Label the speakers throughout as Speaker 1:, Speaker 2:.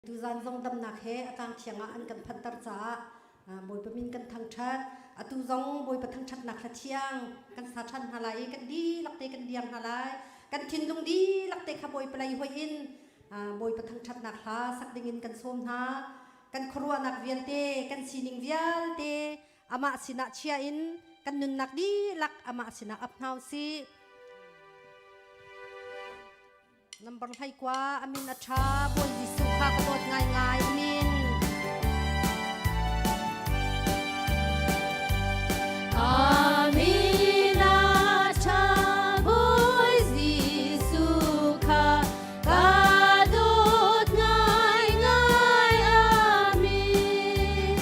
Speaker 1: Tuzan zong damnak he a tlang thiang ah an kan phanter caah Bawipa min kan thangṭhat. Atu zong Bawipa thangṭhatnak hla thiang kan sa ṭhan hna lai i kan dihlak te kan diam hna lai. Kan thinlung dihlak te kha Bawipa lei hoih in Bawipa thangṭhatnak hla sak dingin kan sawm hna. Kan khuaruahnak vialte, kan sining vialte amah sinah chia in kan nunnak dihlak amah sinah ap hna usih. Number 21 amin a ṭha Bawi Jesuh kha ka dawt ngaingai amin.
Speaker 2: Amin a ṭha Bawi Jesuh kha ka dawt ngaingai amin.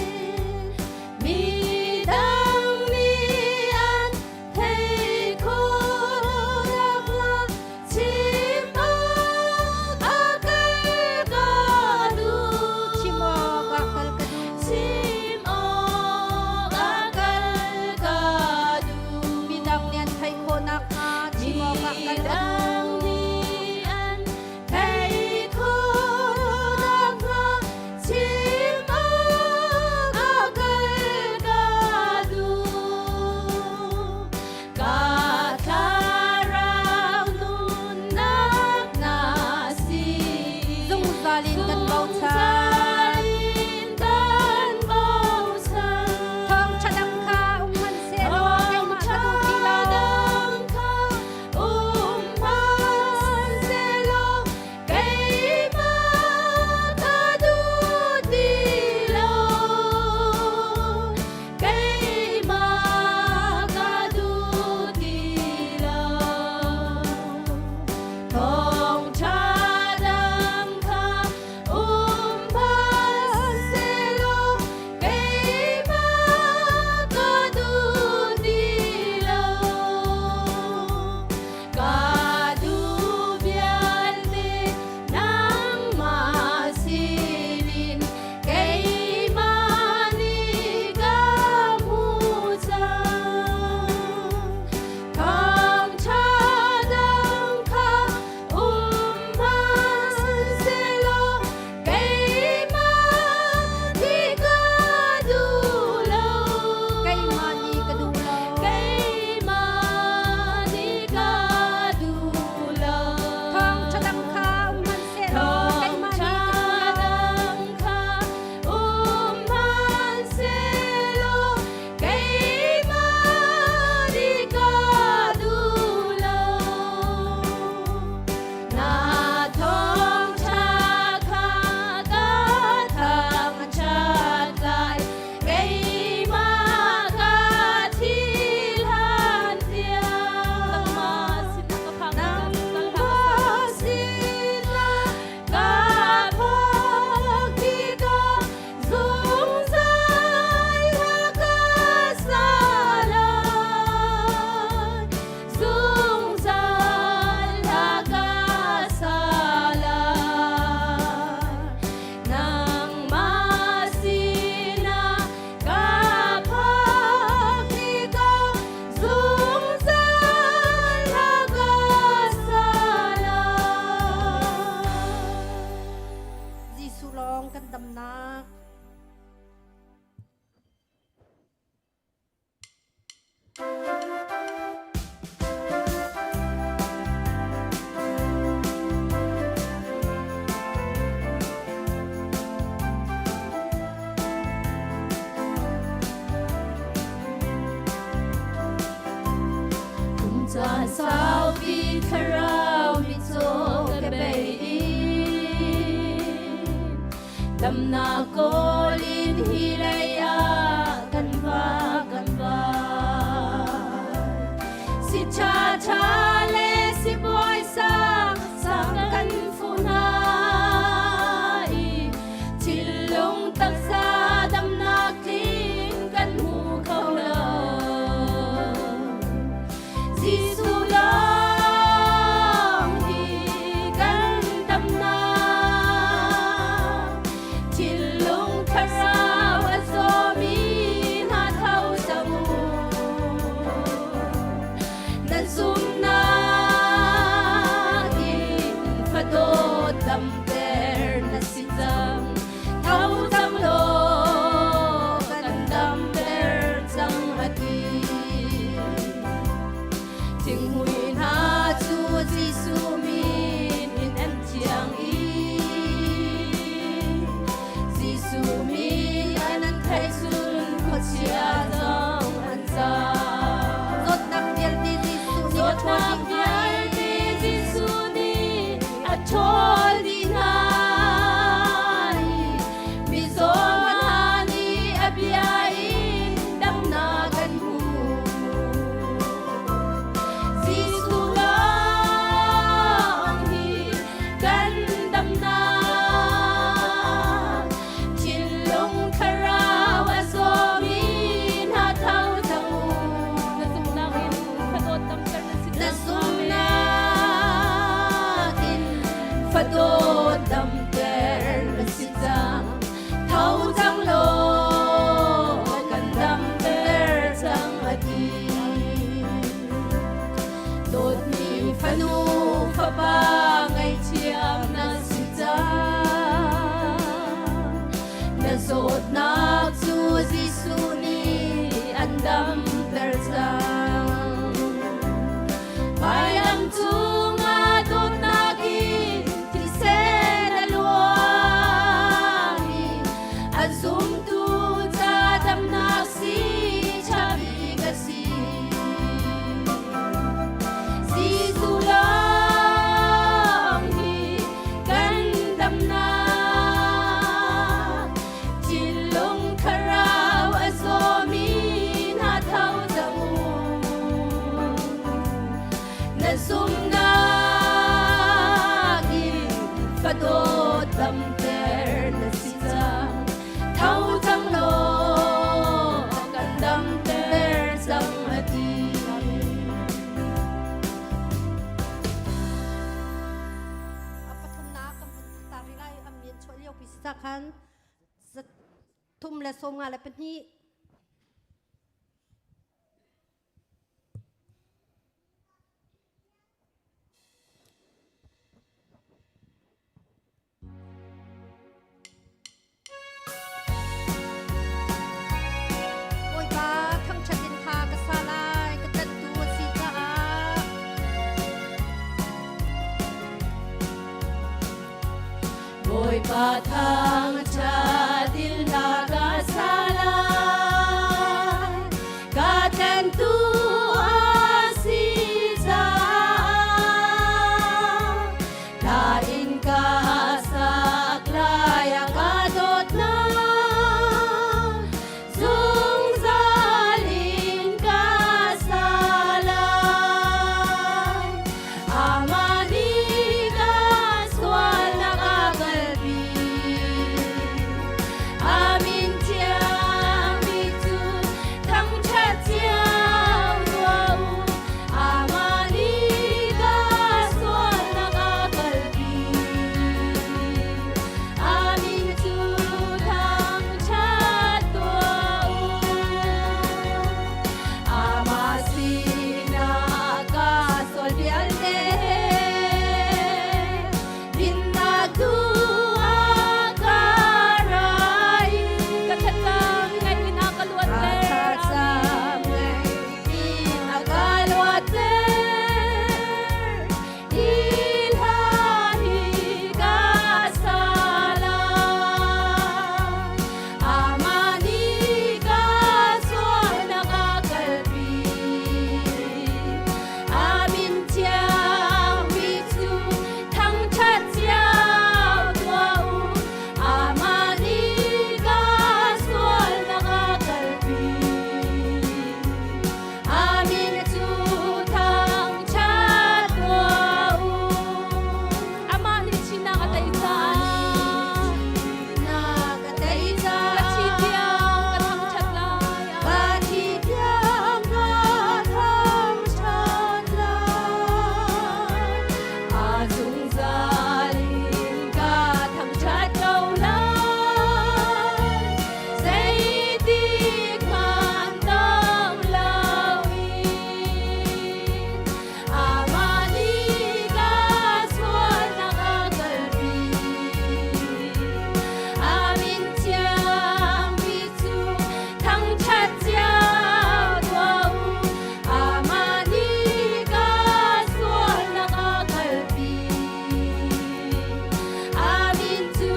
Speaker 2: Midang nih an thei khawh Chim awk a kal ka duh.
Speaker 1: Chim awk a kal ka duh.
Speaker 2: Chim awk a kal ka duh.
Speaker 1: Midang nih an theih khawh nakhnga chim awk ah kal ka duh.
Speaker 2: Midang nih an theih khawh nakhnga chim awk a kal ka duh. Ka thlarau nunnak na si.
Speaker 1: Zungzal in kan bochan.
Speaker 2: Zungzal in kan bochan.
Speaker 1: Thawngṭha dang kha um hmanhsehlaw keimah ka duh ti lo.
Speaker 2: Thawngṭha dang kha um hmanhsehlaw keimah ka duh ti lo. Keimah ka duh ti lo. Thawngṭha dang kha um hmanhsehlaw keimah ka duh ti lo. Ka duh vialte nangmah sinin keimah nih ka hmu cang. Thawngṭha dang kha um hmanhsehlaw keimah nih ka duh lo.
Speaker 1: Keimah nih ka duh lo.
Speaker 2: Keimah nih ka duh lo.
Speaker 1: Thawngṭha dang kha um hmanhsehlaw keimah nih ka duh lo.
Speaker 2: Thawngṭha um hmanhsehlaw keimah nih ka duh lo. Na thawngṭha kha ka thangṭhat lai, keimah ka thil han tiang. Nangmah sinah ka phak tikah zungzal ka sa lai. Zungzal ka sa lai. Nangmah sinah ka phak tikah zungzal ka sa lai.
Speaker 1: Jesuh lawng kan damnak.
Speaker 2: Kum caan saupi thlarau mitcaw ka bei i Damnak kawl in hi lei ah kan va kan va. Si ṭha ṭha le si bawi sang sang kan fuh hna i thinlung taksa damnak tling kan hmu kho lo. Jesuh lawng hi kan damnak. Thinlung thlarau a zawmi hna tho cang u. Nan zumhnak
Speaker 1: lio pi si khan 352. Bawipa thangṭhat in hla ka sa lai, ka tlanhtu a si caah.
Speaker 2: Bawipa thangṭhat in hla ka sa lai, ka tlanhtu a si caah. Hla in ka sak lai a ka dawtnak, zungzal in ka sa lai. Amah nih ka sualnak a kalpi. A min thiangmi cu thangṭhat cio tuah u. Amah nih ka sualnak a kalpi. A min cu thangṭhat tuah u. Amah sinah ka sual vialte dinnak tu a ka rai. Ka thlacam ngaih in a ka luatter.
Speaker 1: Ka thlacam
Speaker 2: In a ka luatter. Hi hla hi ka sa lai. Amah nih ka sualnak a kalpi. A min thiangmi cu thangṭhat cio tuah u. Amah nih ka sualnak a kalpi. A min cu thangṭhat tuah u. Amah nih chinak a tei caah.
Speaker 1: Nak a tei caah.
Speaker 2: Ka thi tiang ka thangṭhat lai.
Speaker 1: Ka thi tiang ka thangṭhat lai.
Speaker 2: A zungzal in ka thangṭhat ko lai. Zeitik hmanh dong loin amah nih ka sualnak a kalpi. A min thiangmi cu thangṭhat cio tuah u. Amah nih ka sualnak a kalpi. A min cu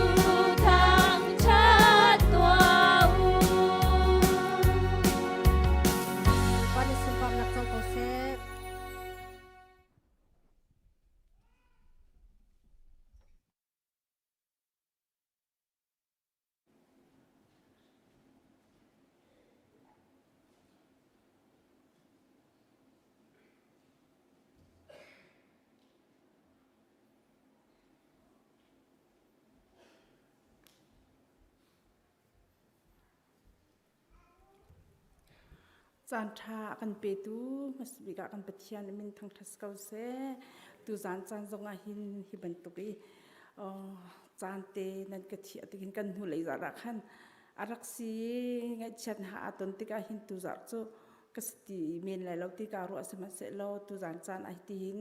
Speaker 2: thangṭhat tuah u.
Speaker 1: Bawipa nih sunparnak co ko seh.
Speaker 3: Caan ṭha a kan petu hmasabik ah kan Pathian min thangṭhat ko seh. Tuzaan caan zong ah hin hi bantuk i caan te nan ka thiah tikin kan hnulei zarh ah khan a rak si ngaihchiat ha aa ton tikah hin tuzarh cu ka si ti men lai lo ti kaa ruah sihmanhsehlaw tuzaan caan ai ti hin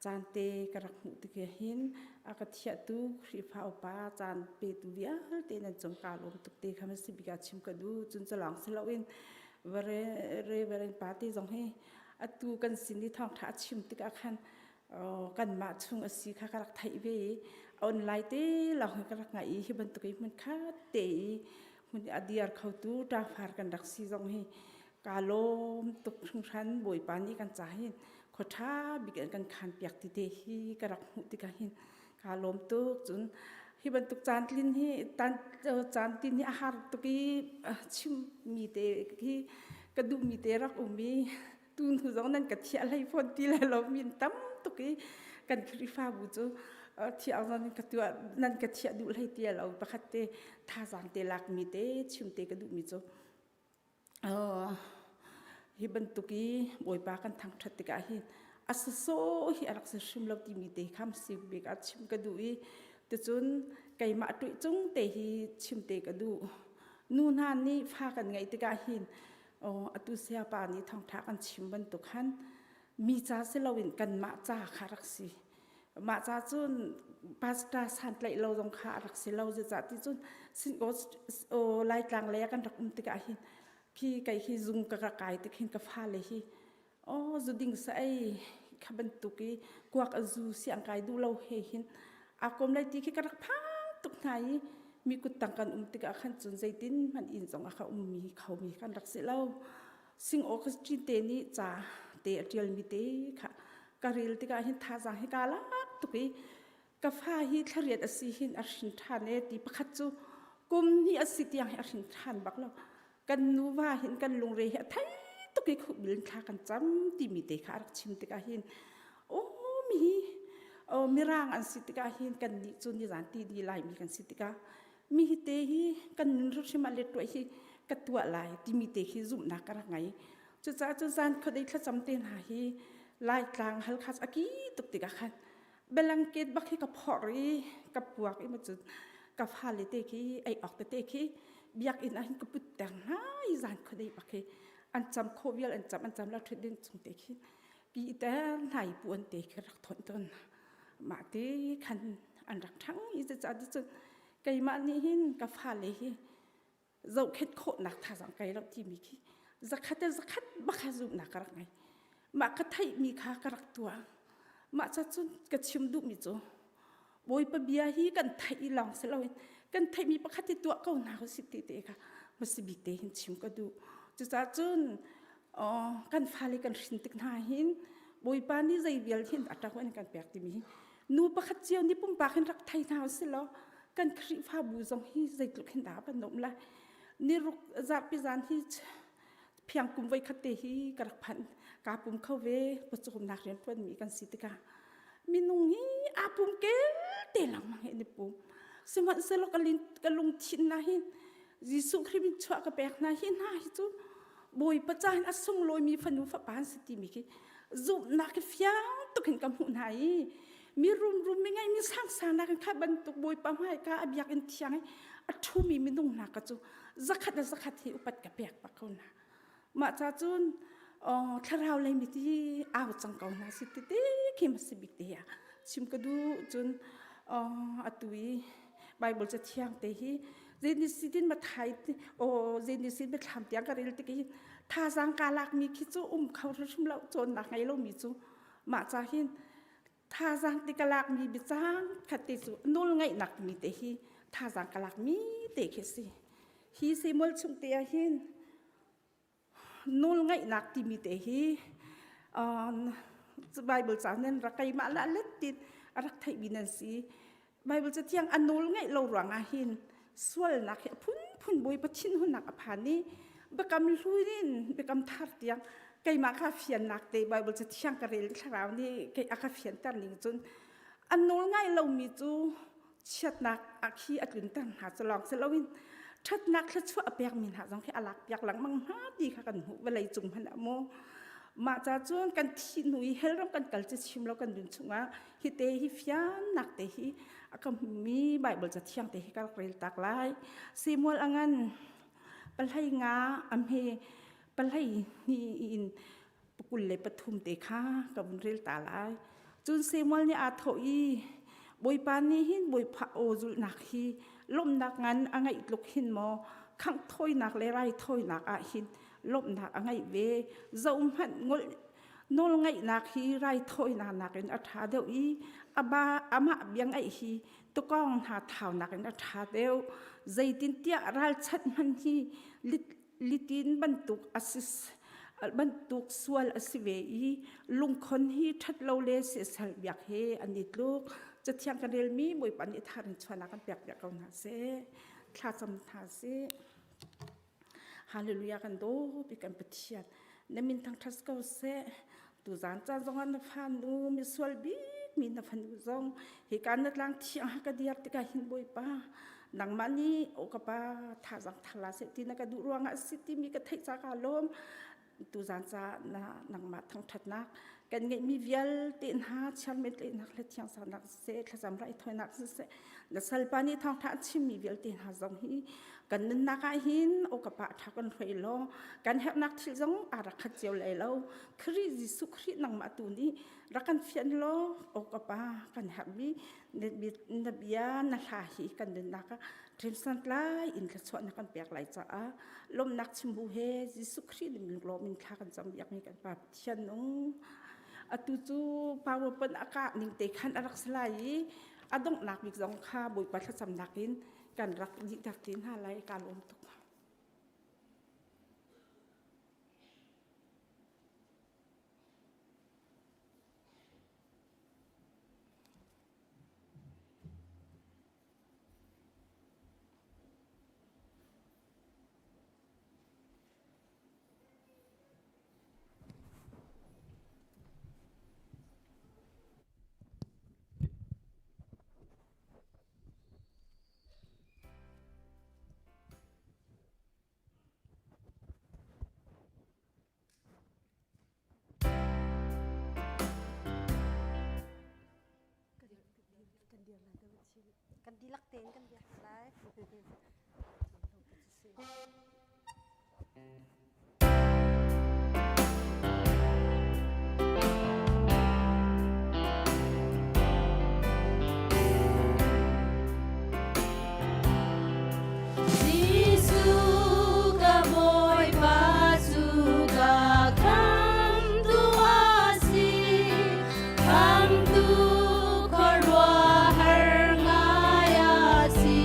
Speaker 3: caan te ka rak hmuh tik hin a ka thiahtu Khrihfa upa caan petu vialte nan cung kaa lawm tuk te kha si bik ah chim ka duh cun calawng si loin Reverend pa te zong hi atu kan sin i thawngṭha a chim tikah khan kanmah chung a si kha ka rak theih ve i online te lawng hi ka rak ngaih i hi bantuk i hmun khat te i hmun a diar khotu ṭafar kan rak si zong hi kaa lawm tuk hringhran Bawipa nih kan ca hin khua ṭha bik in kan khan piak ti te hi ka rak hmuh tikah hin kaa lawm tuk cun hi bantuk caan tlin hi caan tin hi a har tuk i chimmi te hi ka duhmi te rak um i tu hnu zong nan ka thiah hlei fawn ti lai lo min tam tuk i kan Khrihfabu cu thiah zong ka tuah nan ka thiah duh hlei ti lo pakhat te thazaang te lakmi te chim te ka duhmi cu Hi bantuk i Bawipa kan thangṭhat tikah hin a sawsawh hi a rak si hrim lo timi te kha si bik ah chim ka duh i ticun Keimah tuih cung te hi chim te ka duh. Nu hna nih fa kan ngeih tikah hin atu sayapa nih thawngṭha kan chim bantuk khan mi ca si loin kanmah ca kha rak si. Mah ca cun pastor santlaih lo zong kha a rak si lo zeicah ti cun Laitlang lei ah kan rak um tikah hin khi kei hi zung ka rak kai tik hin ka fale hi aw zu ding sa ei kha bantuk i kuak a zu siang kai duh lo he hin a kom lai ti khi ka rak phang tuk hna i mi kuttang kan um tikah khan cun zeitin hmanh inn zong ah kha ummi khomi kan rak si lo. Sing Augustine te nih ca te a ṭialmi te kha ka rel tikah hin thazaang hi kaa lak tuk i ka fa hi thlariat a si hin a hrin ṭhan e ti pakhat cu kum hnih a si tiang hi a hrin ṭhan bak lo. Kan nuva hin kan lungre hi a thei tuk i khukbil in thla kan cam timi te kha a rak chim tikah hin aw mi hi mirang an si tikah hin kan nih cu nizan ti di laimi kan si tikah mi hi te hi kan nun hrimhrim ah let tuah hi ka tuah lai timi te khi zumhnak ka rak ngei. Cucaah cun zan khuadei thlacam te hna hi Laitlang Halkha a ki tuk tikah khan belangket bak hi ka phorh i ka puak i macun ka fale te khi ei awk tete khi biakinn ah hin ka put ter hna i zan khuadei bak hi an cam khawh vial an cam an cam la ṭhut din chung te khi pi ter hna i pu an te khi rak thawnh tawn mah ti khan an rak ṭhang i cucaah cun keimah nih hin ka fale hi zohkhenh khawhnak thazaang kai lo timi khi zakhat le zakhat bak kha zumhnak ka rak ngei. Mah ka theihmi kha ka rak tuah. Mah ca cun ka chim duhmi cu Bawipa bia hi kan theih i lawng si loin kan theihmi pakhat hi tuah ko hna usih ti te kha hmasa bik te hin chim ka duh. Cucaah cun kan fale kan hrin tik hna hin Bawipa nih zei vial hin a ṭang in kan pek timi hi nu pakhat cio nih pumpak hin rak thei hna usih law kan Khrihfabu zong hi zeitluk hin dah kan um lai. Niruk zarhpi zan hi phiang kum voi khat te hi ka rak phanh kaa pum kho ve pawcawmnak rian ṭuanmi kan si tikah minung hi aa pum kel te lengmang hi an i pum. Sihmanhsehlaw ka, ka lungthin na hin Jesuh Khrih min chuah ka pek hna hi hna hi cu Bawipa ca hin a sunglawimi fanu fapa an si timi khi zumhnak hi fiang tuk in ka hmuh hna i mi rumrum mi ngei mi sangsang nak in kha bantuk Bawipa hmaika a biakinn thiang i a ṭhumi minung hna ka cu zakhat le zakhat hi upat ka pek bak ko hna. Mah ca cun thlarau lei mi ti au cang ko hna si ti te khi ma si bik te ah chim ka duh. Cun atu i Bible cathiang te hi Genesis in Mathai o Genesis biathlam tiang ka rel tik hi thazaang ka lak mi khi cu um kho hrim lo cawnnak ngei lo mi cu mah ca hin thazaang ti ka lak mi biacang khat te cu nawl ngaihnak mi te hi thazaang ka lak mi te khi si. Hi Samuel chung te ah hin nawl ngaihnak timi te hi Bible ca nan rak keimah la let tin a rak theihmi nan si. Bible cathiang a nawl ngaih lo ruangah hin sualnak hi a phunphun Bawipa thinhunnak a phan i biakam hlun in biakam thar tiang keimah kha fiannak te Bible cathiang ka rel thlarau nih kei a ka fianter ning cun a nawl ngai lomi cu chiatnak a khi a tlunter hna cu lawng si loin ṭhatnak thluachuah a pekmi hna zong khi a lak piak lengmang hna ti kha kan hmuh vawlei cung hmanh ah mu. Mah ca cun kan thih hnu i hell ram kan kal cu chim lo kan nun chungah hi te hi fiannak te hi a ka hmumi Bible cathiang te hi ka rak rel tak lai. Samuel a ngan pahlei nga a hme pahlei hnih in 23 te kha ka vun rel ta lai. Cun Samuel nih aa thawh i Bawipa nih hin Bawipa aw zulhnak hi lawmhnak ngan a ngeih tluk hin maw khangh thawinak le raithawinak ah hin lawmhnak a ngeih ve? Zohhmanh, nawlngaihnak hi raithawinak nakin a ṭha deuh i amah bia ngaih hi tukawng hna thaunak in a ṭha deuh. Zeitintiah ralchanh hmanh hi litin bantuk a si bantuk sual a si ve i lungkhon hi ṭhat lo le siasal biak he an i tluk. Cathiang kan relmi Bawipa nih thar in chuahnak kan pek piak ko hna seh. Thlacam hna sih. Hallelujah kan daw bik kan Pathian na min thangṭhat ko seh. Tuzaan caan zongah na fanu misual bik mi na fanu zong hika na tlang thiang ha ka diar tikah hin Bawipa nangmah nih aw ka pa thazang thala seh ti na ka duh ruangah a si timi ka theih ca ka lawm. Tuzaan ca na nangmah thangṭhatnak. Kan ngeihmi vialte hna chiarmet lehnak le thiangsaunak siseh, thlacam raithawinak siseh, na salpa nih thawngṭha a chimmi vialte hna zong hi kan nunnak ah hin aw ka pa ṭha kan hruai law kan herhnak thil zong aa rak khat cio lai lo. Khrih Jesuh Khrih nangmah tu nih rak kan fian law aw ka pa kan herhmi na bia na hla hi kan nunnak ah ṭhensan tlai in thluachuah na kan pek lai caah lawmhnak chimbu he Jesuh Khrih nih lunglawm in thla kan cam biakmi kan Pa Pathian nung atu cu PowerPoint a kah ning te khan a rak si lai i a donghnak bik zong kha Bawipa thlacamnak in kan rak dihter te hna lai ka lawm tuk.
Speaker 1: Kan dihlak tein kan biak lai.
Speaker 2: Jesuh ka Bawipa cu ka khamtu a si. Khamtu khuaruahhar ngai a si.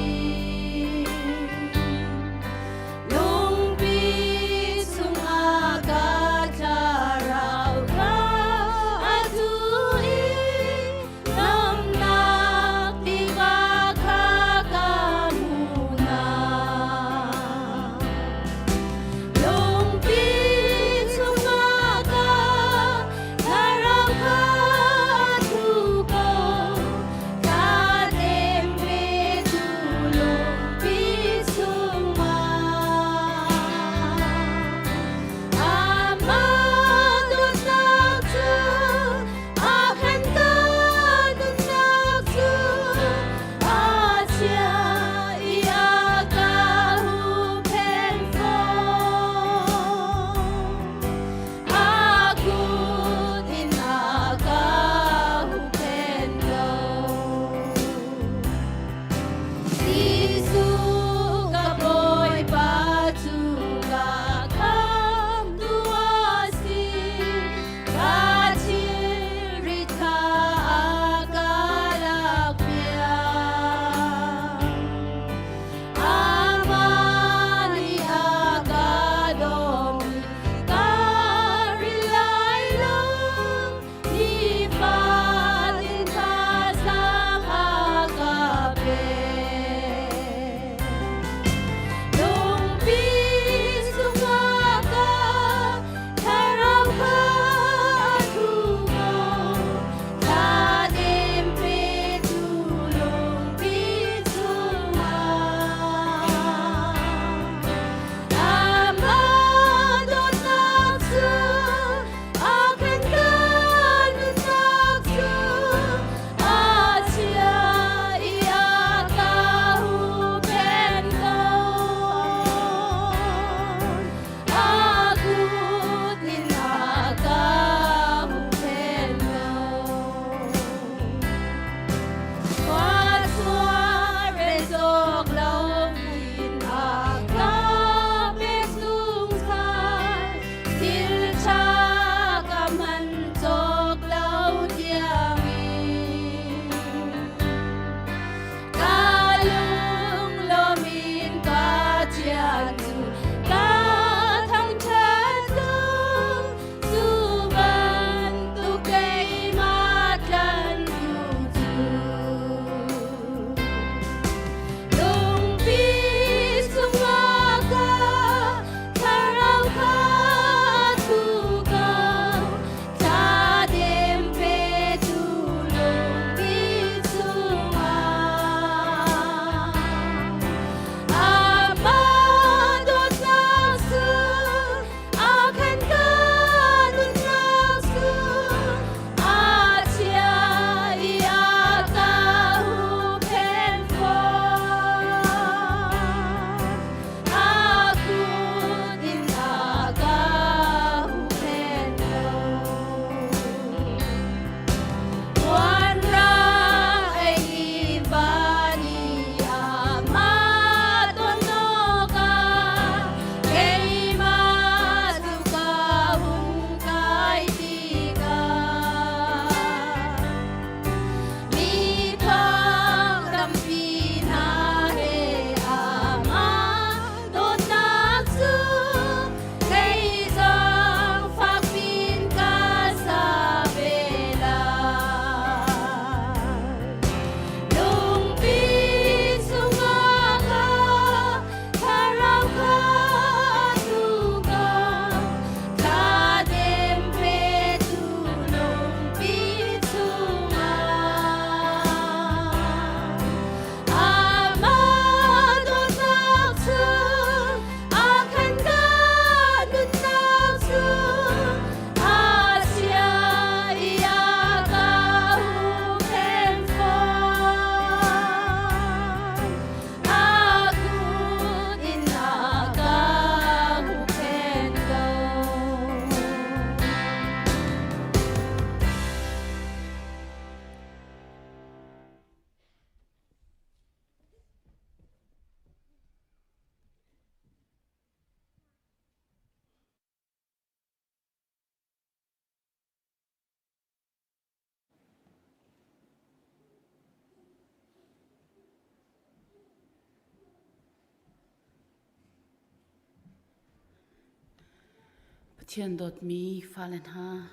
Speaker 4: Pathian dawtmi fale hna,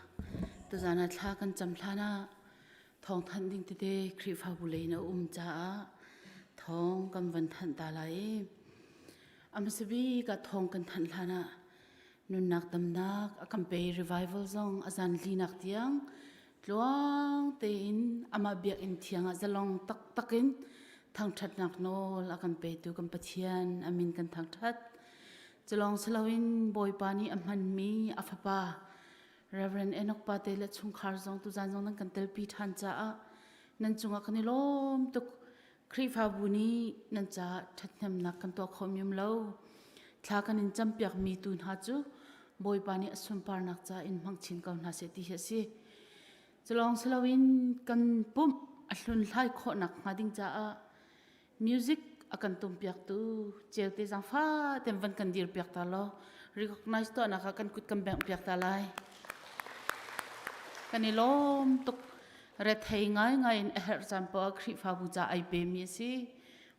Speaker 4: tuzaan ah thla kan cam hlan ah thawngthanh ding tete Khrihfabu lei in a um caah thawng kan van thanh ta lai i a hmasa bik ah thawng kan thanh hlan ah nunnak damnak a kan pe revival zong a zan linak tiang tluang tein amah biakinn thiang ah zalong taktak in thangṭhatnak nawl a kan petu kan Pathian a min kan thangṭhat. Culawng siloin Bawipa nih a hmanmi a fapa Reverend Enoch Pate le chungkhar zong tuzan zong nan kan telpi ṭhan caah nan cungah kan i lawm tuk. Khrihfabu nih nan caah ṭhathnemnak kan tuah khawh mium lo. Thla kan in campiakmi tu hna cu Bawipa nih a sunparnak ca in hmang chin ko hna seh ti hi a si. Culawng siloin kan pumh a hlunhlai khawhnak hnga ding caah music a kan tumpiaktu celte zaangfa ten van kan dir piak ta law recognize tuahnak ah kan kut kan bengh piak ta lai. Kan i lawm tuk. Rethei ngaingai in a herh caan poah Khrihfabu ca ai pemi a si.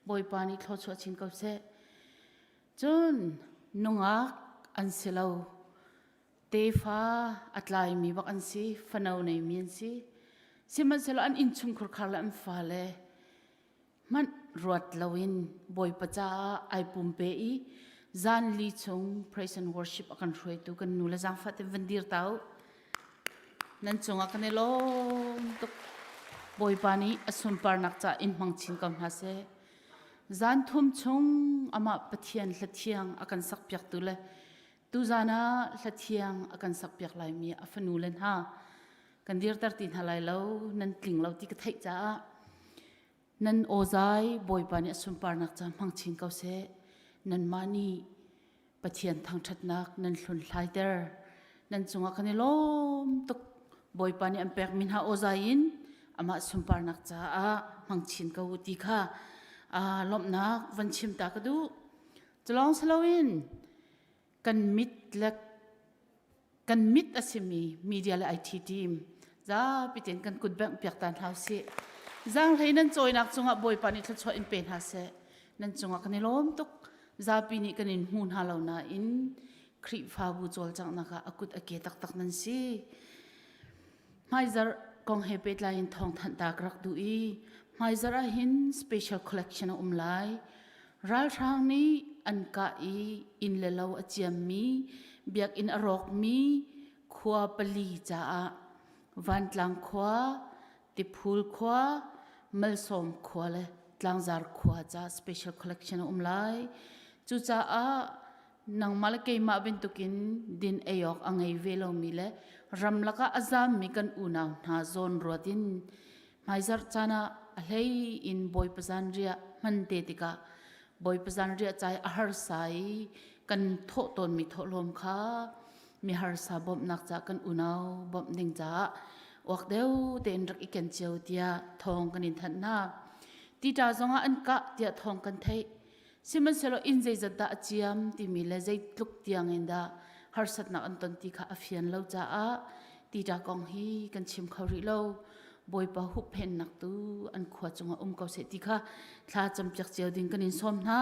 Speaker 4: Bawipa nih thluachuah chin ko seh. Cun nungak an si lo. Tefa a tlaimi bak an si, fano neimi an si. Sihmanhsehlaw an innchungkhur khar le an fale hmanh ruat loin Bawipa caah ai pumpe i zan li chung praise and worship a kan hruaitu kan nu le zaangfah te van dir ta u. Nan cungah kan i lawm tuk. Bawipa nih a sunparnak ca in hmang chin ko hna seh. Zan thum chung amah Pathian hlathiang a kan sakpiaktu le tuzan ah hlathiang a kan sakpiak laimi a fanu le hna kan dirter ti hna lai lo nan tling lo ti ka theih caah nan awzai Bawipa nih a sunparnak ca hmang chin ko seh nanmah nih Pathian thangṭhatnak nan hlun hlaiter nan cungah kan i lawm tuk Bawipa nih an pekmi hna awzai in amah sunparnak caah hmang chin ko u ti kha lawmhnak van chim ta ka duh culawng siloin kan mit le kan mit a simi media le IT team zapi tein kan kut bengh piak ta hna usih. Zaanghlei nan cawinak cungah Bawipa nih thluachuah in pe hna seh. Nan cungah kan i lawm tuk. Zapi nih kan in hmu hna lo nain Khrihfabu cawlcanghnak ah a kut a ke taktak nan si. Hmaizarh kong he pehtlai in thawngthanh ta ka rak duh i hmaizarh ah hin special collection a um lai. Ralhrang nih an kah i inn le lo a ciammi, biakinn a rawkmi khua pali caah Vantlang khua, Tiphul khua, Malsawm khua le Tlangzar khua ca special collection a um lai. Cucaah nangmah le keimah bantukin din ei awk a ngei ve lomi le ramlak ah a zammi kan unau hna zawn ruat in hmaizarh caan ah a hlei in Bawipa zanriah hman te tikah Bawipa zanriah cai a harsa i kan thawh tawnmi thawhlawm kha mi harsa bawmhnak ca kan unau bawmh ding caah uak deuh tein rak i ken cio tiah thawng kan in thanh hna. Tita zongah an kah tiah thawng kan theih. Sihmanhsehlaw inn zeizat dah a ciam timi le zeitluk tiangin dah harsatnak an ton ti kha a fian lo caah tita kong hi kan chim kho rih lo. Bawipa hupphennak tu an khua cungah um ko seh ti kha thla campiak cio ding kan in sawm hna.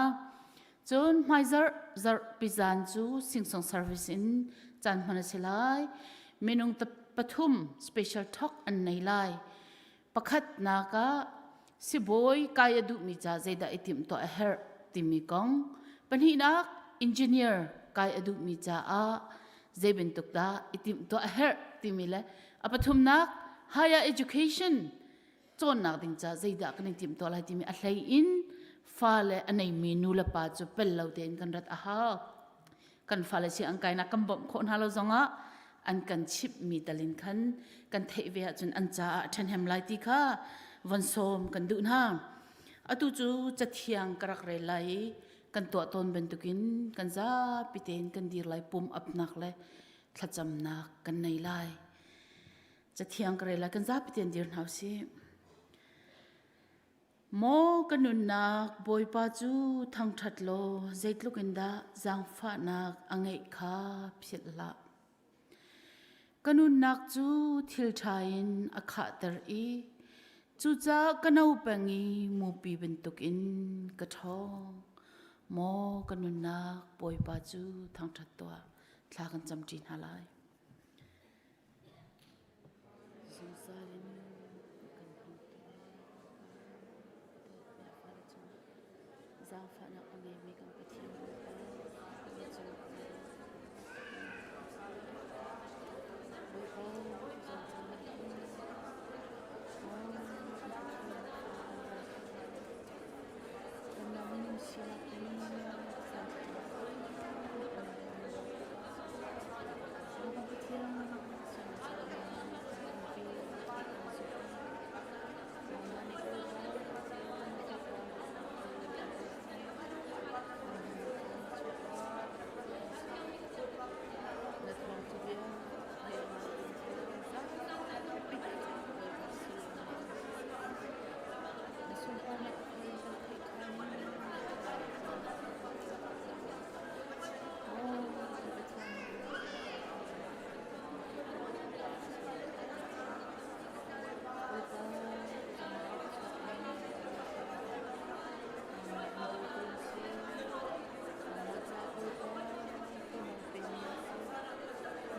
Speaker 4: Cun hmaizarh zarh pizan cu singsong service in caan hman a si lai. Minung pathum special talk an nei lai. Pakhatnak ah sibawi kai a duhmi ca zeidah i timhtuah a herh timi kong. Pahnihnak engineer kai a duhmi caah zei bantuk dah i timhtuah a herh timi le a pathumnak higher education cawnnak ding ca zeidah kan i timhtuah lai timi a hlei in fale a neimi nu le pa cu pel lo tein kan rat a hau. Kan fale si an kainak kan bawmh khawh hna lo zongah an kan chimhmi talin khan kan theih ve ahcun an caah a ṭhahnem lai ti kha von sawm kan duh hna. Atu cu cathiang ka rak rel lai i kan tuah tawn bantukin kan zapi tein kan dir lai pum apnak le thlacamnak kan nei lai. Cathiang ka rel lai kan zapi tein dir hna usih. Maw ka nunnak Bawipa cu thangṭhat law zeitluk in dah zaangfahnak a ngeih kha philh hlah. Ka nunnak cu thil ṭha in a khahter i cucaah ka no peng i mupi bantukin ka ṭhawng. Maw ka nunnak Bawipa cu thangṭhat tuah. Thla kan camṭi hna lai. Zungzal in kan hmangtu zaangfahnak a ngeimi kan Pathian Bawipa na cung Bawipa Kanmah minung sinak in Na sunparnak hi kan theih ṭhan. Aw, kan Pathian.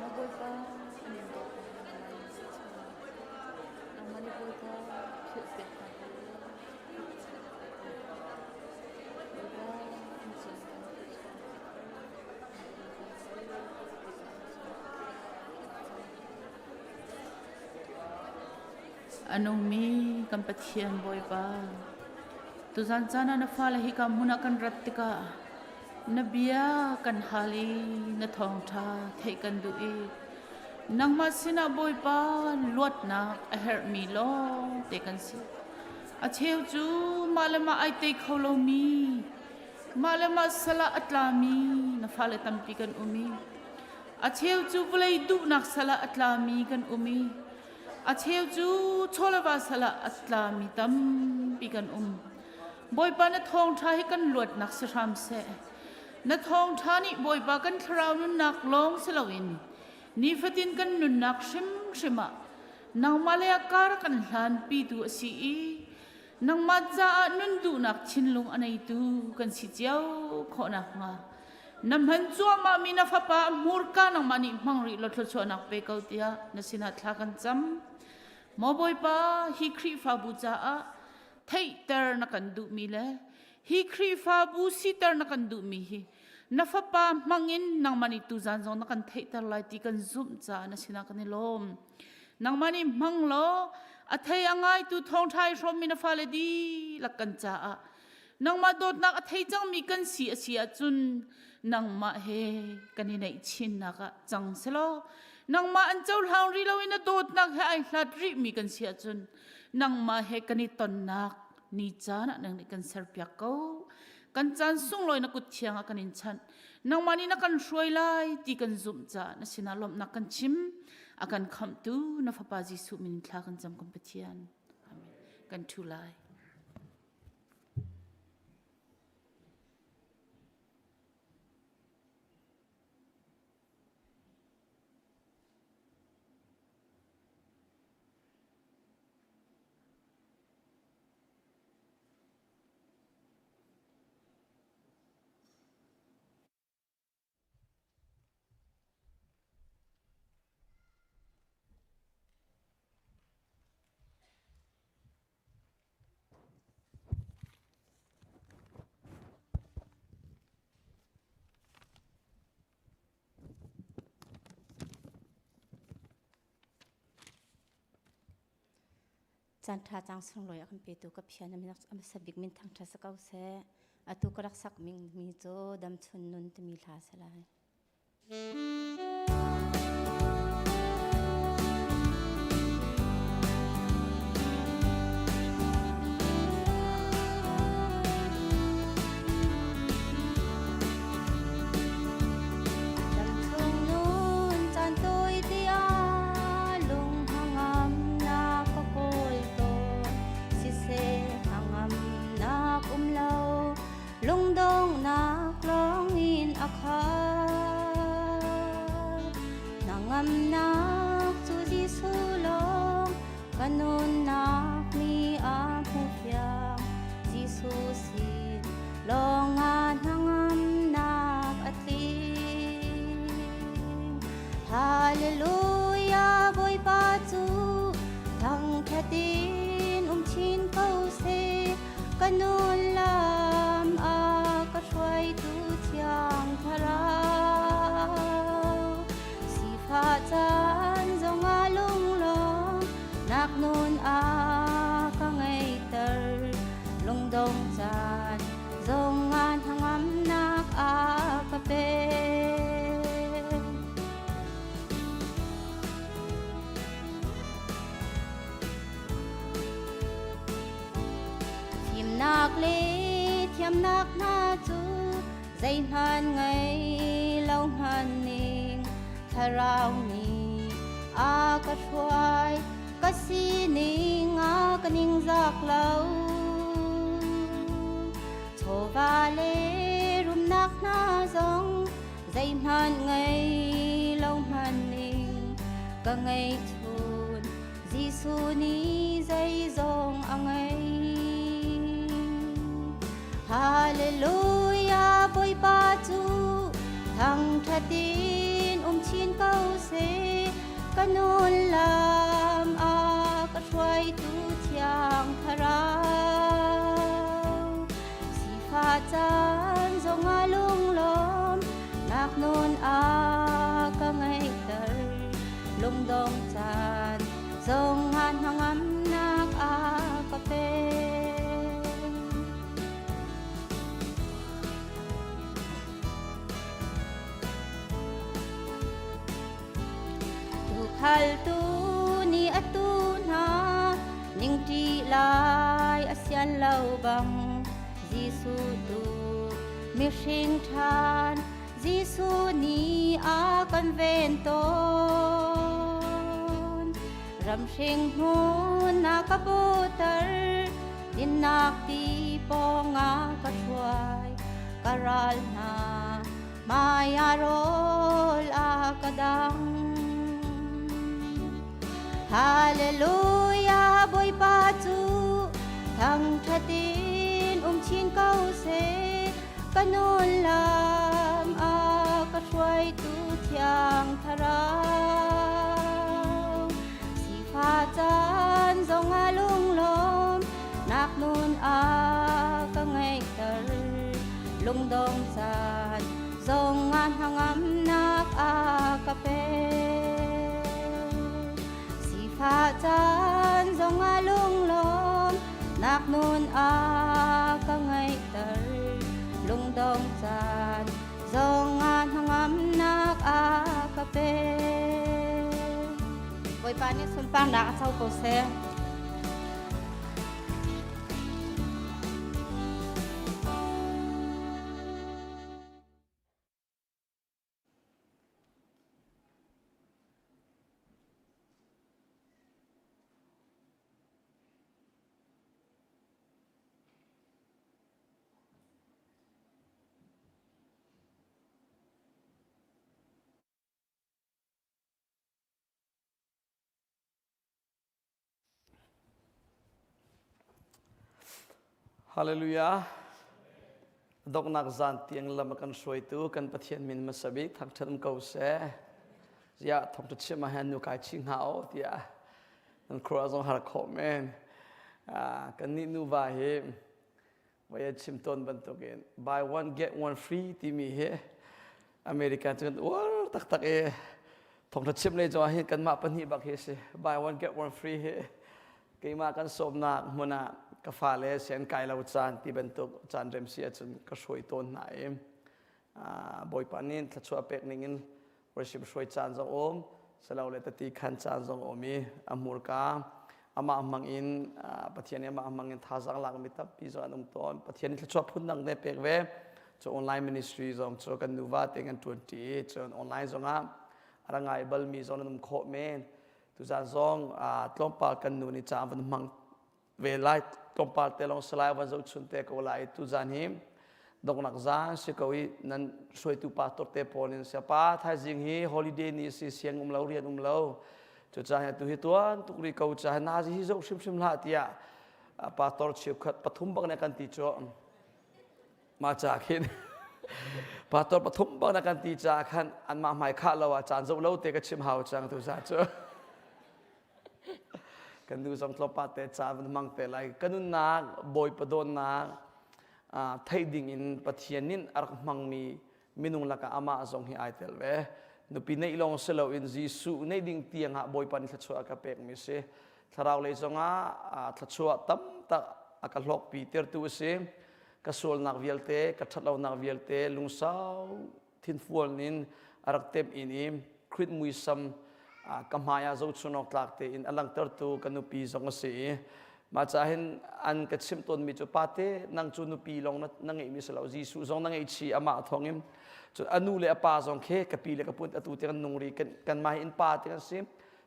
Speaker 4: Bawipa, Bawipa, an in dawt Nangmah nih Bawipa philhpiak hna hlah. Bawipa an cung kan A nungmi kan Pathian Bawipa, tuzan caan ah na fale hi ka hmun ah kan rat tikah na bia kan hal i na thawngṭha theih kan duh i Nangmah sinah Bawipa luatnak a herhmi lawngte kan si. A cheu cu mah le mah ai tei kho lomi, mah le mah sal ah a tlami na fale tampi kan um i a cheu cu vawlei duhnak sal ah a tlami kan um i a cheu cu chawleva sal ah a tlami tampi kan um. Bawipa na thawngṭha hi kan luatnak si hram seh. Na thawngṭha nih Bawipa kan thlarau nunnak lawng si loin nifatin kan nunnak hrimhrim ah nangmah le kar kan hlanpitu a si i nangmah caah nun duhnak thinlung a neitu kan si cio khawh nakhnga na hman cuahmahmi na fapa hmurka nangmah nih hmang rih law thluachuahnak pe ko tiah na sinah thla kan cam. Maw Bawipa, hi Khrihfabu caah theihter na kan duhmi le hi Khrihfabu siter na kan duhmi hi na fapa hmangin nangmah nih tuzan zong na kan theihter lai ti kan zumh caah na sinah kan i lawm. Nangmah nih hmang law a thei a ngaitu thawngṭha i hrawmmi na fale dihlak kan caah nangmah dawtnak a thei cangmi kan si a si ahcun nangmah he kan i naih chinnak ah cang selaw nangmah an cohlang rih lo i na dawtnak he ai hlat rihmi kan si ahcun nangmah he kan i tonnak ni caan ah nang nih kan serpiak ko kan caan sunglawi na kut thiang ah kan in chanh nangmah nih na kan hruai lai ti kan zumh caah na sinah lawmhnak kan chim a kan khamhtu na fapa Jesuh min thla kan cam kan Pathian amen kan thu lai.
Speaker 5: Caan ṭha cang sunglawi a kan petu ka Pathian a min a hmasa bik min thangṭhat si ko seh. Atu ka rak sak mi cu Damchun Nun timi hla a si lai. Damchung nun caan tawi tiah lung hnangamnak ka kawl tawn. Siseh hnangamnak um lo, lungdonghnak lawngin a khat. Zeihmanh ngei lo hmanh ning thlarau nih a ka hruai ka sining a ka ningzak lo. Chawva le rumnak hna zong zeihmanh ngei lo hmanh ning ka ngeihchun Jesuh nih zeizong a ngei. Hallelujah Bawipa cu thangṭhat in um chin ko seh. Ka nun lam a ka hruaitu thiang thlarau. Sifah caan zongah lunglawm nak nun a ka ngeihter. Lungdong caan zongah hnangamnak a ka pek. Tukhaltu nih a tu hna ningṭi lai a sian lo bang Jesuh tu mihring ṭhan Jesuh nih a kan ven tawn. Ramhring hmun a ka buter, dinnak ti pawng a ka hruai. Ka ral hna hmai ah rawl a ka dang. Hallelujah Bawipa cu thangṭhat in um chin ko seh. Ka nun lam a ka hruaitu thiang thlarau. Sifah caan zongah lunglawm nak nun a ka ngeihter. Lungdong caan zongah hnangamnak a ka pek. Sifah caan zongah lunglawm nak nun a ka ngeihter. Lungdong caan zongah hnangamnak a ka pek. Bawipa nih sunparnak a co ko seh.
Speaker 6: Hallelujah. Doknak zan tiang lam a kan hruaitu kan Pathian min hmasa bik thangṭhat um ko seh. Ziah thawngṭha chim ah hin nu kai chi hnga o tiah nan khua zong har khawh men. Kan nih nuva hi voi a chim tawn bantukin buy one get one free timi hi America cu kan uar taktak i thawngṭha chim lei zongah hin kanmah pahnih bak hi a si buy one get one free hi keimah kan sawmnak hmun ah ka fale sian kai lo caan ti bantuk caan rem si ahcun ka hruai tawn hna i Bawipa nih thluachuah pek ning in worship hruai caan zong um silo le tati khan caan zong um i a hmurka amah hmang in Pathian nih amah hmang in thazaang lakmi tampi zong an um tawn Pathian nih thluachuah phun dang te pek ve cu online ministry zong cu kan nuva te kan ṭuan ṭi cun online zongah a ra ngai balmi zong nan um khawh men tuzaan zong tlawmpal kan nu nih caan van hmang ve lai tlawmpal te lawng salai van zohchun te ko lai tuzan hi donghnak zan si ko i nan hruaitu pastor te pawl in siapa thaizing hi holiday ni si siang um lo rian um lo cucaah tu hi tuan tuk ri ko ca nazi hi zoh hrimhrim hlah tiah pastor cheukhat pathum bak ne kan ti cu ma ca khin pastor pathum bak na kan ti ca khan anmah hmai khah lo ah caan zoh lo te ka chim hau cang tu za cu Kan nu zong tlawmpal te ca van hmang te lai. Ka nunnak Bawipa dawtnak theih ding in Pathian nih a rak hmangmi minung lakah amah zong hi ai tel ve. Nupi neih lawng si loin Jesuh neih ding tiang ah Bawipa nih thluachuah a ka pekmi si. Thlarau lei zongah thluachuah tam tak a ka hlawkpi tirtu a si. Ka sualnak vialte, ka ṭhatlonak vialte lungsau thinfual in a rak temh in i Krit muisam ka hmai ah zohchun awk tlak tein a langhtertu ka nupi zong a si i. Mah ca hin an ka chimh tawnmi cu pate nang cu nupi lawng na, na ngeihmi si lo Jesuh zong na ngeih chih amah thawngin cun a nu le a pa zong khi ka pi le ka pu atu te kan nung ri kan kanmah hi innpa te kan si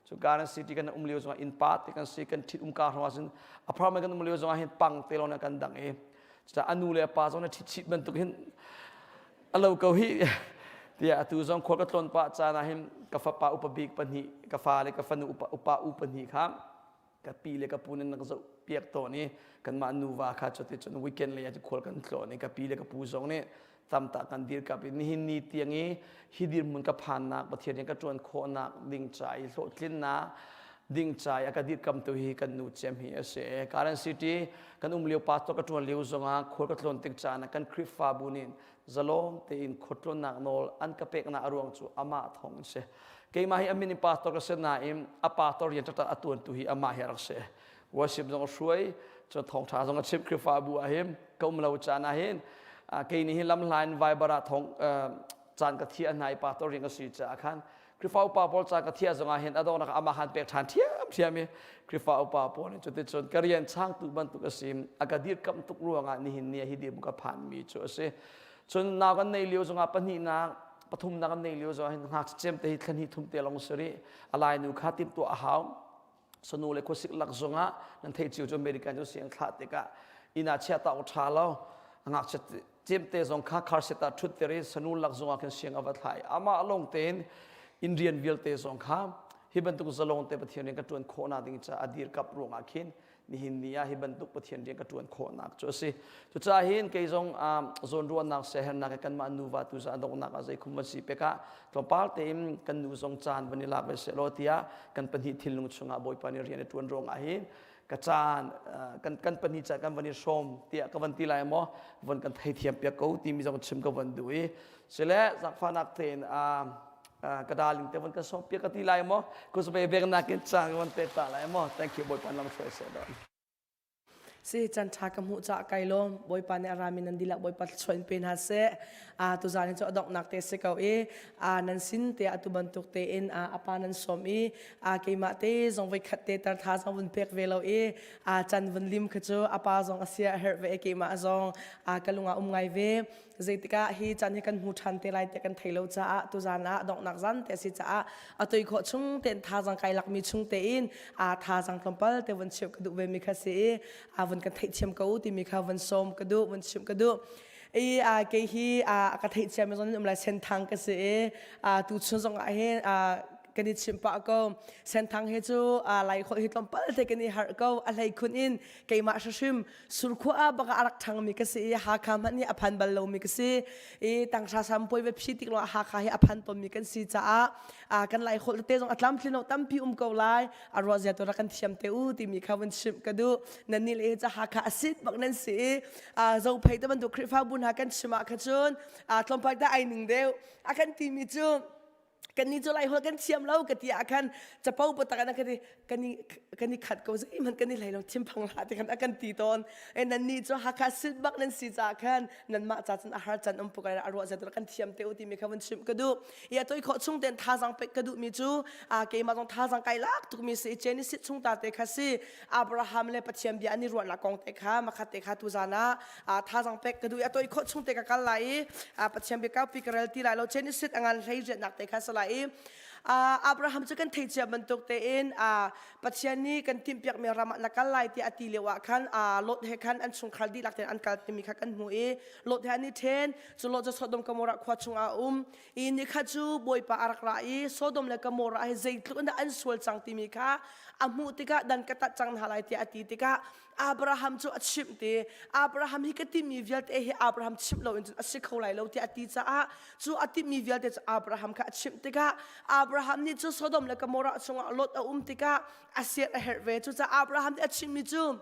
Speaker 6: cu Garden City kan um lio zongah innpa te kan si kan ṭhit umka hrawng ahcun apartment kan um lio zongah hin pang te lawng kan dang i cucaah a nu le a pa zong na ṭhit chih bantuk hin a lo ko hi tiah atu zong khual ka tlawn pah caan ah hin ka fapa upa bik pahnih ka fa le ka fanu upa upa u pahnih kha ka pi le ka pu nan rak zoh piak tawn i kanmah nuva kha cuti cun weekend lei ah khual kan tlawn i ka pi le ka pu zong nih tamta kan dirkap i nihin ni tiang i hi dirhmun ka phannak Pathian rian ka ṭuan khawhnak ding ca i hlawhtlinnak ding ca i a ka dirkamtu hi kan nu cem hi a si. Garden City kan um lio pastor ka ṭuan lio zongah khual ka tlawn tik caan ah kan Khrihfabu nih zalawng tein khualtlawnnak nawl an ka peknak a ruang cu amah thawng in si. Keimah hi a min in pastor ka si nain a pastor rian taktak a tuantu hi amah hi a rak si. Worship zong a hruai, cun thawngṭha zong a chimh Khrihfabu ah hin ka um lo caan ah hin kei nih hin lamhla in Viber ah thawng caan ka thiah hna i pastor rian ka si caah khan Khrihfa upa pawl caan ka thiah zongah hin a donghnak amah han pek ṭhan ṭhiamṭhiam i Khrihfa upa pawl nih cuticun ka rian changtu bantuk a si a ka dirkamh tuk ruangah nihin ni ah hi dirhmun ka phanmi cu a si. Cun nau kan nei lio zongah pahnihnak pathumnak kan nei lio zongah hin ngakchia cem te hi thla hnih thum te lawng si rih a lainu kha timhtuah a hau sanu le khuasik lak zongah nan theih cio cu American cu siang thlah tikah inn ah chia ta awk ṭha lo ngakchia cemte zong kha car seat ah ṭhutter i sanu lak zongah khin siang a va thlah i amah lawng tein inn rian vialte zong kha hi bantuk zalong te Pathian rian ka ṭuan khawhnak ding caah a dirkap ruangah khin nihin ni ah hi bantuk Pathian rian ka ṭuan khawhnak cu a si. Cucaah hin kei zong zawnruahnak siahernak he kanmah nuva tu zah donghnak ah zeikhum van si pek ah tlawmpal tein kan nu zong caan van i lak ve sehlaw tiah kan pahnih thinlung chungah Bawipa nih rian a ṭuan ruangah hin ka caan kan kan pahnih caan kan van i hrawm tiah ka van ti lai maw von kan theithiam piak ko timi zong chim ka van duh i sile zaangfahnak tein ka darling te von kan sawm piak ka ti lai maw kusbe bek nakin caan ka von pek ta lai maw thank you Bawipa lam hruai seh don
Speaker 7: Si chan tha ka hmuh ca kai lawm Bawipa nih a rami nan dihlak Bawipa thluachuah in pe hna seh a tuzan hi cu a donghnak te si ko i a nan sin te atu bantuk tein a apa nan sawm i a keimah te zong voi khat te tar tha zong vun pek ve lo i a chan vun lim kha cu apa zong a sia a herh ve keimah zong a ka lung ah um ngai ve zeitikah hi caan hi kan hmu ṭhan te lai ti kan thei lo caah tuzan ah donghnak zan te a si caah a toi khawh chung tein thazang kai lakmi chung tein a thazang tlawmpal te vun chimh ka duh ve mi kha si i a vun kan theihthiam ko timi kha vun sawm ka duh vun chimh ka duh i a kei hi a ka theihthiam mi zong um lai senthang ka si i a tu chun zong ah hin a kan i chimh pah ko senthang he cu a lai khawh hi tlawmpal te kan i harh ko a hlei khun in keimah hrim Surkhua ah bak a rak ṭhangmi ka si i Hakha hmanh hi a phan bal lomi ka si i tanghra sampuai va phi tik lawng Hakha hi a phan tawnmi kan si caah kan lai holh tete zong a tlamtlin lo tampi um ko lai a ruah zia tu rak kan thiam te u timi kha vun chimh ka duh nan nih le ca Hakha a sit bak nan si i zophei te bantuk Khrihfabu hna kan chim ah kha cun tlawmpal te ai ning deuh a kan timi cu kannih cu lai holh kan thiam lo ka ti ah khan capo patak in a kan i kan i kan i khat ko zeihmanh kan i hlei lo thinphang hlah ti khan a kan ti tawn e nan nih cu Hakha sit bak nan si caah khan nanmah ca cun a har can um puk a ruah zat kan thiam te u timi kha vun chimh ka duh i a toi khawh chung ten thazang pek ka duh mi cu a keimah zong thazang kai lak tuk mi si Genesis chung ta te kha si Abraham le Pathian bia an i ruahnak kong te kha makhat te kha tu zan ah thazang pek ka duh i a toi khawh chung te ka kal lai i Pathian bia kaupi ka rel ti lai lo Genesis a ngan hlei riatnak te kha si lai i Abraham cu kan thei cia bantuk tein Pathian nih kan timhpiakmi ram ah na kal lai tiah a ti lio ah khan Lot he khan an chungkhar dihlak tein an kal timi kha kan hmu i Lot he an i ṭhen cu Lot cu Sodom Gomorrah khua chungah a um i nikhat cu Bawipa a rak ra i Sodom le Gomorrah hi zeitluk in dah an sual cang timi kha a hmuh tikah dan ka tat cang hna lai tiah a ti tikah Abraham cu a chimh ti Abraham hi ka timi vialte hi Abraham chimh loin cun a si kho lai lo tiah a ti caah cu a timi vialte cu Abraham kha a chimh tikah Abraham nih cu Sodom le Gomorrah chungah Lot a um tikah a siat a herh ve cucaah Abraham nih a chimmi cu.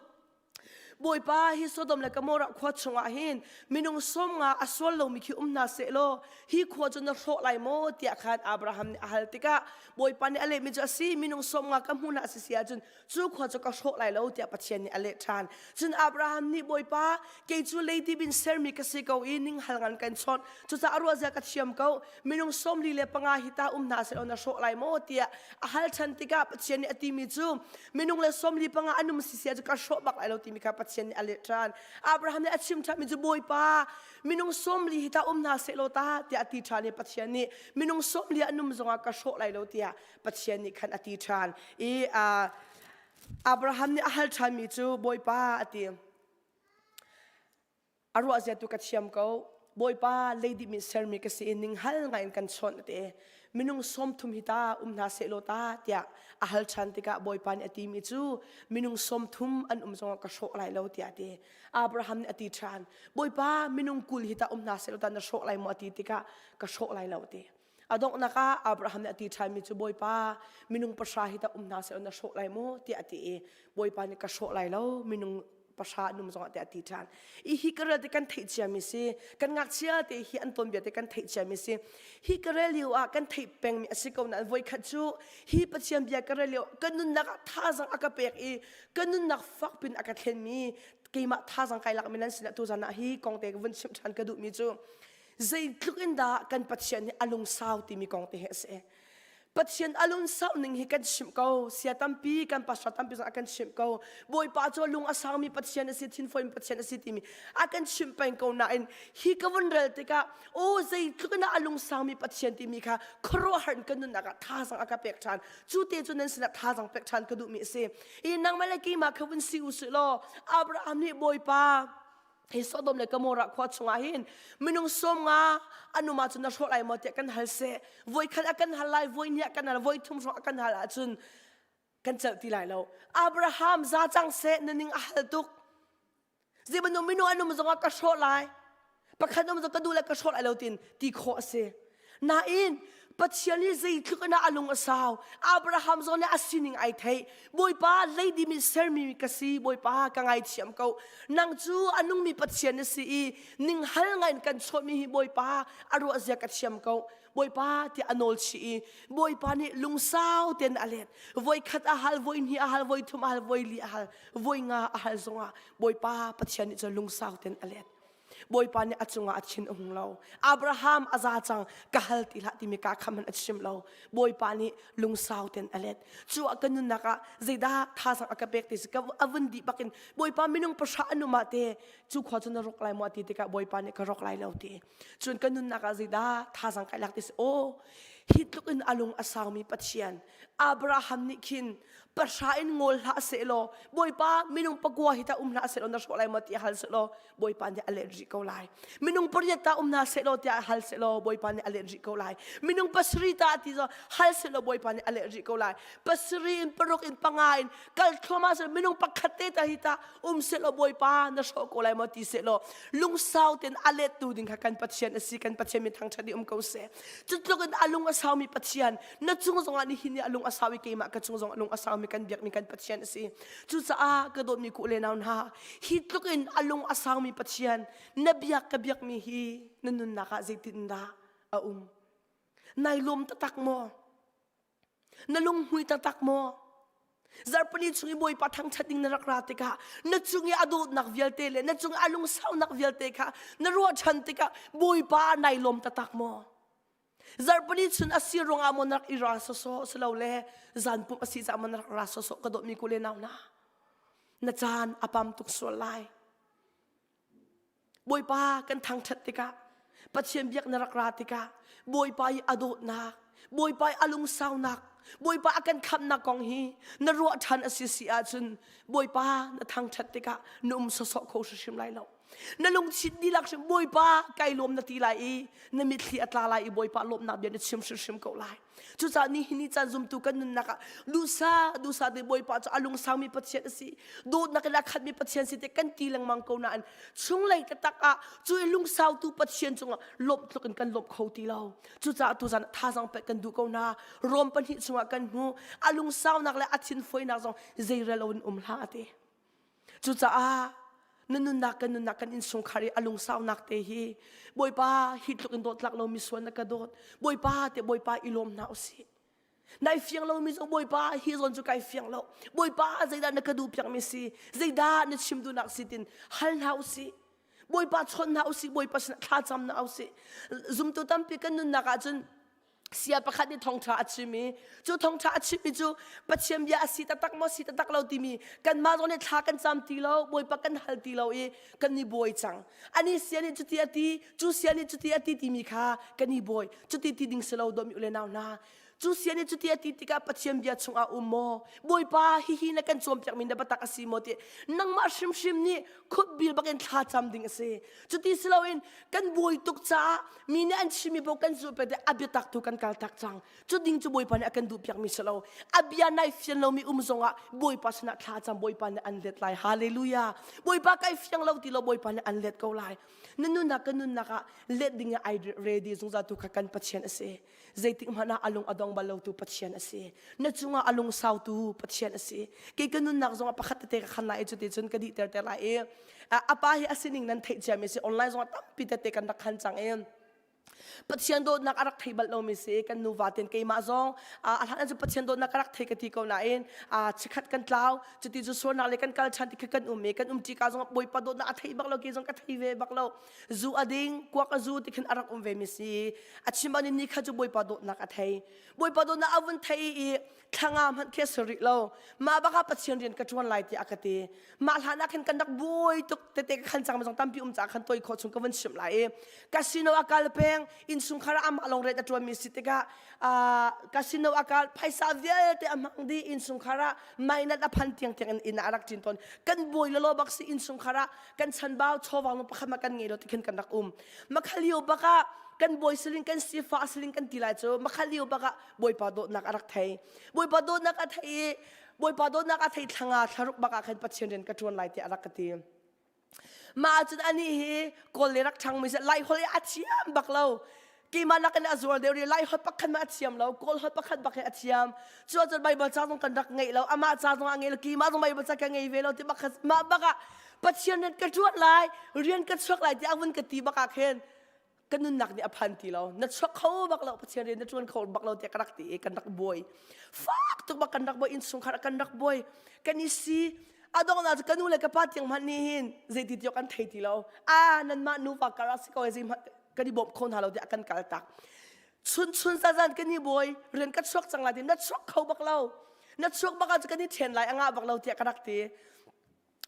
Speaker 7: Bawipa hi Sodom le Gomorrah khua chungah hin minung 50 a sual lomi khi um hna seh law hi khua cu na hrawh lai maw tiah khan Abraham nih a hal tikah Bawipa nih a lehmi cu a si minung 50 ka hmuh hna a si si ahcun cu khua cu ka hrawh lai lo tiah Pathian nih a leh ṭhan. Cun Abraham nih Bawipa kei cu leidip in sermi ka si ko i ninghal ngan kan chawnh cucaah ruahzia ka thiam ko minung 45 hi ta um hna seh law na hrawh lai maw tiah a hal ṭhan tikah Pathian nih a timi cu minung le 45 an um si sia cu ka hrawh bak lai lo timi kha Pathian nih a leh ṭhan. Abraham nih a chim ṭhanmi cu Bawipa minung 40 hi ta um hna seh law ta tiah a ti ṭhan i Pathian nih minung 40 an um zongah ka hrawh lai lo tiah Pathian nih khan a ti ṭhan i Abraham nih a hal ṭhanmi cu Bawipa a ti. A ruahzia tu ka thiam ko. Bawipa leidip in sermi ka si i ninghal ngai in kan chawnh a ti. Minung 30 hi ta um hna sehlaw ta tiah a hal ṭhan tikah Bawipa nih a timi cu minung 30 an um zongah ka hrawh lai lo tiah a ti. Abraham nih a ti ṭhan. Bawipa minung 20 hi ta um hna sehlaw ta na hrawh lai maw a ti tikah ka hrawh lai lo a ti. A donghnak ah Abraham nih a ti ṭhanmi cu Bawipa minung pahra hi tah um hna seh na hrawh lai maw tiah a ti i Bawipa nih ka hrawh lai lo minung pahra an um zongah tiah a ti ṭhan. I hi ka rel te kan theih ciami si kan ngakchia te hi an tuanbia te kan theih ciami si hi ka rel lio ah kan theih pengmi a si ko nain voikhat cu hi Pathian bia ka rel lio ka nunnak ah thazang a ka pek i ka nunnak fakpin a ka thlenmi keimah thazang kai lakmi nan sinah tuzan ah hi kong te ka vun chimh ṭhan ka duhmi cu zeitluk in dah kan Pathian hi a lungsau timi kong te hi a si. Pathian a lungsau ning hi kan chimh ko. Sia tampi kan pastor tampi zong a kan chimh ko. Bawipa cu lung a saumi Pathian a si, thinfawi Pathian a si timi a kan chimh peng ko nain hi ka vun rel tikah aw zeitluk in a lungsaumi Pathian timi kha khuaruahhar in kan nunnak ah thazang a ka pek ṭhan. Cu te cu nan sinah thazang pek ṭhan ka duhmi a si. I nangmah le keimah kha vun si u sih law Abraham nih Bawipa hi Sodom le Gomorrah khua chungah hin minung 50 an um ahcun na hrawh lai maw tiah kan hal seh voi khat a kan hal lai voi hnih a kan hal voi thum hrawng a kan hal ahcun kan celh ti lai lo Abraham za cang seh na ning a hal tuk zei bantuk minung an um zongah ka hrawh lai pakhat um zong ka duh le ka hrawh lai lo tin ti khawh a si Nain Pathian hi zeitluk in a lung a sau. Abraham zong nih a sining ai theih. Bawipa leidimi sermi ka si. Bawipa ka ngaithiam ko. Nang cu a nungmi Pathian na si i ninghal ngai in kan chuahmi hi Bawipa a ruah zia ka thiam ko. Bawipa tiah a nawl chih i Bawipa nih lungsau tein a let. Voi khat a hal, voi hnih a hal, voi thum a hal, voi li a hal, voi nga a hal zongah Bawipa Pathian nih cun lungsau tein a let. Bawipa nih a cungah a thin a hung lo. Abraham a za cang ka hal ti hlah timi ka kham hmanh a chim lo. Bawipa nih lungsau ten a let. Cu ah ka nunnak ah zeidah thazang a ka pek ti si ka a vun dih bakin Bawipa minung pahra an um ah te cu khua cu na rok lai maw ti tikah Bawipa nih ka rok lai lo ti. Cun ka nunnak ah zeidah thazang kai lak ti si aw hi tluk in a lung a saumi Pathian Abraham nih khin pahra in ngawl hlah sehlaw Bawipa minung pakua hi ta um hlah sehlaw na hrawh lai maw ti hal sehlaw Bawipa nih a let rih ko lai. Minung pariat ta um hna sehlaw tiah hal sehlaw Bawipa nih a let rih ko lai. Minung pasarih ta ti zo hal sehlaw Bawipa nih a let rih ko lai. Pasarih in paruk in panga in kal thluahmah sehlaw minung pakhat te ta hi ta um sehlaw Bawipa na hrawh ko lai maw ti sehlaw lungsau tein a let tu ding kha kan Pathian a si kan Pathian min thangṭhat i um ko seh. Cu tluk in a lung a saumi Pathian na cung zongah nihin ni a lung a sau i keimah ka cung zong a lung a saumi kan biakmi kan Pathian a si. Cucaah ka dawtmi ku le nau hna hi tluk in a lung a saumi Pathian na biak ka biakmi hi na nunnak ah zeitindah a um? Nai lawm taktak maw? Na lunghmui taktak maw? Zarhpini chung i Bawipa thangṭhat ding na rak ra tikah na cung i a dawtnak vialte le na cung i a lungsaunak vialte kha na ruah ṭhan tikah Bawipa nai lawm taktak maw? Zarhpini chun a si ruangah maw na rak i ra sawsawh silole zan pumh a si caah maw na rak ra sawsawh ka dawtmi ku le nau hna na caan a pam tuk sual lai. Bawipa kan thangṭhat tikah Pathian biak na rak ra tikah Bawipa i a dawtnak Bawipa i a lungsaunak Bawipa a kan khamhnak kong hi na ruah ṭhan a si si ahcun Bawipa na thangṭhat tikah na um sawsawh kho hrimhrim lai lo. Na lungthin dihlak hrim Bawipa kai lawm na ti lai i na mitthli a tla lai i Bawipa lawmhnak bia na chim hrimhrim ko lai. Cucaah nihin ni caan zumtu kan nunnak ah duhsah duhsah te Bawipa cu a lungsaumi Pathian a si. Dawtnak in a khatmi Pathian si te kan ti lengmang ko nain chunglei taktak ah cu i lungsautu Pathian cungah lawmh tluk in kan lawmh kho ti lo. Cucaah tuzan thazaang pek kan duh ko hna. Rom pahnih chungah kan hmu a lungsaunak le a thinfawinak zong zeirel lo in um hlah a ti. Cucaah. Na nunnak kan nunnak kan innchungkhar i a lungsaunak te hi Bawipa hi tluk in dawt lak lomi sual na ka dawt. Bawipa te Bawipa i lawm hna usih. Nai fiang lomi zong Bawipa hi zawn cu kai fiang lo. Bawipa zeidah na ka duh piakmi si? Zeidah na chim duhnak si tin hal hna usih. Bawipa chawn hna usih, Bawipa sinah thla cam hna usih. Zumtu tampi kan nunnak ahcun sia pakhat nih thawngṭha a chim i cu thawngṭha a chimmi cu Pathian bia a si taktak maw si taktak lo timi kanmah zong nih thla kan cam ti lo Bawipa kan hal ti lo i kan i buai cang ani sia nih cuti a ti cu sia nih cuti a ti timi kha kan i buai cuti ti ding si lo dawmi u le nau hna cu sia nih cuti a ti tikah Pathian bia chungah um maw Bawipa hihi na kan cawnpiakmi na biatak a si maw ti nangmah hrimhrim nih khutbil bakin thla cam ding a si cuti si loin kan buai tuk caah mi nih an chimmi paoh kan zulh pek a biatak tu kan kal tak cang cu ding cu bawipa nih a kan duh piakmi si lo a bia nai fian lomi um zongah bawipa sinah thla cam bawipa nih an let lai hallelujah bawipa kai fiang lo ti lo bawipa nih an let ko lai na nunnak ka nunnak ah let ding ai ready zungzal tu kha kan pathian a si zeitik hmanh ah a lung a dong bal lo tu pathian a si na cungah a lung sau tu pathian a si kei ka nunnak zongah pakhat tete ka khan lai i cuti cun ka dih ter te lai i a pa hi a sining nan theih ciami si online zongah tampi tete kan rak khan cang i Pathian dawtnak a rak thei bal lomi si kan nuva ten keimah zong a hlan cu Pathian dawtnak ka rak thei ka ti ko nain chikhat kan tlau cuti cu sualnak le kan kal ṭhan ti kha kan um i kan um ṭi ka zong Bawipa dawtnak a thei bak lo ke zong ka thei ve bak lo zu a ding kuak a zu ti khin a rak um ve mi si a chim an ni kha cu Bawipa dawtnak a thei Bawipa dawtnak a vun thei i thlanga hmanh khi a si rih lo mah bak ah Pathian rian ka ṭuan lai tiah a ka ti mah hlan ah khin kan rak buai tuk tete ka khan cang zong tampi um caah khan toi khawh chung ka vun chimh lai i casino a kal peng innchungkhar ah amah lawng rian a ṭuanmi si tikah casino a kal phaisa vialte a hmang dih innchungkhar ah mainat a phan tiang tiang in inn ah a rak ṭin tawn kan buai lolo bak si innchungkhar ah kan chanbau chawva mo pakhat ma kan ngei lo ti khin kan rak um makhalio bak ah kan bawi siling kan sifa siling kan ti lai cu makhalio bak ah bawipa dawtnak a rak thei bawipa dawtnak a thei i bawipa dawtnak a thei thlanga thlaruk bak ah khan pathian rian ka ṭuan lai tiah a rak ka ti mah ahcun anih hi kawl le rak ṭhang mi lai holh a thiam bak lo keimah nakin a zual deuh ri lai holh pakhat mah a thiam lo kawl holh pakhat bak hi a thiam cu ahcun bible ca zong kan rak ngeih lo amah ca zong a ngei lo keimah zong bible ca ka ngei ve lo ti bak mah bak ah pathian rian ka ṭuan lai rian ka chuak lai tiah a vun ka ti bak ah khin ka nunnak nih a phan ti lo na chuak kho bak lo pathian rian na ṭuan kho bak lo tiah ka rak ti i kan rak buai fak tuk bak kan rak buai innchungkhar kan rak buai kan i si a donghnak cu ka nu le ka pa tiang hmanh nih hin zeiti tiok an thei ti lo a nanmah nuva kar ah si ko ai zeihmanh kan i bawm kho hna lo tiah kan kal tak chun chun zazan kan i bawi rian ka chuak cang lai ti na chuak kho bak lo na chuak bak ah cu kan i then lai anga bak lo tiah ka rak ti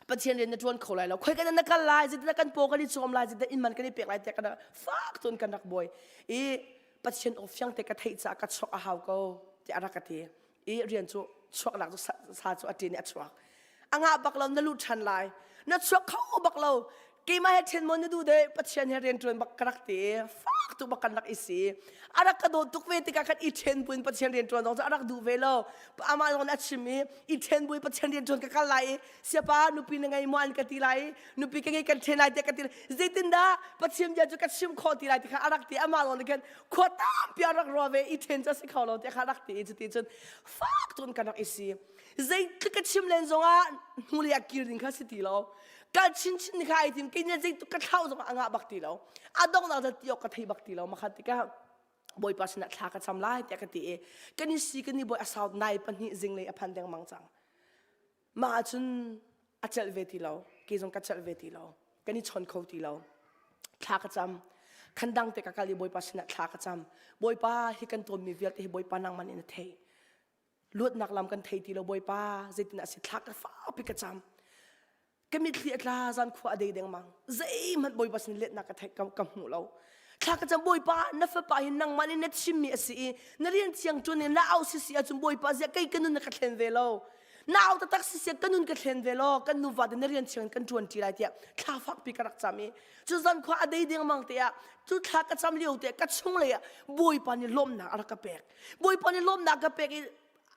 Speaker 7: pathian rian na tuan kho lai lo khoi kan na kal lai zeitin kan paw kan i cawm lai zeitin inn man kan i pek lai tiah kan fak cun kan rak bawi i pathian aw fiang te ka theih caah ka chuak a hau ko tiah a rak ka ti i rian cu chuaknak cu sa cu a ṭin i a chuak a ngah bak lo na lut ṭhan lai na chuak kho bak lo keimah he ṭhen maw na duh deh pathian he rian ṭuan bak ka rak ti fak tuk bak kan rak i si a rak ka dawt tuk ve tikah khan i ṭhen buin pathian rian ṭuan zong cu a rak duh ve lo amah zong nih a chim i i ṭhen buin pathian rian ṭuan ka kal lai i siapa nupi na ngei maw an ka ti lai i nupi ka ngei kan ṭhen lai tiah ka ti zeitindah pathian bia cu ka chim khawh ti lai ti kha a rak ti amah zong nih khan khua tampi a rak ruah ve i ṭhen cu a si kho lo tiah kha rak ti i cuti cun fak cun kan rak i si zeitluk ka chim len zongah hnulei ah kir ding kha si ti lo kal chinchin ni kha ai tim kei nih zeitluk ka thlauh zongah a ngah bak ti lo a donghnak cu ti awk ka thei bak ti lo makhat tikah bawipa sinah thla ka cam lai tiah ka ti i kan i si kan i bawi a sau nai pahnih zinglei a phan dengmang cang Mah ahcun a celh ve ti lo. Kei zong ka celh ve ti lo. Kan i chawn kho ti lo. Thla ka cam. Khandang te ka kal i Bawipa sinah thla ka cam. Bawipa hi kan tawnmi vialte hi Bawipa nangman in a thei. Luatnak lam kan thei ti lo Bawipa zeitin a si thla ka faupi ka cam. Ka mitthli a tla zan khua a dei dengmang. Zeihmanh Bawipa sin letnak ka theih ka, ka hmu lo. Thla ka cam Bawipa na fapa hi nangmah nih na chimmi a si i na rian thiang ṭuan in na au sisi ahcun Bawipa ziah kei ka nun na ka thlen ve lo. Na au taktak sisi ka nun ka thlen ve law kan nuva te na rian thiang in kan ṭuan ṭi lai tiah thla fakpi ka rak cam i cu zan khua a dei dengmang te ah cu thla ka cam lio te ka chunglei ah Bawipa nih lawmhnak a rak ka pek. Bawipa nih lawmhnak ka pek i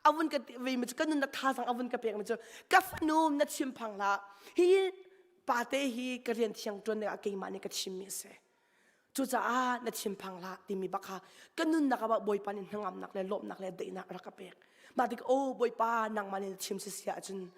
Speaker 7: a vun ka ve mi cu ka nunnak thazaang a vun ka pek mi cu ka fanu na chim phang hlah hi pate hi ka rian thiang ṭuan ding ah keimah nih ka chimmi a si cucaah na chim phang hlah timi bak kha ka nunnak ah bawipa nih hnangamnak le lawmhnak le daihnak a rak ka pek mah tik aw bawipa nangmah nih na chim si si ahcun.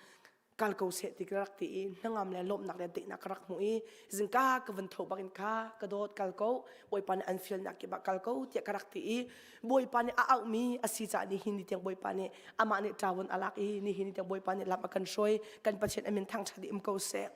Speaker 7: Kal ko seh ti ka rak ti i hnangam le lawmhnak le daihnak ka rak hmuh i zingka ka vun tho bak in kha ka dawt kal ko Bawipa nih an fialnak kip ah kal ko tiah ka rak ti i Bawipa nih a auhmi a si caah nihin ni tiang Bawipa nih amah nih ṭawun a lak i nihin ni tiang Bawipa nih lam a kan hruai kan Pathian a min thangṭhat dih um ko seh.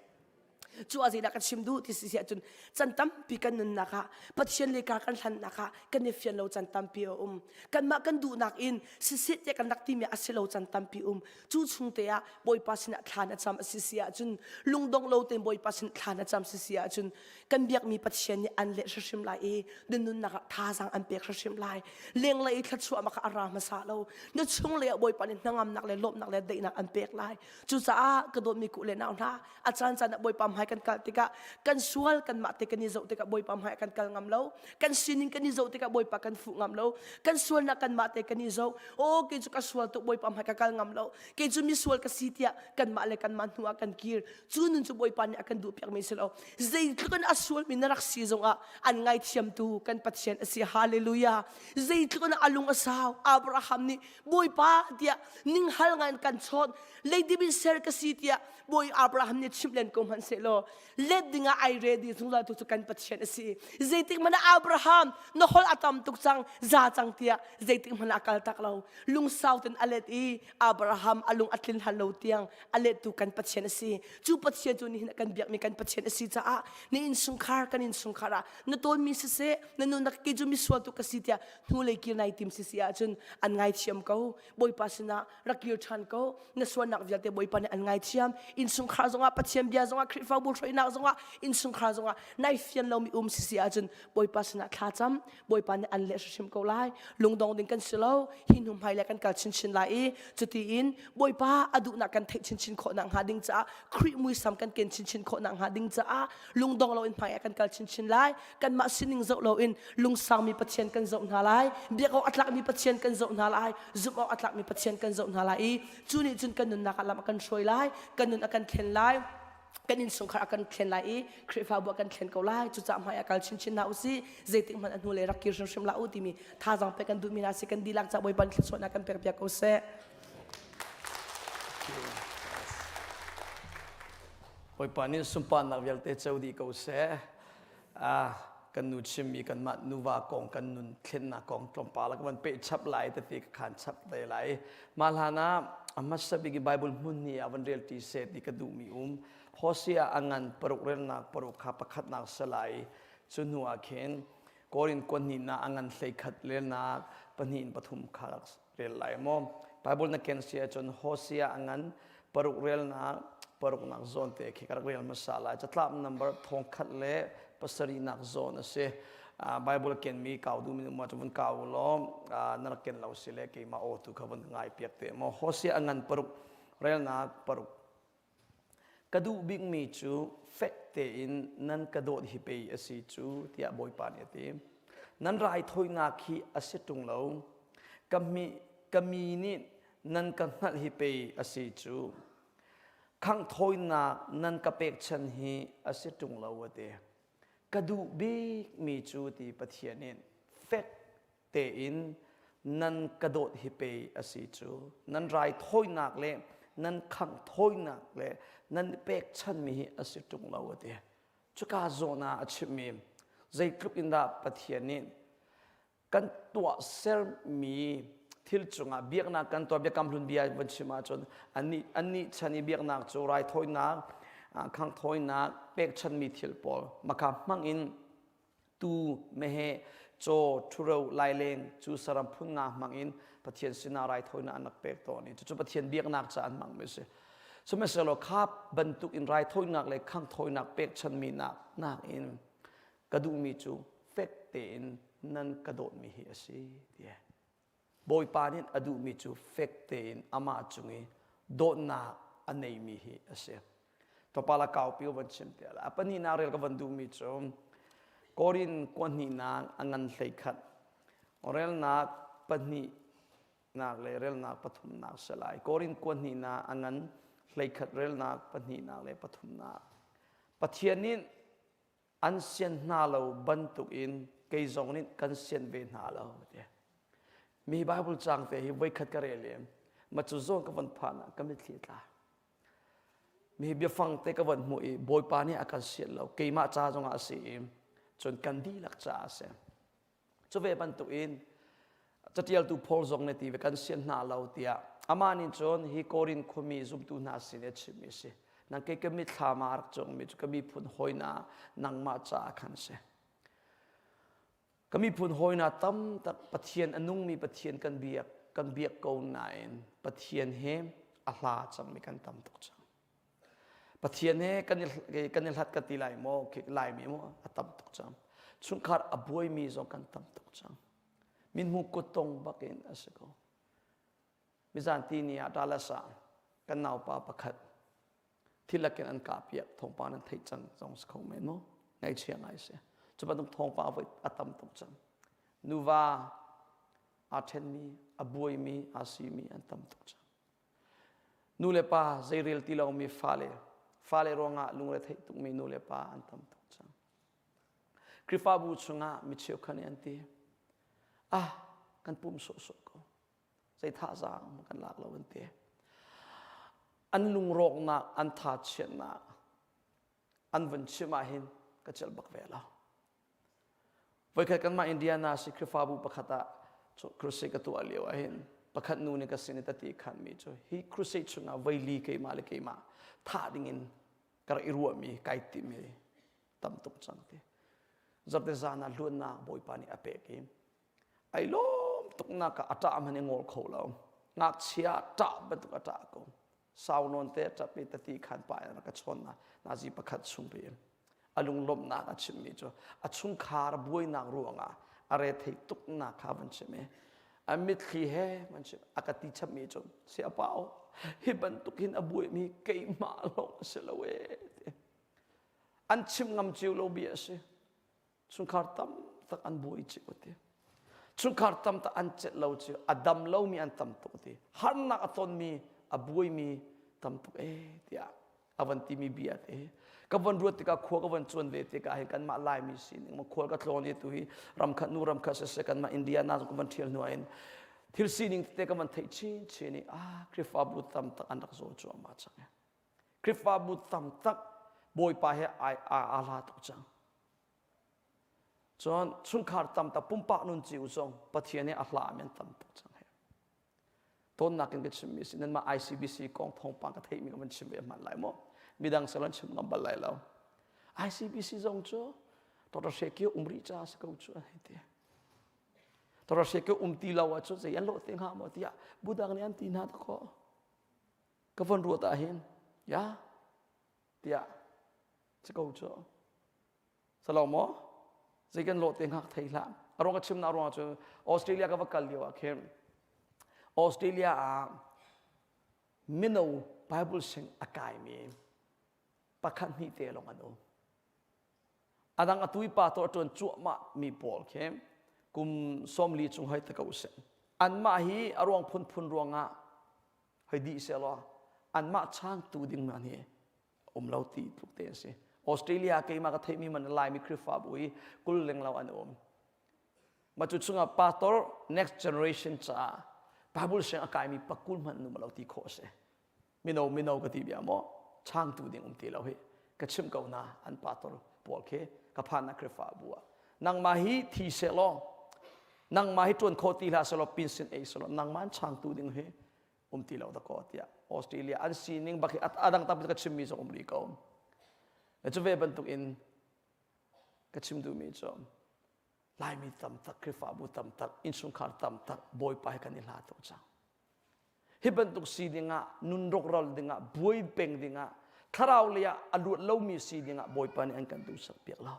Speaker 7: Cu ah zeidah ka chim duh ti si ahcun can tampi kan nunnak ah Pathian le kar kan hlannak ah kan i fian lo can tampi a um. Kanmah kan duhnak in siseh tiah kan rak timi a si lo can tampi um. Cu chung te ah Bawipa sinah thla na cam a si si ahcun lungdong lo tein Bawipa sin thla na cam si si ahcun kan biakmi Pathian nih an leh hrimhrim lai i na nunnak ah thazaang an pek hrimhrim lai. Lenglei i thluachuah mah kha a ra hmasa lo. Na chunglei ah Bawipa nih hnangamnak le lawmhnak le daihnak an pek lai. Cucaah ka dawtmi ku le nau hna a caan caan ah Bawipa hmai kan kal tikah kan sual kanmah te kan i zoh tikah Bawipa hmai kan kal ngam lo kan sining kan i zoh tikah Bawipa kan fuh ngam lo kan sualnak kanmah te kan i zoh oh kei cu ka sual tuk Bawipa hmai ka kal ngam lo kei cu misual ka si tiah kanmah le kanmah hnu ah kan kir cu nun cu Bawipa nih a kan duh piakmi si lo zeitluk in a sualmi na rak si zongah an ngaithiamtu kan Pathian a si hallelujah zeitluk in a lung a sau Abraham nih Bawipa tiah ninghal ngai in kan chawnh leidip in ser ka si tiah Bawi Abraham nih chimh len ko hmanh sehlaw let dingah ai ready zungzal tu cu kan Pathian a si zeitik hmanh ah Abraham na holh a tam tuk cang za cang tiah zeitik hmanh ah a kal tak lo lungsau ten a let i Abraham a lung a tlin hlan lo tiang a lettu kan Pathian a si cu Pathian cu nihin kan biakmi kan Pathian a si caah na innchungkhar kan innchungkhar ah na tawnmi siseh na nunnak kei cu misual tu ka si tiah hnulei kir nai tim si si ahcun an ngaithiam ko Bawipa sinah rak kir ṭhan ko na sualnak vialte Bawipa nih an ngaithiam innchungkhar zongah Pathian bia zongah Khrihfabu hruainak zongah innchungkhar zongah nai fian lomi um si si ahcun Bawipa sinah thla cam Bawipa nih an leh hrimhrim ko lai lungdong ding kan si lo hi hnu hmai le kan kal chinchin lai i cutiin Bawipa a duhnak kan theih chinchin khawh nak hnga ding caah Khrih muisam kan ken chinchin khawh nak hnga ding caah lungdong loin hmai ah kan kal chinchin lai kanmah sining zoh loin lungsangmi Pathian kan zoh hna lai biak awk a tlakmi Pathian kan zoh hna lai zumh awk a tlakmi Pathian kan zoh hna lai i cu nih cun kan nunnak ah lam a kan hruai lai kan nun a kan thlen lai kan innchungkhar a kan thlen lai i Khrihfabu a kan thlen ko lai cucaah hmai ah kal chinchin hna usih zeitik hmanh a hnu le rak kir hrimhrim hlah u timi thazaang pek kan duhmi hna si kan dihlak ca Bawipa nih thluachuahnak kan pek piak ko seh.
Speaker 6: Bawipa nih sunparnak vialte co dih ko seh. Ah, kan nu chimmi kanmah nuva kong kan nun thlennak kong tlawmpal ka van peh chap lai tete ka khan chap te lai. Mah hlan ah a hmasa bik i Bible hmun ni ah van rel ti seh ti ka duhmi um. Hosea a ngan paruk relnak paruk kha pakhatnak salai cu hnu ah khin Korin kuanhnihnak a ngan hleikhat relnak pahnih in pathum kha rak rel lai maw Bible na ken si ahcun Hosea a ngan paruk relnak paruknak zawn te khi ka rak rel hmasa lai catlap number thongkhat le pasarihnak zawn a si Bible kenmi kau duh mi ma cu vun kau law na rak ken lo si le keimah aw tu kha vun ngai piak te maw Hosea a ngan paruk relnak paruk Ka duh bikmi cu fek tein nan ka dawt hi pei a si cu, tiah Bawipa nih a ti. Nan raithawinak hi a si ṭung lo. Ka mi, ka mi nih nan ka hngalh hi pei a si cu. Khangh thawinak nan ka pekchan hi a si ṭung lo, a ti. Ka duh bikmi cu ti Pathian nih fek tein nan ka dawt hi pei a si cu nan raithawinak le nan khangh thawinak le nan pekchanmi hi a si ṭung lo a ti cuka zawn ah a chimmi zeitluk in dah Pathian nih kan tuahsermi thil cungah biaknak kan tuah biakam hlun bia van chim ahcun annih annih chan i biaknak cu raithawinak khangh thawinak pekchanmi thil pawl maka hmang in tuu, meheh, caw, ṭhuro, laileng cu saram phun nga hmang in Pathian sinah raithawinak an rak pek tawn i cucu Pathian biaknak caah an hmangmi a si. Sihmanhsehlaw kha bantuk in raithawinak le khanghthawinak pekchanmi nak nakin ka duhmi cu fek tein nan ka dawtmi hi a si ti. Bawipa nih a duhmi cu fek tein amah cung i dawtnak a neimi hi a si. Tlawmpal a kaupi van chim te la. A pahnihnak rel ka van duhmi cu Korin kuahnihnak a ngan hleikhat relnak pahnihnak le relnak pathumnak si lai. Korin kuahnihnak a ngan hleikhat relnak pahnihnak le pathumnak. Pathian nih an sian hna lo bantukin kei zong nih kan sian ve hna lo ti mi Bible cang te hi voikhat ka rel i ma cu zawn ka von phan ah ka mitthli tla. Mi biafang te ka van hmuh i Bawipa nih a kan sian lo. Keimah ca zongah a si i cun kan dihlak caah a si. Cu ve bantukin catialtu Paul zong nih ti ve kan sian hna lo tiah amah nih cun hi Korin khuami zumtu hna sin i a chimmi a si. Nang kei ka mitthlam ah a rak cuangmi cu ka miphun hawi hna nangmah caah khan a si. Ka miphun hawi hna tam tak Pathian a nungmi Pathian kan biak kan biak ko nain Pathian he a hla cangmi kan tam tuk cang. Pathian he kan i kan i hlat ka ti lai maw Laimi maw a tam tuk cang. Chungkhar a buaimi zong kan tam tuk cang. Minhmu kuttong bakin a si ko. Mizan ti ni ah Dallas ah kan naupa pakhat thil in an kah piak thawngpang nan theih cang zong si kho men maw ngaihchia ngai si. Cu bantuk thawngpang voi a tam tuk cang. Nuva aa ṭhenmi, a buaimi, aa simi an tam tuk cang. Nu le pa zeirel ti lomi fale, fale ruangah lungre theih tukmi nu le pa an tam tuk cang. Khrihfabu chungah mi cheukhat nih an ti, ah kan pum sawhsawh ko, zei thazaang kan lak lo an ti. An lungrawknak, an thachiatnak an vun chim ahhin ka celh bak ve lo. Voikhat kanmah Indiana si Khrihfabu pakhat ah crusade ka tuah lio ahhin pakhat nu nih ka sin i tati khanmi cu hi crusade chungah voili keimah le keimah thah dingin ka rak i ruahmi kai timmi tam tuk cang ti. Zarhte zan ah luatnak Bawipa nih a pek i ai lawm tuknak ah a ṭah hmanh i ngol kho lo. Ngakchia ṭah bantuk a ṭah ko. Sau nawn te ṭap i tati khan pa in rak ka chawn na nazi pakhat chung pi a lunglawmhnak a chimmi cu a chungkhar buainak ruangah a rethei tuknak kha van chim i a mitthli he van chim a ka ti chapmi cu si a pau hi bantuk hin a buaimi keimah lawng a si lo ee an chim ngam cio lo bia a si Chungkhar tam tak an buai cio ti. Chungkhar tam tak an celh lo cio. A dam lomi an tam tuk ti. Harnak a tonmi, a buaimi tam tuk ee tiah a van timi bia te. Ka van ruat tikah khua ka van cuan ve tikah hin kanmah Laimi sining ma khual ka tlawn i tu hi ramkhat nu ramkhat siseh kanmah Indiana zong ka van ṭhial hnu in thil sining tete ka van theih chin chin i ah Khrihfabu tam tak an rak zaw cuahmah cang. Khrihfabu tam tak Bawipa he ai aa la tuk cang. Cun chungkhar tam tak pumpak nun cio zong Pathian he a hlami an tam tuk cang he. Tawnnak in ka chimmi si nanmah ICBC kong thawngpang ka theihmi ka van chim ve hman lai maw? Midang sal an chim ngam bal lai lo. ICBC zong cu Dr. Hre Kio um rih ca si ko cu an hei ti. Dr. Hre Kio um ti lo ahcun zei an lawh te hnga maw tiah budang nih an ti hna dakaw. Ka von ruat ah hin ya tiah si ko cu. Salo maw? Zei kan lawh te hngak thei hlah. A ruang ka chimnak ruang cu Australia ka va kal lio ah khin Australia ah mino Bible sing a kaimi pakhat hnih te lawng an um. A dang atu i pa to a ṭuan cuahmah mi pawl khi kum 40 chung hoi te ko usih. Anmah hi a ruang phunphun ruangah hoi dih sehlaw anmah changtu ding man hi um lo ti tluk te an si. Australia keimah ka theihmi man Laimi Khrihfabu hi 20 lenglo an um. Mah cu chungah pastor next generation caah Bible siang a kaimi pakul hmanh num lo ti khawh a si. Mino mino ka ti bia maw changtu ding um ti lo hi ka chim ko na an pastor pawl khi ka phan na Khrihfabu ah nangmah hi thi selaw nangmah hi tuan kho ti hlah selaw pinsin ei selaw nangmah an changtu ding hi um ti lo dakaw tiah Australia an sining bak hi adang tampi ka chimmi zong um rih ko cu ve bantuk in ka chim duhmi cu Laimi tam tak Khrihfabu tam tak innchungkhar tam tak Bawipa he kan i hla tuk cang hi bantuk si dingah nun rawkral dingah buai peng dingah thlarau lei ah a luat lomi si dingah Bawipa nih an kan duhsak piak lo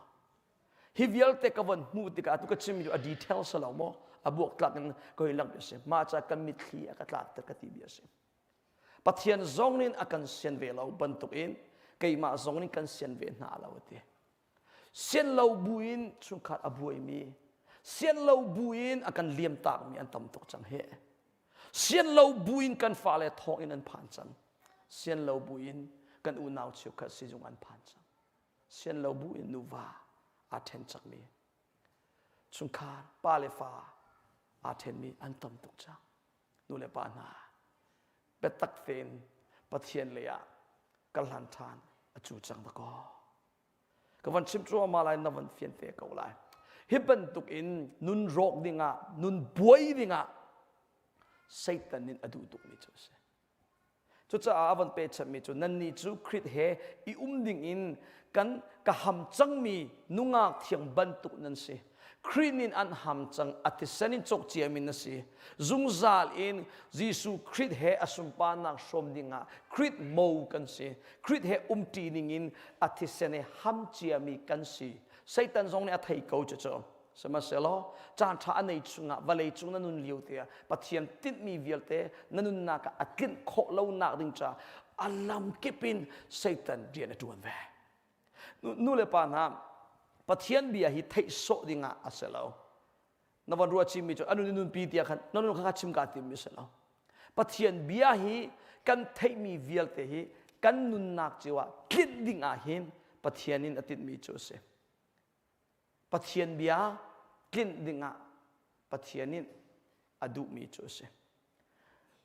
Speaker 6: Hi vialte ka von hmuh tikah atu ka chimmi cu a detail si lo maw? A buaktlak in ka hei langh a si. Mah ca kan mitthli a ka tlakter ka ti bia a si. Pathian zong nih a kan sian ve lo bantukin keimah zong nih kan sian ve hna lo a ti. Sian lo buin chungkhar a buaimi, sian lo buin a kan liamtakmi an tam tuk cang hi. Sian lo buin kan fale thawngin an phan cang. Sian lo buin kan unau cheukhat sizung an phan cang. Sian lo bu in nuva aa ṭhen cangmi chungkhar pa le fa aa ṭhenmi an tam tuk cang. Nu le pa hna biatak tein Pathian lei ah. Ka hlan ṭhan a cu cang dakaw. Ka van chim cuahmah lai na van fian te ko lai. Hi bantuk in nun rawk dingah, nun buai dingah Satan nih a duh tukmi cu a si. Cucaah a van pechanmi cu nannih cu Khrih he i um dingin kan ka ham cangmi nungak thiang bantuk nan si. Khrih nih an ham cang a thisen in cawk ciami na si. Zungzal in Jesuh Khrih he a sunparnak hrawm dingah Khrih mo kan si. Khrih he umṭi ningin a thisen he ham ciami kan si. Satan zong nih a thei ko cucu. Sihmanhsehlaw caan ṭha a nei chungah vawlei cung na nun lio te ah Pathian tinhmi vialte na nunnak ah a tlinh khawh lonak ding caah a lamkip in Satan rian a ṭuan ve. Nu le pa hna, Pathian bia hi theih sawh dingah a si lo. Na van ruah chimmi cu a nun in nunpi tiah khan na nun kha chim kaa timmi a si lo. Pathian bia hi kan theihmi vialte hi kan nunnak cio ah tlinh ding ah hin Pathian in a tinhmi cu a si. Pathian bia tlinh dingah Pathian nih a duhmi cu a si.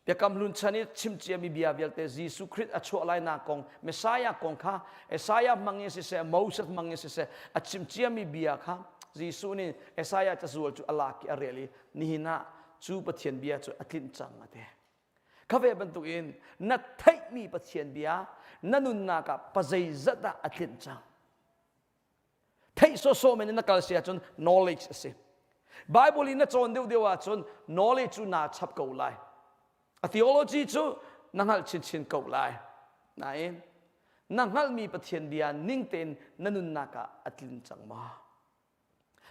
Speaker 6: Biakam hlun chan i chim ciami bia vialte Jesuh Khrih a chuah lainak kong, Messiah kong kha Isaiah hmang in siseh, Moses hmang in siseh, a chim ciami bia kha Jesuh nih Isaiah cazual cu a lak i a rel i nihin ah cu Pathian bia cu a tlinh cang a ti. Kha ve bantukin na theihmi Pathian bia na nunnak ah pazeizat ah a tlinh cang. Theih sawsawh men in na kal si ahcun knowledge a si. Bible in na cawn deuhdeuh ahcun knowledge cu naa chap ko lai. A theology cu na hngalh chinchin ko lai. Nain na hngalhmi Pathian bia ning tein na nunnak ah a tlin cang ma?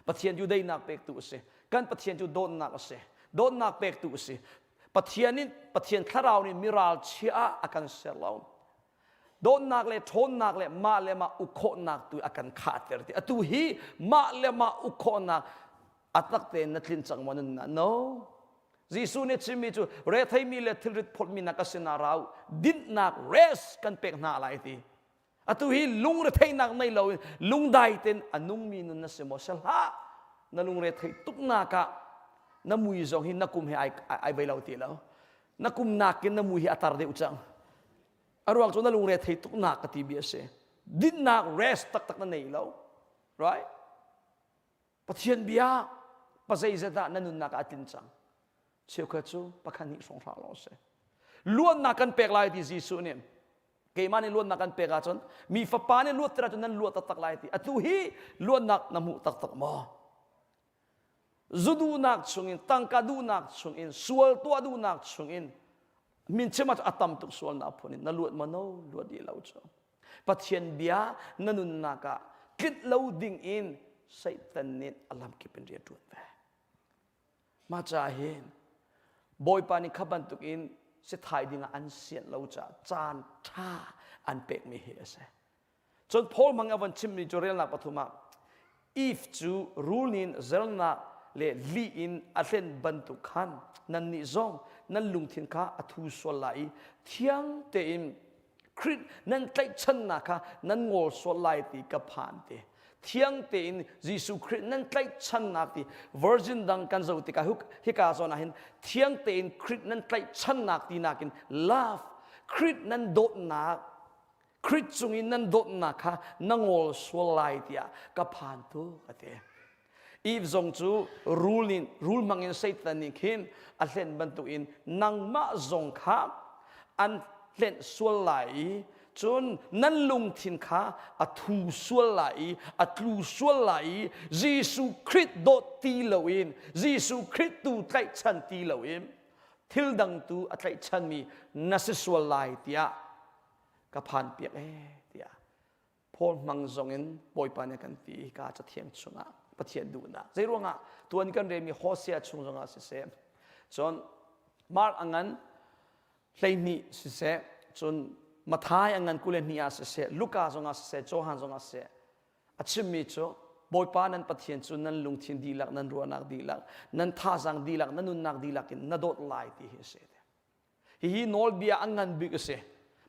Speaker 6: Pathian cu daihnak pektu a si. Kan Pathian cu dawtnak a si. Dawtnak pektu a si. Pathian in Pathian thlarau nih miral chia ah a kan ser lo. Dawtnak le ṭhawnnak le mah le mah uk khawhnak tu a kan khahter ti. Atu hi mah le mah uk khawhnak a tak tein na tlin cang maw nan no. Jesuh nih chimmi cu retheimi le thilrit phawtmi na ka sinah rau dinhnak rest kan pek hna lai ti. Atu hi lungretheihnak nei loin lungdai tein a nungmi nun na si maw si hlah. Na lungre theih tuknak ah na mui zong hi na kum he ai, ai bei lo ti lo. Na kum nakin na mui hi a tar deuh cang. A ruang cu na lungre thei tuknak ka ti bia a si. Dinnak rest taktak na nei lo. Right? Pathian bia pazeizat ah na nunnak ah a tlin cang. Cheukhat cu pakhat hnih hrawng hlah lawng si. Luatnak kan pek lai ti Jesuh nih keimah nih luatnak kan pek ahcun mi fapa nih luatter ahcun nan luat taktak lai ti. Atu hi luatnak na hmuh taktak maw? Zu duhnak chungin, tangka duhnak chungin, sual tuah duhnak chungin min chim ah a tam tuk sualnak phun in na luat ma no luat dih lo cu. Pathian bia na nunnak ah tlinh lo ding in Satan nih a lamkip in rian ṭuan ve. Mah caah hin Bawipa nih kha bantuk in sithai dingah an sianh lo caah caan ṭha an pekmi hi a si. Cun Paul hmang a von chimmi cu relnak pathum ah Eve cu rul nih zernak le lih in a hlen bantuk khan nannih zong nan lungthin kha a thu sual lai i thiang tein Khrih nan tlaihchannak kha nan ngawl sual lai ti ka phan ti. Thiang tein Jesuh Khrih nan tlaihchannak ti virgin dang kan zoh tikah hika zawn ah hin thiang tein Khrih nan tlaihchannak ti nakin love Khrih nan dawtnak Khrih cung i nan dawtnak kha na ngawl sual lai tiah ka phan tuk a ti. Eve zong cu rul in rul hmang in Satan nih khin a hlen bantukin nangmah zong kha an hlenh sual lai i cun nan lungthin kha a thu sual lai i a tlu sual lai i Jesuh Khrih dawt ti loin Jesuh Khrih tu tlaihchan ti loin thil dang tu a tlaihchanmi na si sual lai tiah ka phan piak ee tiah Paul hmang zong in Bawipa nih kan ti hika cathiang chungah Pathian duhnak zei ruangah tuan kan relmi Hosea chung zongah siseh cun Mark a ngan 12 siseh cun Matthai a ngan 22 ah siseh Luka zongah siseh Johan zongah siseh a chimmi cu Bawipa nan Pathian cu nan lungthin dihlak nan ruahnak dihlak nan thazaang dihlak nan nunnak dihlak in na dawt lai ti hi a si Hihi nawlbia a ngan bik a si.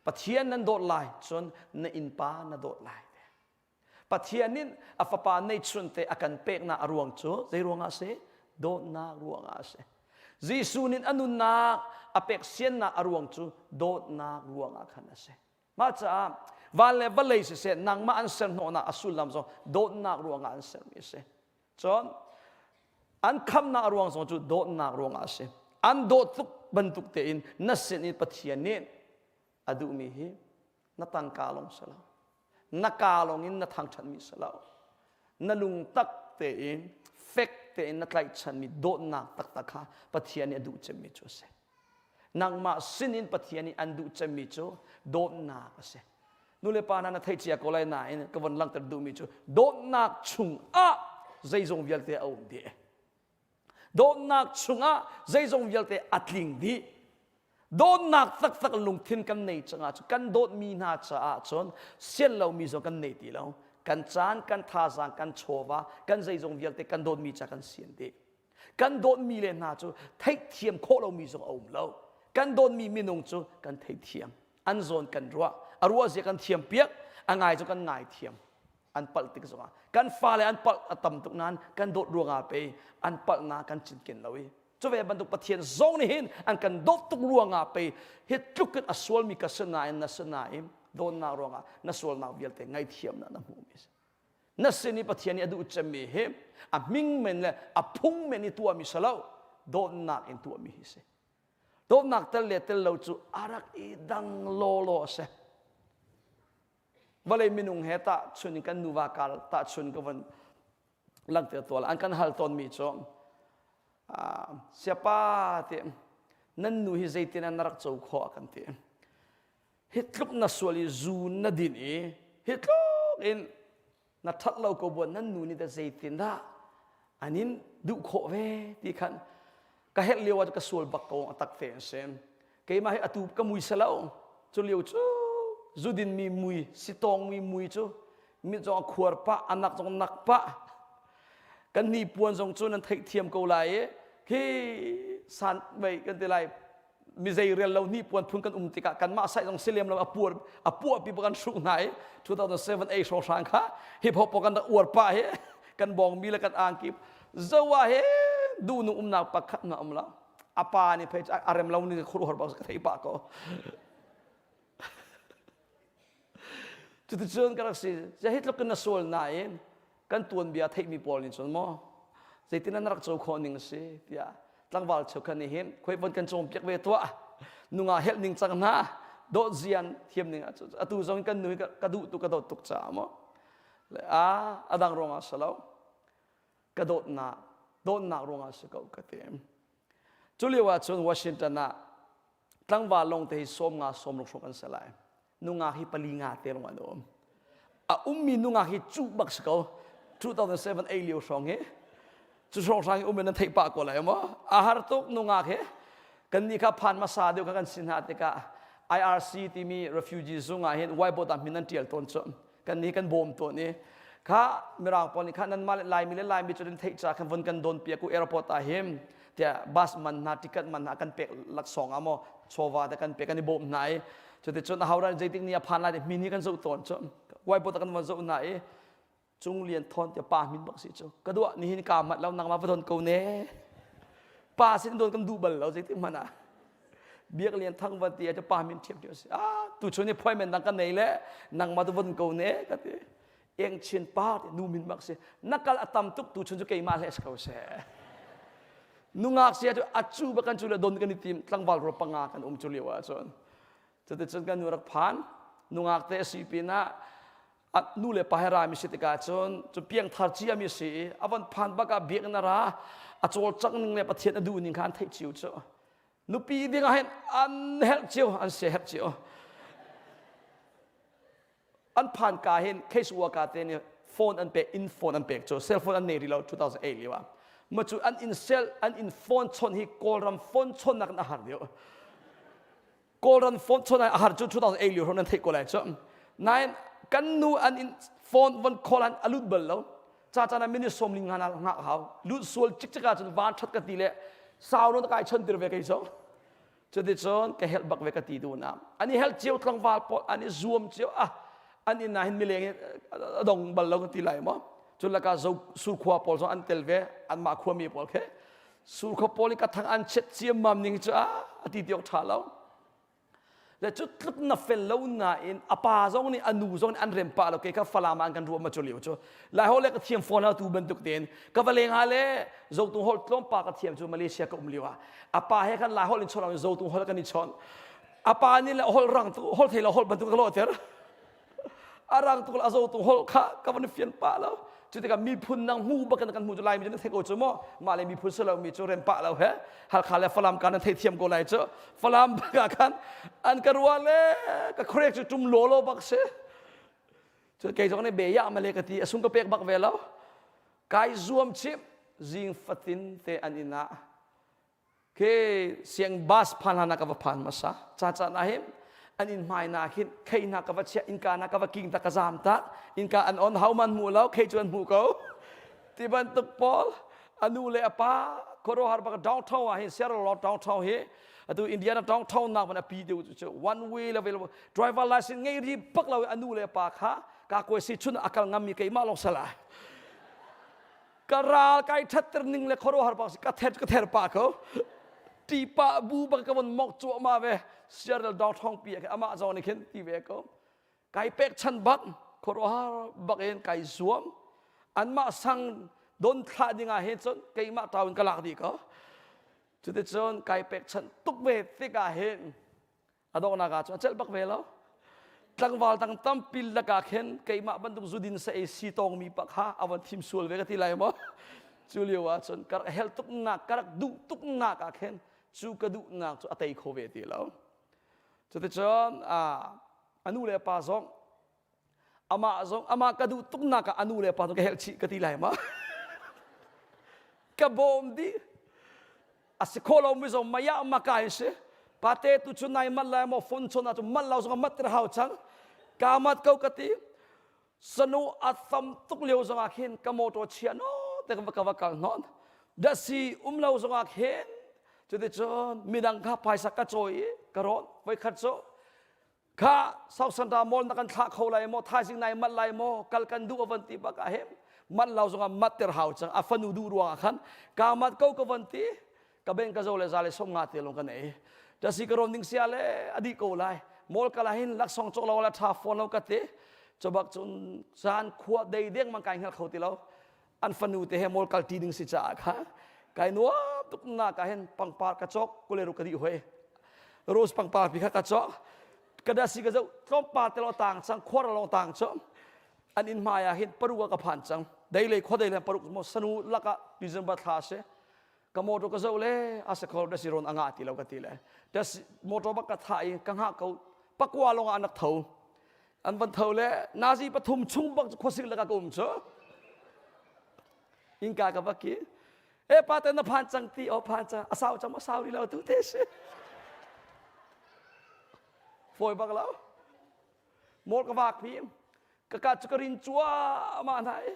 Speaker 6: Pathian nan dawt lai cun na innpa na dawt lai. Pathian nih a fapa neihchun te a kan peknak a ruang cu zei ruangah a si? Dawtnak ruangah a si. Jesuh nih a nunnak a pek siannak a ruang cu dawtnak ruangah khan a si. Mah caah van le vawlei siseh nangmah an ser hnawhnak a sullam zong dawtnak ruangah an sermi a si. Cun an khamnak ruang zong cu dawtnak ruangah a si. An dawt tuk bantuk tein na sin in Pathian nih a duhmi hi na tangka lawng si lo. Na kaa lawng in na thangṭhatmi si lo. Na lungtak tein fek tein na tlaihchanmi dawtnak taktak kha Pathian nih a duh cemmi cu a si. Nangmah sinin Pathian nih an duh cemmi cu dawtnak a si. Nu le pa hna na theih cia ko lai nain ka von langhter duhmi cu dawtnak chungah zeizong vialte a um dih. Dawtnak chungah zeizong vialte a tling dih. Dawtnak taktak lungthin kan nei cangah cu kan dawtmi hna caah cun sian lomi zong kan nei ti lo. Kan caan, kan thazaang, kan chawva, kan zeizong vialte kan dawtmi ca kan sian dih. Kan dawtmi le hna cu theihthiam khawh lomi zong a um lo. Kan dawtmi minung cu kan theithiam. An zawn kan ruah. A ruah zia kan thiam piak. A ngai cu kan ngai thiam. An palh tik zongah. Kan fale an palh a tam tuk nain kan dawt ruangah pe an palhnak kan cinken lo i cu ve bantuk Pathian zong nih hin an kan dawt tuk ruangah pe hi tluk in a sualmi ka si nain na si nain dawtnak ruangah na sualnak vialte ngaihthiamnak na hmuhmi a si. Na sin i Pathian nih a duh cemmi hi a hming men le a phung men i tuahmi si lo dawtnak in tuahmi hi si. Dawtnak tel le tel lo cu a rak i dang lawlaw a si. Vawlei minung he tahchun in kan nuva kar tahchun ka von langhter tual an kan hal tawnmi cu siapa ti nan nu hi zeitin an rak co khawh a kan ti. Hi tluk na sual i zu na din i hi tluk in na ṭhat lo ko buan nan nu nih dah zeitindah an in duh khawh ve ti khan ka herh lio ah ka sual bak ko a tak te an si keimah hi atu ka mui selo cu lio cu zudin mi mui sitong mi mui cu mit zong a khuar pah anak zong nak pah kan ni puan zong cu nan theihthiam ko lai i khi san mei kan ti lai mi zei rel lo ni puan phun kan um tikah kanmah sai zong si lem lo a puar a puah pi kan hruk hna i 2007 a hrawng hrang kha hip hop kan rak uar pa he kan bong mi le kan angki zowa he du nu umnak pakhat na um lo a pa nih phei a rem lo ni khur hor bak ka thei pa ko Cuticun ka rak si. Hi tluk in na sual nain kan tuanbia theihmi pawl nih cun maw zeitin an rak co khawh ning a si tiah tlangval cheukhat nih hin khoi von kan cawnpiak ve tuah nunga helh ning cang hna dawt zian thiam ning atu zong kan nu hi ka duh tuk ka dawt tuk caah maw le a a dang ruangah si lo ka dawtnak dawtnak ruangah si ko ka ti cu lio ah cun Washington ah tlangval lawng te hi sawm nga sawm ruk hrawng an si lai nungak hi pali nga te lawng an um a ummi nungak hi cuh bak si ko 2007 ei lio hrawng hi cu hrawng hrang i um in nan theih pah ko lai maw a har tuk nungak hi kan nih kha phan hmasa deuh kha kan si hna tikah IRC timi refugee zung ah hin whiteboard ah min an tial tawn cu kan nih kan bawm tawn i kha mirang pawl nih kha nanmah le laimi le laimi cu theih ca khan von kan don piak u airport ah hin tiah bus man hna ticket man hna kan pek laksawng ah maw chawva te kan pek kan i bawm hna i cuticun a hodah zeitik ni a phan lai min hi kan zoh tawn cu whiteboard ah kan von zoh hna i Cung Lian Thawn tiah pa min bak si cu ka duah nihin ka mat lo nangmah va don ko ne pa sin don kan duh bal lo zeitik hmanh ah Biak Lian Thang van ti ah pa min ṭhiam ṭhiam si ah tu chun i appointment dang kan nei le nangmah tu von ko ne ka ti eng chin pa ti nu min bak si na kal a tam tuk tu chun cu keimah hle si ko seh nungak sia cu a cu ba kan cu le don kan i tim tlangval ro panga kan um cu lio ah cun cuticun kan nu rak phan nungak te a si pinah a nu le pa he rami si tikah cun cu piangthar ciami si i a von phan bak ah biakinn a ra a cawlcangh ning le Pathian a duh ning kha an theih cio cu nupi ding ah hin an herh cio an sia herh cio an phan ka hin case worker te nih phone an pek in phone an pek cu cell phone an nei rih lo 2008 lio ah ma cu an in cell an in phone chon hi kawlram phone chon nak in a har deuh Kawlram phone chon a har cu 2008 lio hron an theih ko lai cu. Nain kan nu an in phone von call an a lut bal lo. Ca caan ah minute sawm ling nga ngak hau. Lut sual cikcek ah cun van that ka ti le sau non kai chon tir ve kei so. Cuticun ka help bak ve ka ti tu na. An i help cio tlangval pawl an i zuam cio ah an inn ah hin mileng a dong bal lo kan ti lai maw. Cun laka zo surkhua pawl zong an tel ve anmah khuami pawl khe Surkhua pawl nih ka thang an chet ciammam ning cu a ti ti awk ṭha lo. Le cu tluk na fel lo nain a pa zong nih a nu zong nih an rem pah lo ke kha Falam ah an kan ruah ma cu lio cu. Lai holh le ka thiam fawn lo tu bantuk tein ka va leng ah le Zotung holh tlawmpa ka thiam cu Malaysia ka um lio ah a pa he khan Lai holh in chawnh lo Zotung holh kan i chawnh. A pa nih le holh rang tu holh thei lo holh bantuk ka lawhter. A rang tuk a zotung holh kha ka van fian pah lo. Cu tikah miphun nang hmu bak in kan hmu cu Laimi cu nan theih ko cu maw? Mah le miphun si lomi cu rem pah lo he. Halkha le Falam ka nan theithiam ko lai cu. Falam bak ah khan an ka ruah le ka khuarek cu tum law law bak si. Cu kei zong nih be ya male ka ti a sung ka pek bak ve lo. Kai zuam chim zing fatin te an inn ah ke siang bus phan hlan ah ka va phan hmasa ca caan ah hin an inn hmai na khin khei hna ka va chiah innka na ka va king ta ka zam ta innka an on hau man hmu lo khei cu an hmu ko ti bantuk pawl anu le apa khuaruahhar bak downtown ah hin Sierra Leone downtown hi atu Indiana downtown nak man a pi deuh cu one way level driver license ngei ri bak lo anu le pa kha ka koi si chun akal ngam mi keimah lawng sala ka ral kai thatter ning le khuaruahhar bak ka ther ka ther pa ko ti pa bu bak ka von mok cuahmah ve Sierra downtown pi amah zong nih khin ti ve ko kai pek chan bak khuaruahhar bak in kai zuam anmah sang don thlah ding ah hin cun keimah tau in ka lak dih ko cuticun kai pek chan tuk ve tikah hin a donghnak ah cun a celh bak ve lo tlangval dang tampi lakah khin keimah bantuk zudin sa ei si tawngmi pa kha a van thim sual ve ka ti lai maw cu lio ah cun ka rak hel tuknak ka rak duh tuknak ah khin cu ka duhnak cu a tei kho ve ti lo cuticun a nu le pa zong amah zong amah ka duh tuknak ah a nu le pa zong ka helh chih ka ti lai ma ka bawm dih a si kho lo mi zong maya maka in si pate tu cu nai mat lai maw phone chon ah cu mat lo zong mat tir hau cang ka mat ko ka ti sanu a tam tuk lio zong ah khin ka motor chia no te ka va kal hnon dasi um lo zong ah khin cuticun midang kha phaisa ka cawi i ka rawn voikhat cu Kha South Santa Mall na kan thlah kho lai maw thaizing nai mat lai maw kal kan duh a van ti bak ah hem mat lo zongah mat ter hau cang a fanu duh ruangah khan ka mat ko ka van ti ka beng ka zo le za le som nga te long ka nei tasi ka rom ding sia le adi ko lai mall kala hin laksong chok lo la tha phone lo ka te chobak chun zan khua dei deng mang kai hngal kho ti lo an fanu te he mall kal ti ding si caah kha kai nuam tuk na ka hen pangpar ka chok kuleru ka di hoi rose pangpar pi kha ka chok ka da si ka zo tlawmpal te lo tang chang khuar long tang cho an in hmai ah hin paru ka phan chang dei le khua dei le paruk mo sanu laka December thla se ka motor ka zo le a se khol da si ron anga ti lo ka ti le da motor bak ka tha i ka ngah ko pakwa long ah anak tho an van tho le nazi pathum chung bak khuasik laka ka um cu inka ka va ki e pa te na phan cang ti o phan cang a sau cang a sau ri lo tu te si foi bak lo mol ka vak pi ka ka chu ka rin chua ma nai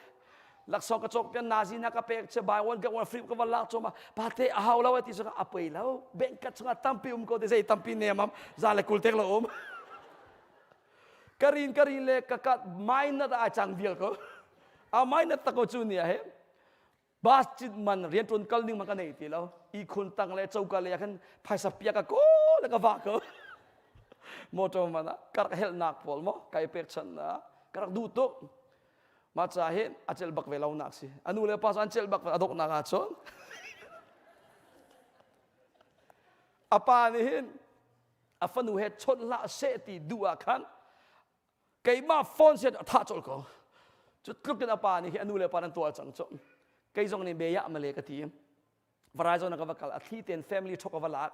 Speaker 6: laksawng ka cawk pian nazi na ka pek che buy one get one free ka van lak choma pa te a hau lo ti chunga a pei lo bank ka chunga tampi um ko te zei tampi ne mam za le kul tek lo um ka rin ka rin le ka ka minor a chang vial ko a minor ta ko chu ni a he bus cit man rian tuan kal ning man ka nei ti lo i khun tang le choka le khan phaisa pia ka ko le ka va ko motor man ah ka rak helh nak pawl mo kai pek chan na ka rak duh tuk ma cha hi a cel bak ve lo nak si anu le pa an cel bak a dok nak ah cun a pa nih hin a fanu he chawnh hlah seh ti duh ah khan keimah phone set a thah colh ko cu tluk in a pa nih hi a nu le pa nan tual cang cu kei zong nih be ya male ka ti Verizon ka va kal a thli ten family thok ka va lak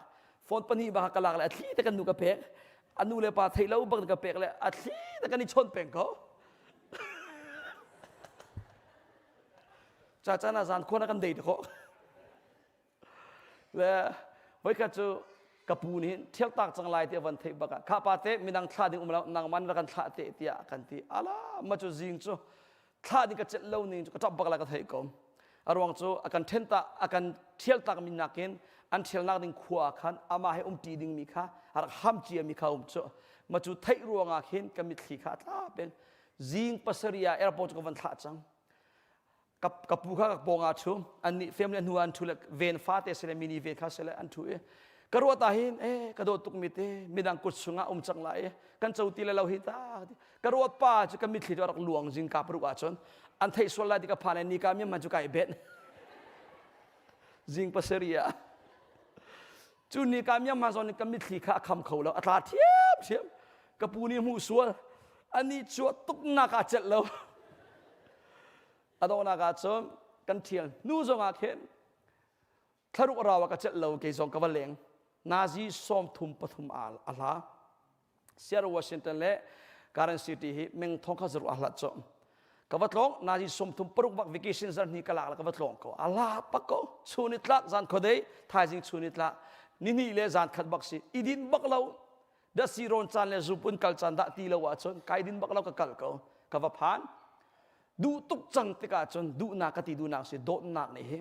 Speaker 6: phone pahnih ba ka lak le a thli te kan nu ka pek a nu le pa thei lo bak ka pek le a thli te kan i chawn peng ko cha chan ah zan khua na kan dei te kho Le voikhat cu ka pu nih thial tak cang lai ti a van theih bak ah kha pa te midang thlah ding um lo nangman rak kan thlah te tiah kan ti ala ma cu zing cu thlah ding ka celh lo ning cu ka ṭap bak lai ka theih ko a ruang cu a kan ṭhen ta a kan ṭhial tak mi nakin an ṭhialnak ding khua khan amah he umṭi ding mi kha a rak ham cia mi kha um cu ma cu theih ruangah khin ka mitthli kha a tla peng zing pasarih ah airport cu ka van thlah cang ka, ka pu kha ka pawng ah ṭhu annih family hnu ah an ṭhu le ven fate sile mini ven kha sile an ṭhu i. Ka ruat ah hin eh ka dawt tukmi te midang kut chungah um cang lai kan co ti le lo hi ta ka ruat pa cu ka mitthli cu a rak luang zingka paruk ahcun an theih sual lai ti ka phan i nika mi man cu kai bet zing pasari ah cu nika mi man zong ka mitthli kha a kham kho lo a tla thiam thiam ka pu nih hmuh sual ani cu tuk nak ah celh lo a donghnak ah cun kan thial hnu zong ah khin thlaruk rau ah ka celh lo kei zong ka va leng nazi 33 a hla Seattle Washington le Garden City hi meng thong kha zaru a hlat cho ka va tlong nazi 36 bak vacation zar ni ka lak la ka va tlong ko a la pak ko chuni tlak zan khodei thaizing chuni tlak ni ni le zan khat bak si idin bak lo dasi ron caan le zupun kal caan dah ti lo ahcun kai din bak lo ka kal ko ka va phan duh tuk cang tikah cun duhnak ka ti duhnak si dawtnak nih hi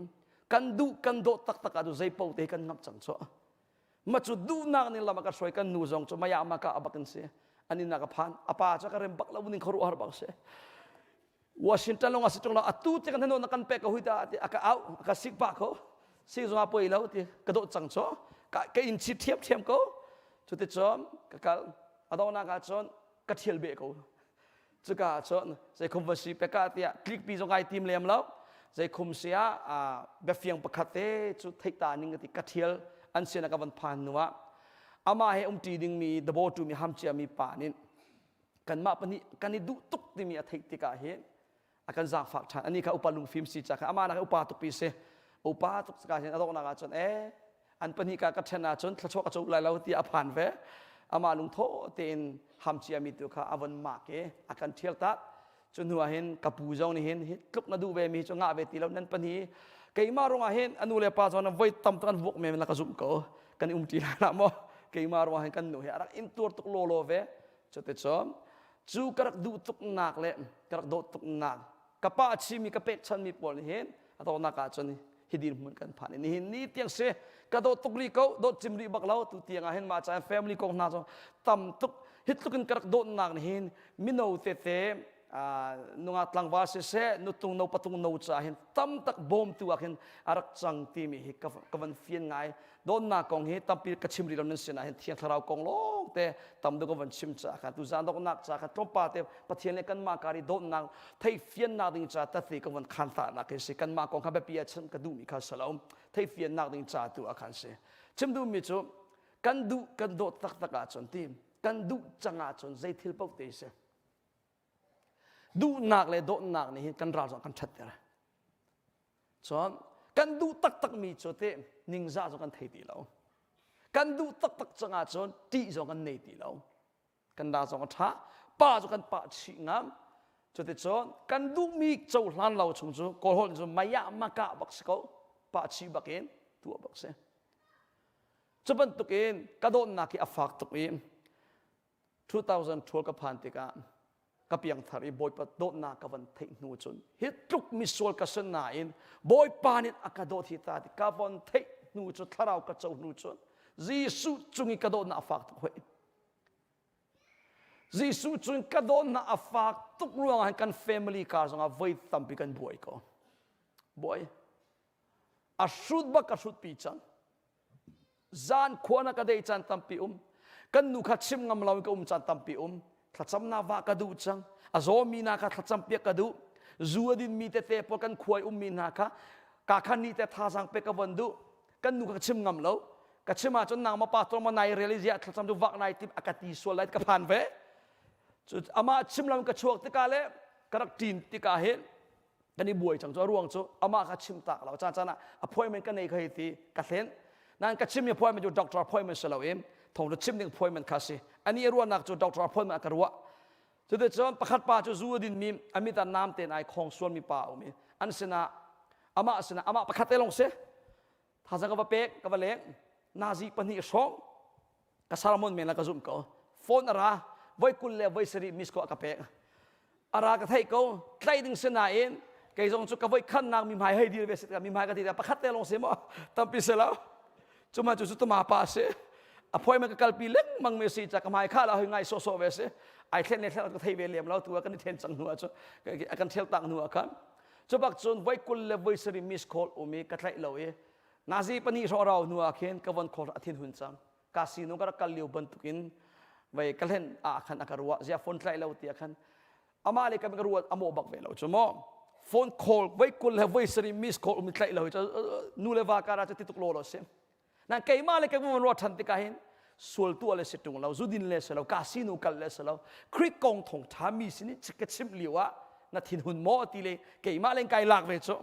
Speaker 6: kan duh kan dawt taktak ah cu zei paoh te kan ngamh cang cu ma cu duhnak nih lam a ka hruai kan nu zong cu maya maka a bak in si an inn ah ka phan a pa cu ka rem bak lo ning khuaruahhar bak si Washington lawng a si ṭung lo atu te kan hano na kan pek ka hui ta ti a ka au a ka sik pah ko sik zong ah poi lo ti ka dawh cang cu ka ka in chi thiam thiam ko cuti cun ka kal a donghnak ah cun ka thial beh ko cuka ah cun zeikhum va si peka tiah tlikpi zong ai tim lem lo zeikhum si ah biafiang pakhat te cu theih ta ning ka ti ka thial an sin ah ka van phan hnu ah amah he umṭi dingmi dawtu mi ham ciami pa nih kanmah pahnih kan i duh tuk timi a theih tikah hin a kan zaangfak ṭhan ani kha upa lungfim si ca kha amah nak upa tukpi si upa tuk ka hin a donghnak ah cun eh an pahnih ka ka ṭhen ahcun thluachuah ka co lai lo tiah a phan ve amah lungtho tein ham ciami tu kha a von mak i a kan ṭhial tak cu hnu ah hin ka pu zong nih hin hi tluk na duh ve mi cu ngah ve ti lo nan pahnih keimah ruangah hin a nu le pa zong voi tam tuk an vuak men la ka zumh ko kan i um ṭi lai lah maw keimah ruangah hin kan nu hi a rak in tuar tuk lawlaw ve Cuticun cu ka rak duh tuknak le ka rak dawt tuknak ka pa a chimmi ka pekchanmi pawl nih hin a dawtnak ah cun hi dirhmun kan phan i nihin ni tiang si ka dawt tuk rih ko dawt cim rih bak lo tu tiang ah hin mah caan family kong hna cu tam tuk hi tluk in ka rak dawtnak nih hin mino tete nungak tlangval siseh nutung no patung no caah hin tam tak bawmtu ah khin a rak cang timi hi ka, ka van fian ngai donnak kong hi tampi ka chim rih lo nan sinah hin thiang thlarau kong lawng te tam deuh ka van chim caah khan tuzaan donghnak ca kha tlawmpal te Pathian le kanmah kar i dawtnak theihfiannak ding ca tate ka van khan tahnak hi si kanmah kong kha biapi ah chim ka duhmi kha si lo theihfiannak ding ca tu ah khan si chim duhmi cu kan duh kan dawt taktak ahcun ti kan duh cang ahcun zei thil paoh te si Duhnak le dawtnak nih hin kan ral zong kan ṭhatter. Cun kan duh taktakmi cu teh ningzah zong kan thei ti lo. Kan duh taktak cang ahcun ṭih zong kan nei ti lo. Kan ral zong a ṭha. Pa cu kan pah chih ngam. Cuticun kan duhmi cohlan lo chung cu Kawl holh cu maya maka bak si ko. Pah chih bak in tuah bak si. Cu bantukin ka dawtnak hi a fak tuk i 2012 ka phan tikah ka piangthar i Bawipa dawtnak ka van theih hnu cun hi tluk misual ka si nain Bawipa nih a ka dawt hi ta ti ka von theih hnu cu thlarau ka co hnu cun Jesuh cung i ka dawtnak a fak tuk hoi. Jesuh cung ka dawtnak a fak tuk ruangah kan family kar zongah voi tampi kan buai ko. Buai. A hrut bak ka hrut pi cang. Zan khua na ka dei caan tampi um. Kan nu kha chim ngam lo in ka um caan tampi um. Thlacamnak va ka duh cang. A zawmi hna kha thlacam piak ka duh. Zu a dinmi tete pawl kan khua i ummi hna kha ka khan ni te thazaang pek ka von duh. Kan nu kha ka chim ngam lo. Ka chim ahcun nangmah pastor ma nai rel i ziah thlacam cu vak nai tim a ka ti sual lai ka phan ve. Cu amah chim lo in ka chuak tikah le ka rak ṭin tikah hin kan i buai cang cu a ruang cu amah kha chim tak lo caan caan ah appointment ka nei kha ti ka hlen nain ka chimmi appointment cu doctor appointment si lo in thong cu chim ding appointment kha si ani a ruahnak cu doctor appointment a ka ruah cuticun pakhat pa cu zu a dinmi a mit ah nam tein ai khong sualmi pa a um i an sinah amah sinah amah pakhat te lawng si thazang ka va pek ka va leng nazi pahnih hrawng ka sermon men la ka zumh ko phone a ra voi kul le voi sarih miss ko a ka pek a ra ka theih ko tlai ding si nain kei zong cu ka voi khannak mi hmai hei dir ve si mi hmai ka ti pakhat te lawng si maw tampi si lo cuma cu cu tuma pa si appointment ka kalpi lengmang mi si ca ka hmai kha la hoi ngai so so ve si ai thlen le thlen ka thei ve lem lo tu kan i then cang hnu ah cu a kan thel tak hnu ah khan cu bak cun voi kul le voi sarih miss call um i ka tlaih lo i. Nazi pani hrawh rau hnu ah khin ka von call a thin hun cang. Casino ka rak kal lio bantukin vei ka hlen ah khan a ka ruah zia phone tlaih lo ti ah khan amah le kan ka ruat amo bak ve lo cu maw phone call voi kul le voi sari miss call um tlaih lo cu nu le va kara cu ti tuk lo lo si na keimah le keimah ruah than tikah hin sual tuah le si tung lo zudin le si lo casino kal le si lo Khrih kong thong tha mi sin ka chimh lio ah na thinhun maw ti le keimah len kai lak ve cu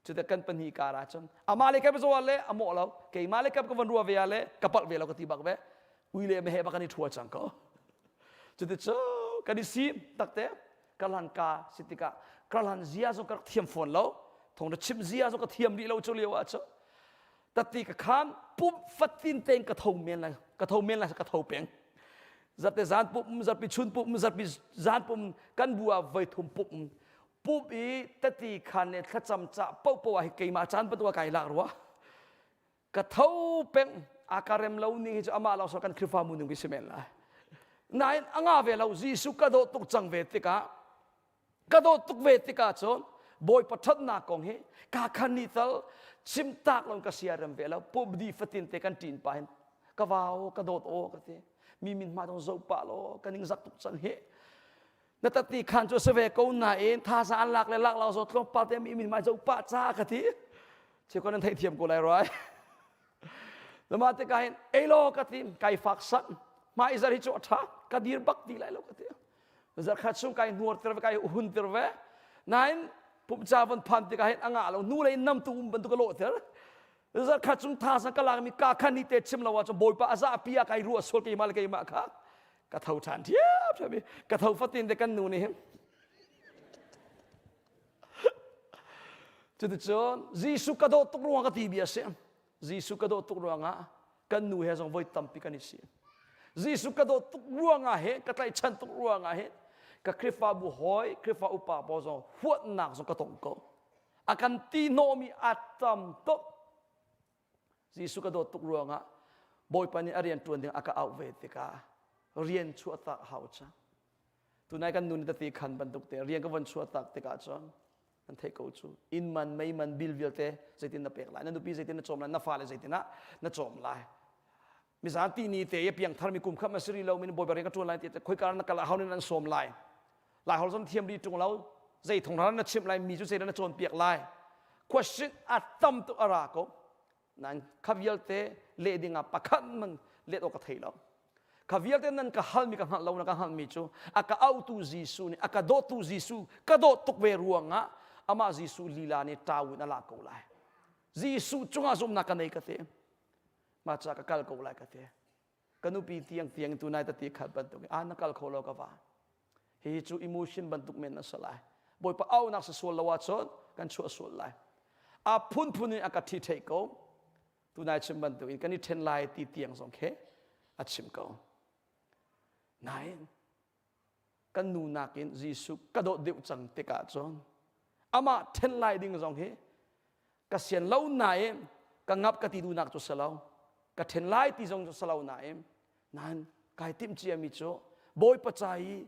Speaker 6: cuti kan pahnih kar ah cun amah le ka zaw le a mawh lo keimah le ka van rua ve ah le ka palh ve lo ka ti bak ve ui le mehe bak kan i thua cang ko cuti cu kan i sim takte karhlan ka si tikah karhlan zia zong ka rak thiam fawn lo thong na chim zia zong ka thiam rih lo cu lio ah cu tati ka khan pum fatin tein ka tho men lai ka tho men lai ka tho peng zarte zan pum zarpi chun pum zarpi zan pum kan bu ah voi thum pum pumh i tati khan le thlacam cah paohpaoh ah hi keimah caan bantuk ah kai lak rua ka tho peng a ka rem lo ning hi cu amah lawng kan Khrihfamu ning bi si men lai nain a nga ve lo Jesuh ka dawt tuk cang ve tikah ka dawt tuk ve tikah cun Bawipa ṭhatnak kong hi ka khan ni tal chim tak lo ka sia rem ve lo pumh di fatin te kan ṭin pa hin ka vau ka dawt aw ka ti mi min hma dong zo pa lo ka ning zak tuk cang hi na tati khan cu si ve ko nain thaza an lak le lak lo zo tlawmpal te mi min mai zo pa ca ka ti che kon an theih thiam ko lai roi lama te ka hin ei lo ka ti kai fak sak ma izar hi chu tha ka dir bak ti lai lo ka ti zar khat chung kai hnuar tir ve kai hun tir ve nain pumcha von phan ti ka hin anga lo nu le nam tu um bantuk lo tir zar khat chung tha sang ka lak mi ka khan ni te chim lo ah cun bawipa aza pi ah kai ruah sual keimah le keimah kha ka tho ṭhan ṭhiam ṭhiam i ka tho fatin te kan nu nih hin cuticun Jesuh ka dawt tuk ruang ka ti bia si Jesuh ka dawt tuk ruangah kan nu he zong voi tampi kan i si Jesuh ka dawt tuk ruangah he ka tlaihchan tuk ruangah he ka Khrihfabu hawi Khrihfa upa pawl zong huatnak zong ka tong ko a kan ti hnawhmi a tam tuk Jesuh ka dawt tuk ruangah Bawipa nih a rian ṭuan ding a ka auh ve tikah rian chuahtak hau cang. Tunai kan nun tati khan bantuk te rian ka von chuahtak tikah cun nan theih ko cu inn man mei man bil vialte zeitin na pek lai na nupi zeitin na cawm lai na fale zeitin ah na cawm lai mizanti ni te i piangthar mi kum khat ma siri lo min bawipa rian ka ṭuan lai ti khoika na kal ahau nin an sawm lai lai hol zong thiam ri ṭung lo zei thong na chimh lai mi cu zei na cawnpiak lai question a tam tuk a ra ko nan kha vialte leh ding ah pakhat man let awk ka thei lo kha vialte nan ka halmi ka hngalh lo na ka hngalhmi cu a ka autu Jesuh nih a ka dawtu Jesuh ka dawt tuk ve ruangah amah Jesuh lila nih ṭau in a lak ko lai Jesuh cungah zumhnak ka nei ka te mah ca ka kal ko lai ka ti ka nupi tiang tiang tu nai tati khat bantuk ah na kal kho lo ka va hihi cu emotion bantuk men na si lai bawipa aunak si sual lo ahcun kan chuah sual lai a phunphun in a ka thi thei ko tunai chim bantuk in kan i then lai ti tiang zong khi a chim ko nain kan nu nakin Jesuh ka dawt deuh cang tikah cun amah then lai ding zong hi ka sian lo nain ka ngap ka ti duhnak cu si lo ka then lai ti zong cu si lo nain nain kai timh ciami cu bawipa ca i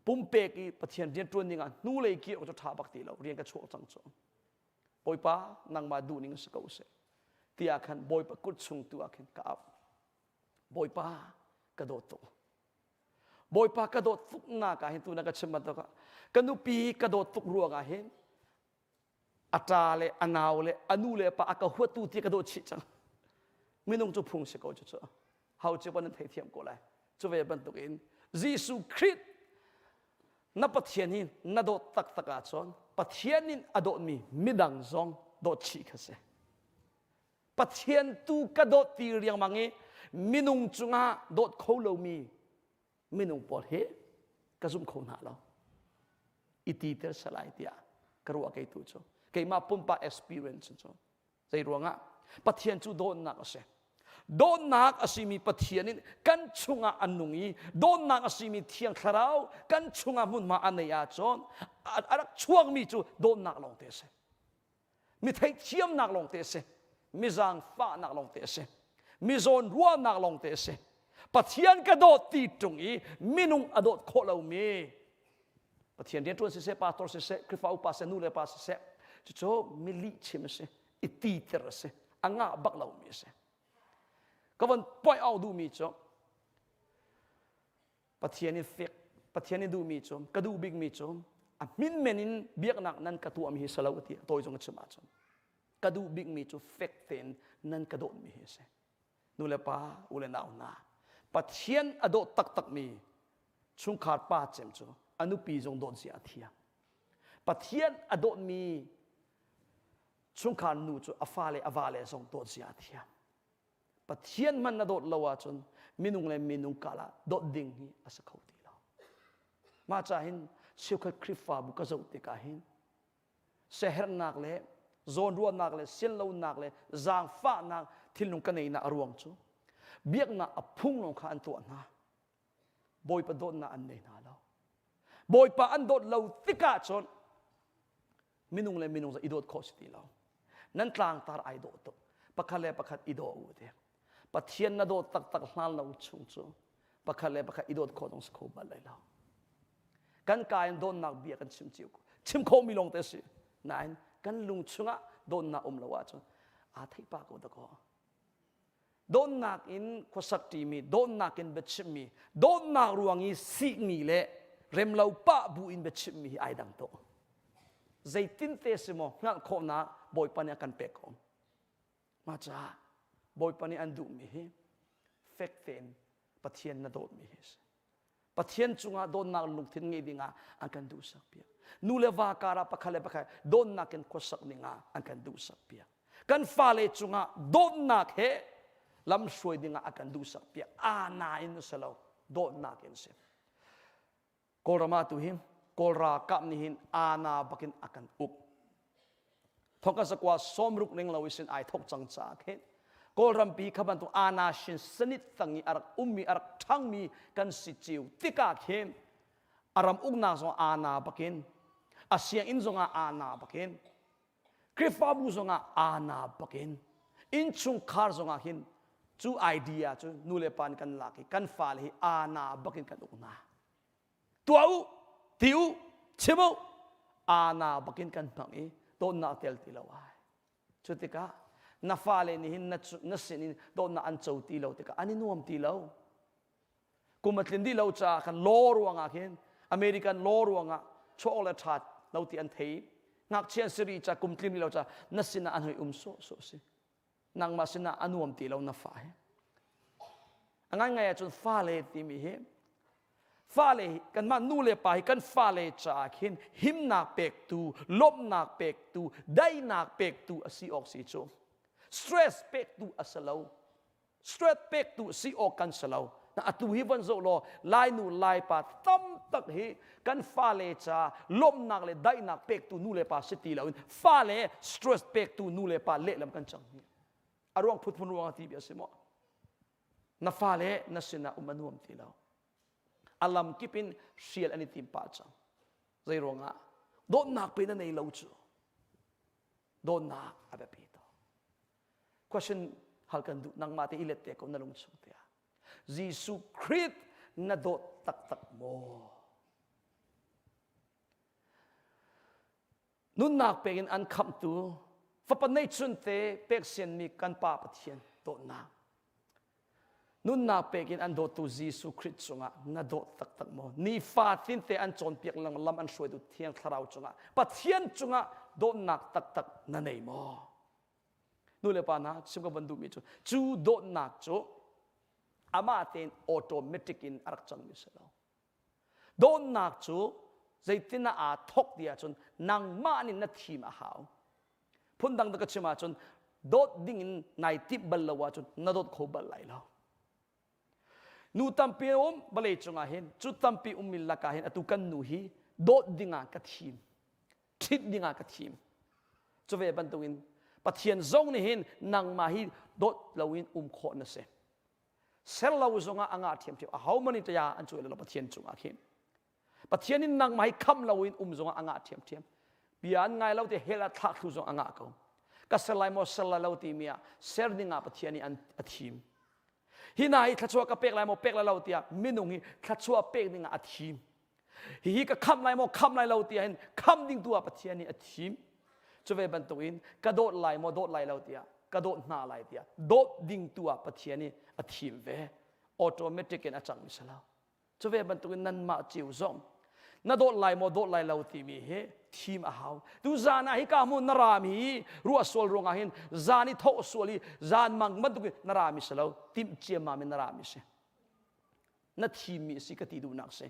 Speaker 6: pumpek i pathian rian ṭuan ding ah hnulei kir cu ṭha bak ti lo rian ka chuak cang cu bawipa nangmah duh ning si ko seh tiah khan bawipa kut chung tu ah khin ka ap bawipa ka dawt tuk bawipa ka dawt tuk nak ah hin tu na ka chim bantuk ah ka nupi ka dawt tuk ruang ah hin a ṭa le a nau le a nu le a pa a ka huattu ti ka dawt chih cang minung cu phung si ko cu cu hau cu nan theithiam ko lai cu ve bantuk in Jesuh Khrih na Pathian hi na dawt taktak ahcun Pathian in a dawtmi midang zong dawt chih kha si Pathian tu ka dawt ti riangmang i minung cungah dawt kho lomi minung pawl hi ka zum kho hna lo i ti ter salai tiah ka ruah kei tu cu keimah pumpak experience cu zei ruangah Pathian cu dawtnak a si dawtnak a simi Pathian in kan chungah an nung i dawtnak a simi Thiang Thlarau kan chungah hmunhma a nei ahcun a rak chuakmi cu dawtnak lawngte a si mi theihthiamnak lawngte a si mi zaangfahnak lawngte a si mi zawn ruahnak lawngte a si Pathian ka dawt ti ṭung i minung a dawt khawh lomi Pathian rianṭuan siseh pastor siseh Khrihfa upa siseh nu le pa siseh cucu mi lihchim a si i titer a si. A ngah bak lomi a si. Ka von point out duhmi cu Pathian i fek Pathian i duhmi cu ka duh bikmi cu a hmin men in biaknak nan ka tuahmi hi si lo ti tawi zong a chim ahcun ka duh bikmi cu fek tein nan ka dawtmi hi a si. Nu le pa, u le nau hna, Pathian a dawt taktakmi chungkhar pa cem cu a nupi zong dawt zia a thiam. Pathian a dawtmi chungkhar nu cu a fale a vale zong dawt zia a thiam. Pathian hmanh na dawt lo ahcun minung le minung kal ah dawt ding hi a si kho ti lo. Mah ca hin cheukhat Khrihfabu ka zoh tikah hin siaherhnak le zawnruahnak le sianlonak le zaangfahnak thinlung ka neinak a ruang cu biaknak a phung lawng kha an tuah hna. Bawipa dawtnak an nei hna lo. Bawipa an dawt lo tikah cun minung le minung i dawt khawh si ti lo. Nan tlangtar ai dawh tuk. Pakhat le pakhat i daw u ti. Pathian na dawt taktak hlan lo chung cu pakhat le pakhat i dawt khawh zong si kho bal lai lo. Kan ka in dawtnak bia kan chim cio chim kho mi lawng te si. Nain kan lung chungah dawtnak um lo ahcun aa theih pah ko dakaw. Dawtnak in khuasak ṭimi, dawtnak in biachimmi, dawtnak ruang i sikmi le remlo pah bu in biachimmi hi ai dang tuk. Zeitin te si maw hngalh khawhnak Bawipa nih a kan pek ko. Mah caah Bawipa nih an duhmi hi fek tein Pathian na dawtmi hi a si. Pathian cungah dawtnak lungthin ngei dingah an kan duhsak piak. Nu le va karah pakhat le pakhat dawtnak in khuasak dingah an kan duhsak piak. Kan fale cungah dawtnak he lamhruai dingah a kan duhsak piak. Aa nain a si lo, dawtnak in si. Kawlram ah tu hi Kawl ralkap nih hin aana bakin a kan uk. Thongka zakua sawmruk ning lo isin ai thok cang caah khin Kawlrampi kha bantuk aana shin sanit tang i a rak ummi a rak ṭhangmi kan si cio tikah khin a ram uknak zong aana bakin a sianginn zongah aana bakin Khrihfabu zongah aana bakin innchungkhar zongah hin cu idea cu nu le pa nih kan lak i kan fale hi aana bakin kan uk hna. Tuah u, ti u, chim u, aana bakin kan hmang i dawtnak tel ti lo ai. Cu tikah na fale nih hin na, na sinin dawtnak an co ti lo tikah an i nuam ti lo. Kum a tlin dih lo caah khan law ruangah khin American law ruangah chuah le ṭhat lo ti an thei. Ngakchia an si rih ca kum tlim rih lo caah na sinah an hoi um sawh sawh si. Nangmah sinah a nuam ti lo na fa hi. A ngaingai ahcun fale timi hi fale hi kanmah nu le pa hi kan fale caah khin himnak pektu, lawmhnak pektu, daihnak pektu a si awk si cu. Stress pektu a si lo. Stress pektu si awk kan si lo. Na atu hi von zoh law Lainu Laipa tam tak hi kan fale ca lawmhnak le daihnak pektu nu le pa si ti loin fale stress pektu nu le pa lehlam kan cang hi. A ruang phutphun ruang ti bia si maw? Na fale na sinah um a nuam ti lo. A lam kip in hrial an i tim pah cang. Zei ruangah? Dawtnak pe na nei lo cu. Dawtnak a biapi tuk. Question hal kan duh nangmah te i let te ko na lung chung te ah. Jesuh Khrih na dawt taktak maw? Nunnak pek in an khamhtu fapa neihchun te pek sianmi kan Pa Pathian dawtnak. Nunnak pek in an dawttu Jesuh Khrih cungah na dawt taktak maw? Nifatin te an cawnpiak lengmang lam an hruaitu Thiang Thlarau cungah Pathian cungah dawtnak taktak na nei maw? Nu le pa hna chim ka van duhmi cu cu dawtnak cu amah tein automatic in a rak cangmi si lo. Dawtnak cu zeitin ah aa thawk ti ahcun nangmah nih na thim a hau. Phundang ka chim ahcun dawt ding in nai timh bal lo ahcun na dawt kho bal lai lo. Nu tampi um vawlei cungah hin cu tampi ummi lakah hin atu kan nu hi dawt dingah ka thim. Ṭhit dingah ka thim. Cu ve bantukin Pathian zong nih hin nangmah hi dawt loin um khawh na si. Ser lo zongah a ngah ṭhiamṭhiam. Aho man nih taya an cuai lo Pathian cungah khin. Pathian in nangmah hi kham loin um zongah a ngah ṭhiamṭhiam. Bia an ngai lo ti hell ah thlah thlu zong a ngah ko. Ka ser lai maw ser lai lo timi ah ser dingah Pathian nih an a thim. Hi hna hi thluachuah ka pek lai maw pek lai lo tiah minung hi thluachuah pek dingah a thim. Hihi ka khamh lai maw khamh lai lo tiah hin khamh ding tu ah Pathian nih a thim. Cu ve bantukin ka dawt lai maw dawt lai lo tiah. Ka dawt hna lai tiah dawt ding tu ah Pathian nih a thim ve. Automatic in a cangmi si lo. Cu ve bantukin nanmah cio zong na dawt lai maw dawt lai lo timi hi thim a hau. Tu zan ah hika hmun na rami hi ruah sual ruangah hin zan i thawh sual i zan mang bantukin na rami si lo timh ciammam in na rami si. Na thimmi a si ka ti duhnak si.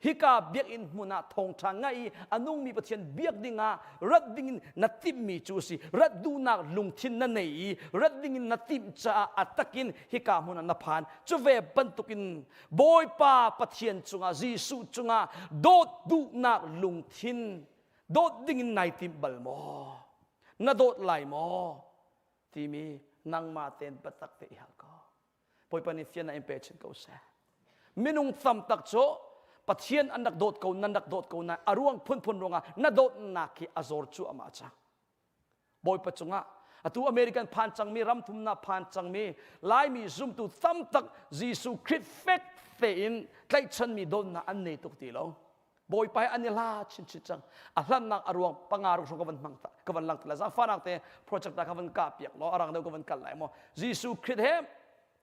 Speaker 6: Hika biakinn hmun ah thawngṭha ngai i a nungmi Pathian biak dingah rat dingin na timhmi cu a si. Rat duhnak lungthin na nei i rat dingin na timh caah a takin hika hmun ah na phan. Cu ve bantukin Bawipa Pathian cungah Jesuh cungah dawt duhnak lungthin dawt dingin nai timh bal maw? Na dawt lai maw? Timi nangmah tein biatak te i hal ko. Bawipa nih fiannak in pe chin ko seh. Minung tam tak cu Pathian an rak dawt ko nan rak dawt ko na a ruang phunphun ruangah na dawtnak hi a zor cuahmah cang. Bawipa cungah atu American phan cangmi ram thumnak phan cangmi Laimi zumtu tam tak Jesuh Khrih fek tein tlaihchanmi dawtnak an nei tuk ti lo. Bawipa he an i hla chinchin cang. A hlannak a ruang panga ruk hrawng ka van hmang ta ka van lang ti la zaangfahnak te project ta ka van kah piak law a rang deuh ka van kal lai maw Jesuh Khrih he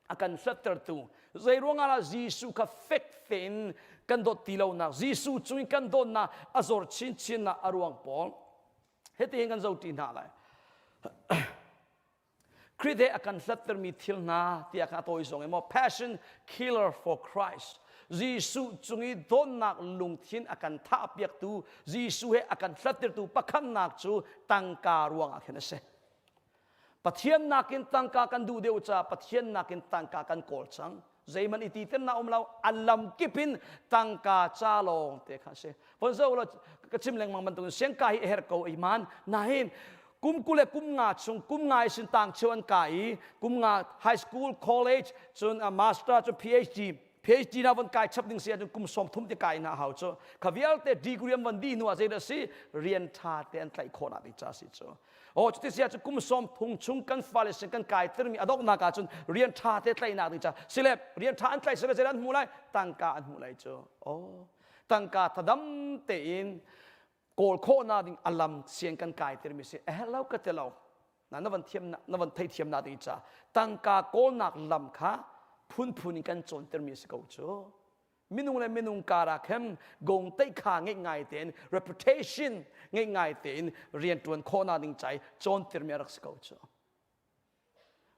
Speaker 6: a kan hlattertu zei ruangah dah Jesuh kha fek tein kan dawt ti lonak Jesuh cung in kan dawtnak a zor chinchin nak a ruang pawl hitihin kan zohṭi hna lai Khrih he a kan hlattermi thil hna tiah khan a tawi zong in maw passion killer for Christ Jesuh cung i dawtnak lungthin a kan thahpiaktu Jesuh he a kan hlattertu pakhatnak cu tangka ruangah khin a si Pathian nakin tangka kan duh deuh caah Pathian nakin tangka kan kawl cang zeihmanh i titernak um lo a lam kip in tangka ca lawng te kha si von zo lo ka chim lengmang bantukin siangka hi a herh ko iman nain kum kule kum nga chung kum nga isin tang cheu an ka i kum nga high school college cun a master cu PhD PhD na von kai chap ding si ahcun kum sawm thum te kai na hau cu kha vialte degree an von di hnu ah zeidah si rian tha te an tlaih khawh nak ding ca si cu Oh cuti si ahcun kum sawm thum chung kan fale sin kan kai tirmi a donghnak ahcun rian ṭha te tlaihnak ding ca sile rian ṭha an tlaih sile zeidah an hmuh lai tangka an hmuh lai cu oh tangka thadam tein kawl khawhnak ding a lam sian kan kai tirmi si a herh lo ka ti lo na na van thiam na van theithiam nak ding ca tangka kawlnak lam kha phunphun in kan cawntermi si ko cu minung le minung kar ah khan gong teih kha ngeih ngai tein reputation ngeih ngai tein rian ṭuan khawhnak ding ca i cawntirmi a rak si ko cu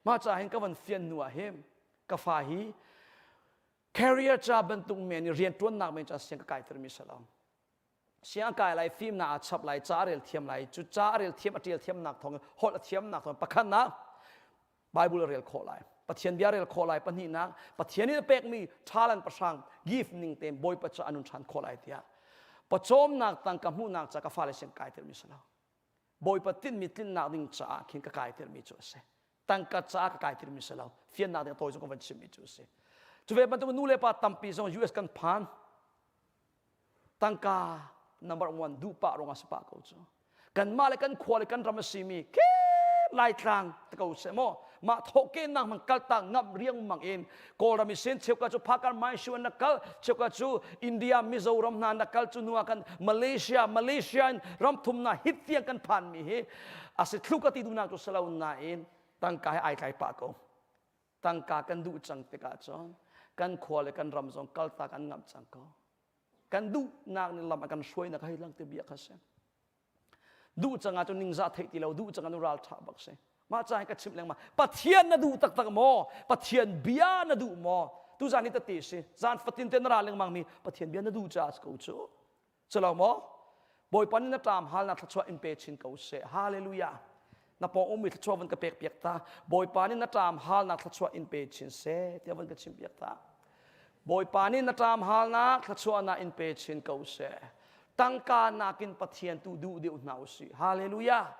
Speaker 6: mah ca hin ka van fian hnu ah hin ka fa hi career ca bantuk men i rian ṭuannak men ca siang ka kaitermi si lo siang kai lai fimnak aa chap lai ca a rel thiam lai cu ca a rel thiam a ṭial thiamnak thawng holh a thiamnak thawng pakhatnak Bible a rel khawh lai Pathian bia rel khawh lai pahnihnak Pathian nih a pekmi talent pahrang gift ning tein Bawipa cu a nun ṭhan khawh lai tiah pawcawmnak tangka hmuhnak ca ka fale sin kai termi si lo Bawipa tinhmi tlinnak ding caah khin ka kai termi cu a si tangka caah ka kai termi si lo fiannak ding a tawi zong ka van chimmi cu a si cu ve bantuk nu le pa tampi zong US kan phan tangka number one duh pah ruangah si pah ko cu kanmah le kan khua le kan ram a simi khi laitlang te ko seh maw mah thawhkehnak hmang kaltak ngam riangmang in kawlram i sen cheuka cu phakar maishu an rak kal cheuka cu India Mizoram hna an rak kal cu hnu ah kan Malaysia Malaysia in ram thumna hit tiang kan phan mi hi a si thluk a ti duhnak cu salo nain tangka he ai tlai pah ko tangka kan duh cang tikah cun kan khua le kan ram zong kaltak an ngamh cang ko kan duhnak nih lam a kan hruainak hei lang te bia kha si duh cang ahcun ningzah theih ti lo duh cang ahcun ral ṭha bak si mah ca hi ka chimh lengmang pathian na duh taktak maw pathian bia na duh maw tu zan hi tete si zan fatin te na ra lengmang mi pathian bia na duh caah si ko cu Culo maw? Bawipa nih na ṭam halnak thluachuah in pe chin ko seh. Hallelujah. Na pawng ummi thluachuah van ka pek piak ta. Bawipa nih na ṭam halnak thluachuah in pe chin seh tiah van ka chim piak ta. Bawipa nih na ṭam halnak thluachuahnak in pe chin ko seh. Tangka nakin Pathian tu duh deuh hna usih. Hallelujah.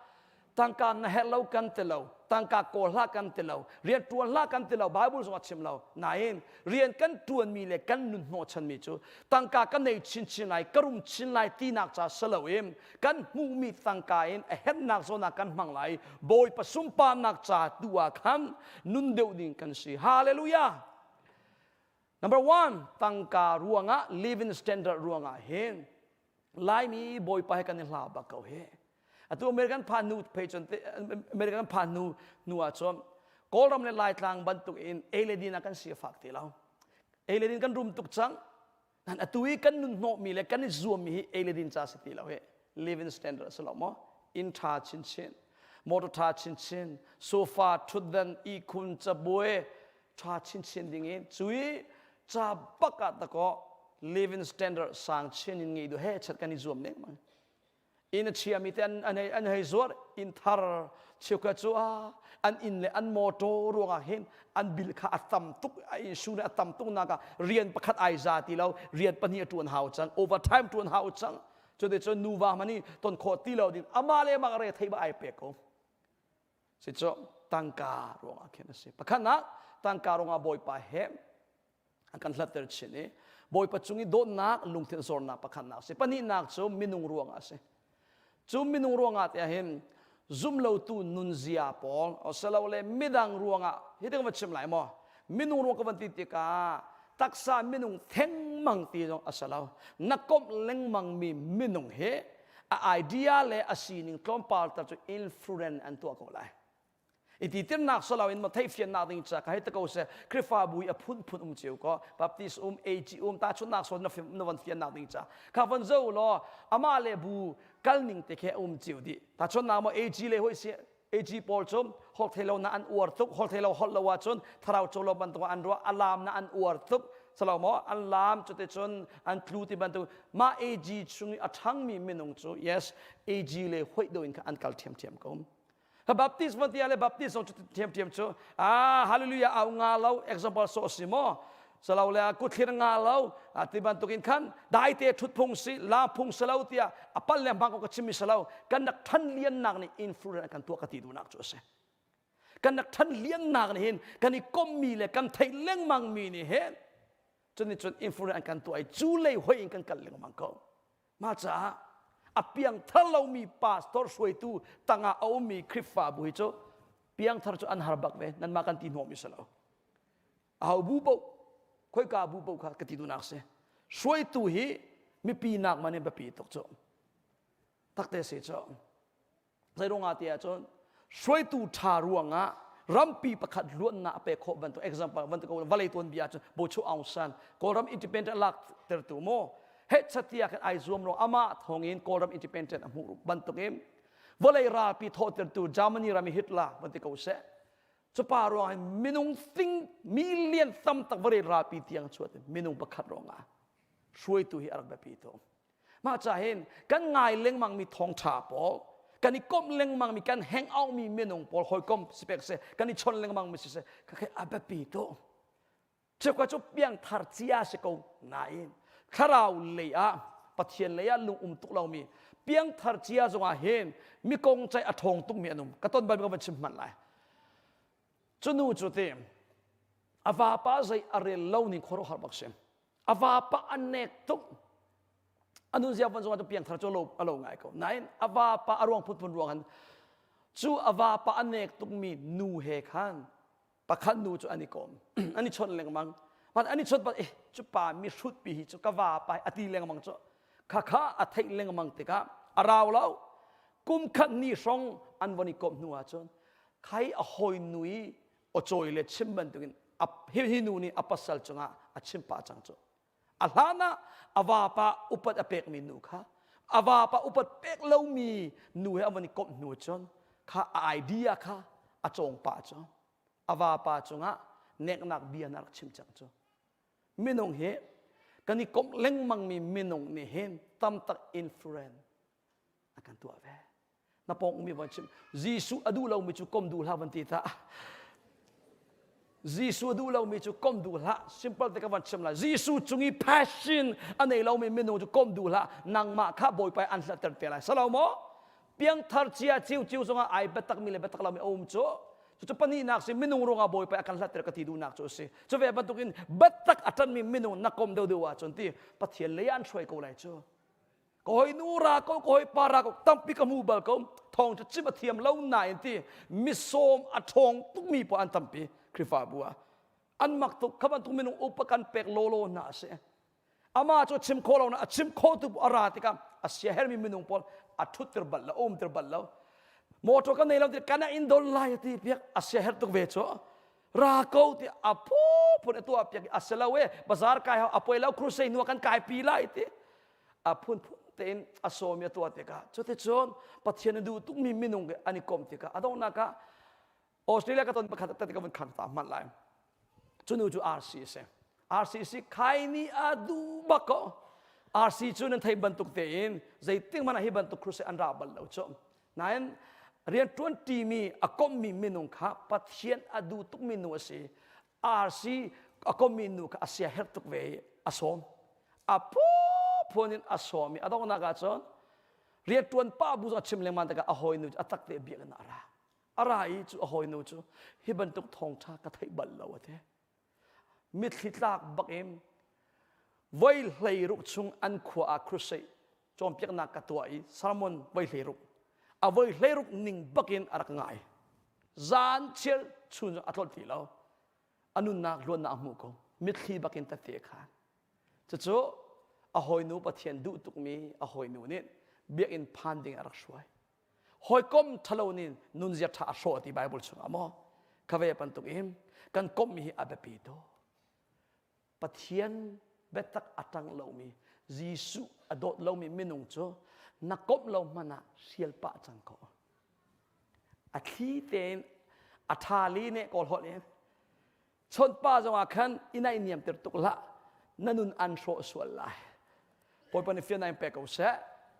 Speaker 6: Tangka na herh lo kan ti lo tangka kawl hlah kan ti lo rian ṭuan hlah kan ti lo Bible zong a chim lo nain rian kan ṭuanmi le kan nun hnawhchanmi cu tangka ka nei chinchin lai ka rum chin lai tinak ca si loin kan hmuhmi tangka in a herhnak zawn ah kan hmang lai Bawipa sunparnak ca tu ah khan nun deuh ding kan si hallelujah number one tangka ruangah living standard ruangah hin Laimi Bawipa he kan i hla bak ko hi. Atu American phan hnu phei cun American phan hnu hnu ah cun Kawlram le Laitlang bantuk in ei le din ah kan si a fak ti lo. Ei le din kan rum tuk cang. Nan atu i kan nun hnawhmi le kan i zuammi hi ei le din ca si ti lo hi. Living standard a si lo maw? Inn ṭha chinchin, motor ṭha chinchin, sofa, ṭhutdan, ihkhun, cabuai ṭha chinchin ding in cui ca bak ah dakaw living standard sang chin in ngei duh he chat kan i zuam lengmang. Inn a chiami te an, an, hei, an hei zuar inn thar cheukhat cu ah an inn le an motor ruangah hin an bill kha a tam tuk a insurance a tam tuk nak ah rian pakhat ai za ti lo rian pahnih a tuan hau cang overtime tuan hau cang cuti cun nuva hmanh i ton khawh ti lo ding amah le amah re thei ba ai pek ko si cu tangka ruangah khin a si pakhatnak tangka ruangah bawipa he a kan hlatter chin i Bawipa cung i dawtnak lungthin zornak pakhatnak a si. Pahnihnak cu minung ruangah a si. Cu minung ruangah tiah hin zumlotu nunzia pawl asilole midang ruangah hi ka van chim lai maw minung ruang ka van ti tikah taksa minung thengmang ti zong a si lo na komh lengmang mi minung hi a idea le a sining tlawmpal tar cu influence an tuah ko lai I ti tirnak solo in ma theihfiannak ding ca ka hei te ko se Khrihfabu i a phunphun um cio ko Baptist um AG um tahchunnak sawn na na van fiannak ding ca kha van zo law amah le bu kal ning te khe um cio dih tahchunnak mo AG le hoi si AG pawl cu holh thei lo na an uar tuk holh thei lo holh lo ahcun thlarau co lo bantuk an ruah alam na an uar tuk salo mo an lam cute cun an tlu ti bantuk mah AG chung i a ṭhangmi minung cu yes AG le hoih do in kha an kal ṭhiamṭhiam ko Baptist van ti le Baptist zong cu thiamthiam cu ah hallelujah au nga lo example so si maw salo le kuthlir nga lo ti bantuk in khan dai te thut phung si la phung salo tiah apal le hmang ko ka chimmi salo kan rak than lian nak nih influence kan tuah ka ti duhnak cu a si kan rak than lian nak nih hin kan i kommi le kan theih lengmang mi nih hin cun cun influence an kan tuah i cu lei hoi in kan kal lengmang ko Mah caah a piangthar lomi pastor hruaitu tangah a ummi Khrihfabu hi cu piangthar cu an har bak ve nanmah kan ti hnawm i si lo. Aho bu paoh khoika bu paoh kha ka ti duhnak si. Hruaitu hi mipi nak man in biapi tuk cu. Takte si cu. Zeiruangah ti ahcun hruaitu ṭha ruangah rampi pakhat luannak a pek khawh bantuk example bantuk vawlei tuanbia ahcun Bochu Aung San Kawlram independent lak tertu maw heh chatia khan ai zuam ruang amah thawngin Kawlram independent a hmuh bantukin vawlei ralpi thawhtertu Germany ram i Hitler van ti ko seh cupa ruang hin minung ting million tam tak vawlei ralpi tiang chuat minung pakhat ruangah hruaitu hi a rak biapi tuk Mah ca hin kan ngai lengmang mi thawngṭha pawl, kan i komh lengmang mi kan hang out mi minung pawl hawikom sipek seh, kan i chon lengmang mi siseh, khakhe a biapi tuk. Cheukhat cu piangthar cia si ko nain thlarau lei ah Pathian lei ah lung um tuk lomi piangthar cia zongah hin mi kong ceih a ṭhawng tukmi an um. Ka ton bal mi ka van chim hmanh lai. Cu nu cu ti a vapa zei a rel lo ning khuaruahhar bak si. A vapa a nek tuk. A nunzia van zongah cu piangthar cu a lo, a lo ngai ko. Nain a vapa a ruang phunphun ruang han cu a vapa a nek tukmi nu he khan pakhat nu cu an i kom. an i chawnh lengmang. Man an i chawnh pat eh cu pa mi hrut pi hi cu ka vapa a ti lengmang cu khakha a theih lengmang tikah a rau lo. Kum khat ni hrawng an von i komh hnu ahcun khai a hawi nu i aw le chim bantukin hi, hi nu nih a pasal cungah a chim pah cang cu a hlan ah a vapa upat a pekmi nu kha a vapa upat pek lomi nu he a van i komh hnu cun kha a idea kha a cawng pah cu a vapa cungah neknak bia na rak chim cang cu minung hi kan i komh lengmangmi minung nih hin tam tak influence a kan tuah ve na pawng ummi van chim Jesuh a duh lomi cu kom duh hlah van ti ta Jesuh a duh lomi cu kom duh hlah simple te ka van chim lai Jesuh cung i passion a nei lomi minung cu kom duh hlah nangmah kha Bawipa an hlatter te lai salo maw piangthar cia ciu ciu zongah ai biatak mi le biatak lomi a um cu cucu pahnihnak si minung ruangah Bawipa a kan hlatter ka ti duhnak cu a si cu ve bantukin biatak a ṭanmi minung na kom deuhdeuh ahcun ti Pathian lei ah an hruai ko lai cu ka hoi nu ra ko ka hoi pa ra ko tampi ka hmu bal ko thawng cu chim a thiam lo nain ti misawm a ṭhawng tukmi pawl an tampi Khrihfabu ah an mak tuk kha bantuk minung upa kan pek lawlaw hna a si amah cu chim khawh lo na a chim khawh tu a ra tikah A siahermi minung pawl a ṭhutter bal lo, a umter bal lo. Motor kan nei lo ti kana in don lai ti piak a siaherh tuk ve cu. Ra ko ti a phun a tuah piak a si lo e bazar kai hau a poi lo crusade nu kan kai pi lai ti a phunphun tein a sawmi a tuah tikah cuticun Pathian a duh tukmi minung an i komh tikah a donghnak ah Australia ka ton pakhat tat ka vun khang ta hmanh lai. Cu nu cu RC a si. RC si khai ni a duh bak ko. RC cu nan thei bantuk tein zeitik hmanh ah hi bantuk crusade an ra bal lo cu. Nain rian ṭuan ṭimi a kommi minung kha Pathian a duh tukmi nu a si. RC a kommi nu kha a sia herh tuk ve i a sawm. A phun in a sawm i a donghnak ah cun rian ṭuan pa bu zong a chim lengmang tikah a hawinu cu a tak te biakinn ah a ra. A ra i cu a hawinu cu hi bantuk thawngṭha ka theih bal lo a ti. Mitthli tlak bak in voi 16 chung an khua ah crusade cawnpiaknak ka tuah i sermon voi 16 a voi 16 ning bak in a rak ngai. Zan chiar chun a tlolh ti lo. A nunnak luatnak a hmuh ko. Mitthli bak in tette khan. Cucu a hawinu Pathian duh tukmi a hawinu nih biakinn phan ding a rak hruai. Hawikom ṭhalo nih nunzia ṭha a hrawh ti Bible chungah maw? Kha ve bantuk in kan komhmi hi a biapi tuk. Pathian biatak a ṭang lomi, Jesuh a dawt lomi minung cu na komh lo hmanh ah hrial pah cang ko. A thli tein a ṭha li nih kawl holh in Chawnhpa zongah khan i naihniamter tuk hlah. Na nun an hrawh sual lai. Bawipa nih fiannak in pe ko seh.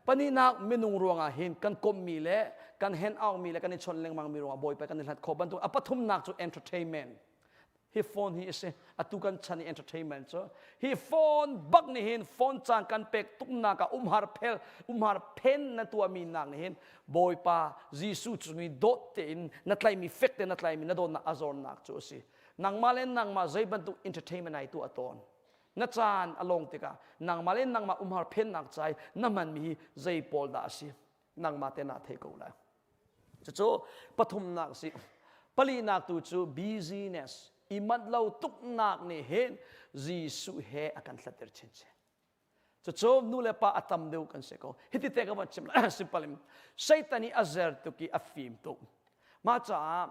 Speaker 6: Pahnihnak minung ruangah hin kan komhmi le kan hen aukmi le kan i chawnh lengmangmi ruangah Bawipa kan i hlat khawh bantuk a pathumnak cu entertainment. Hi phone hi a si. Atu kan chan i entertainment cu hi phone bak nih hin phone caan kan pek tuknak ah umhar phel umhar phen na tuahmi nak nih hin Bawipa Jesuh cung i dawt tein na tlaimi fek tein na tlaimi na dawtnak a zornak cu a si. Nangmah le nangmah zei bantuk entertainment ai tuah tawn. Na caan a long tikah nangmah le nangmah umhar phennak cai na hmanmi hi zei pawl dah a si. Nangmah te naa thei ko lai. Cucu pathumnak si. Palinak tu cu busyness i manh lo tuknak nih hin Jesuh he a kan hlatter chinchin. Cucu nu le pa a tam deuh kan si ko. Hiti te ka van chim lai simple in. Satan i a zer tuk i a fim tuk. Mah caah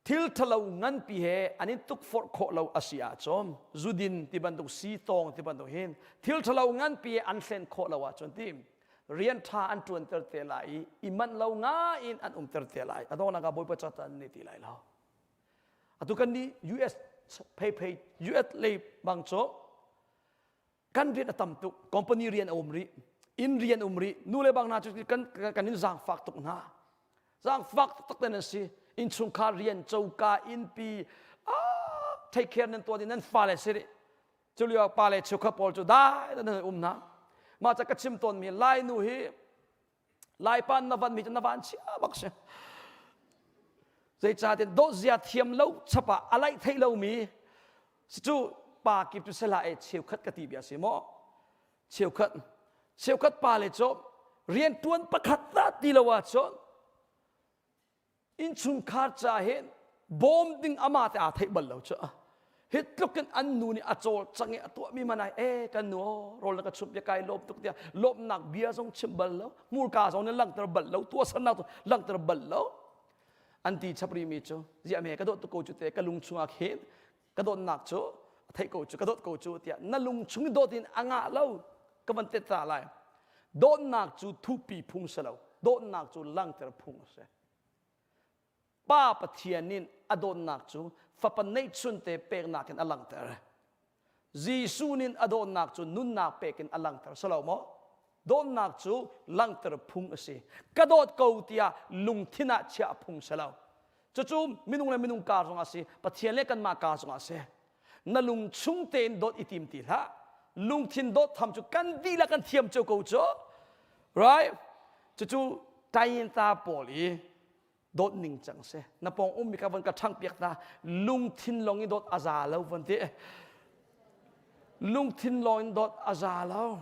Speaker 6: thil thalo nganpi he an in tukforh khawh lo a si ahcun zudin ti bantuk si tawng ti bantuk hin thil thalo nganpi he an hlen khawh lo ahcun ti rian ṭha an ṭuanter te lai i i manh lo ngai in an umter te lai. A donghnak ah Bawipa catan nih ti lai lo. Atu kan nih US phei US lei bang cu kan rian a tam tuk company rian a um rih inn rian um rih nu le bang hna cu kan kan in zaangfak tuk hna zaangfak taktak te nan si innchungkhar rian coka innpi ah take care nan tuah nan fale si rih cu lio pa le cheukhat pawl cu dai nan um hna mah ca ka chim tawn mi lai nu hi Laipa na van mi cu na van chia bak si. Zeicahtiah dawt zia thiam lo chap ah a laih theih lomi cu pa kip cu sela e cheukhat ka ti bia si maw? Cheukhat cheukhat pa le cu rian tuan pakhat dah ti lo ahcun Innchungkhar ca hin bawm ding amah te aa theih bal lo cu. Hi tluk in an nu nih a cawl cang i a tuahmi man ai e kan nu aw rawl na ka chumh bia kai lawm tuk tiah lawmhnak bia zong chim bal lo hmurka zong nih langhter bal lo tuahsernak zong langhter bal lo an ti chap rimi cu ziah me ka dawt tuk ko cu te ka lung chungah khin ka dawtnak cu a theih ko cu ka dawt ko cu tiah na lung chung i dawt in a ngah lo ka van tet ta lai dawtnak cu thupi phung si lo dawtnak cu langhter phung a si Pa Pathian in a dawtnak cu fapa neihchun te peknak in a langhter. Jesuh nih a dawtnak cu nunnak pek in a langhter. Si lo maw? Dawtnak cu langhter phung a si. Ka dawt ko tiah lungthin ah chiah phung si lo. Cucu minung le minung kar zongah a si, Pathian le kanmah kar zongah a si. Na lung chung tein dawt i tim ti hlah. Lungthin dawt tham cu kan dihlak kan thiam cio ko cu. Right? Cucu Tainta pawl i dawt ning cang si. Na pawng ummi kha von ka ṭhangh piak hna. Lungthin lawng i dawt a za lo von ti. Lungthin lawng in dawt a za lo.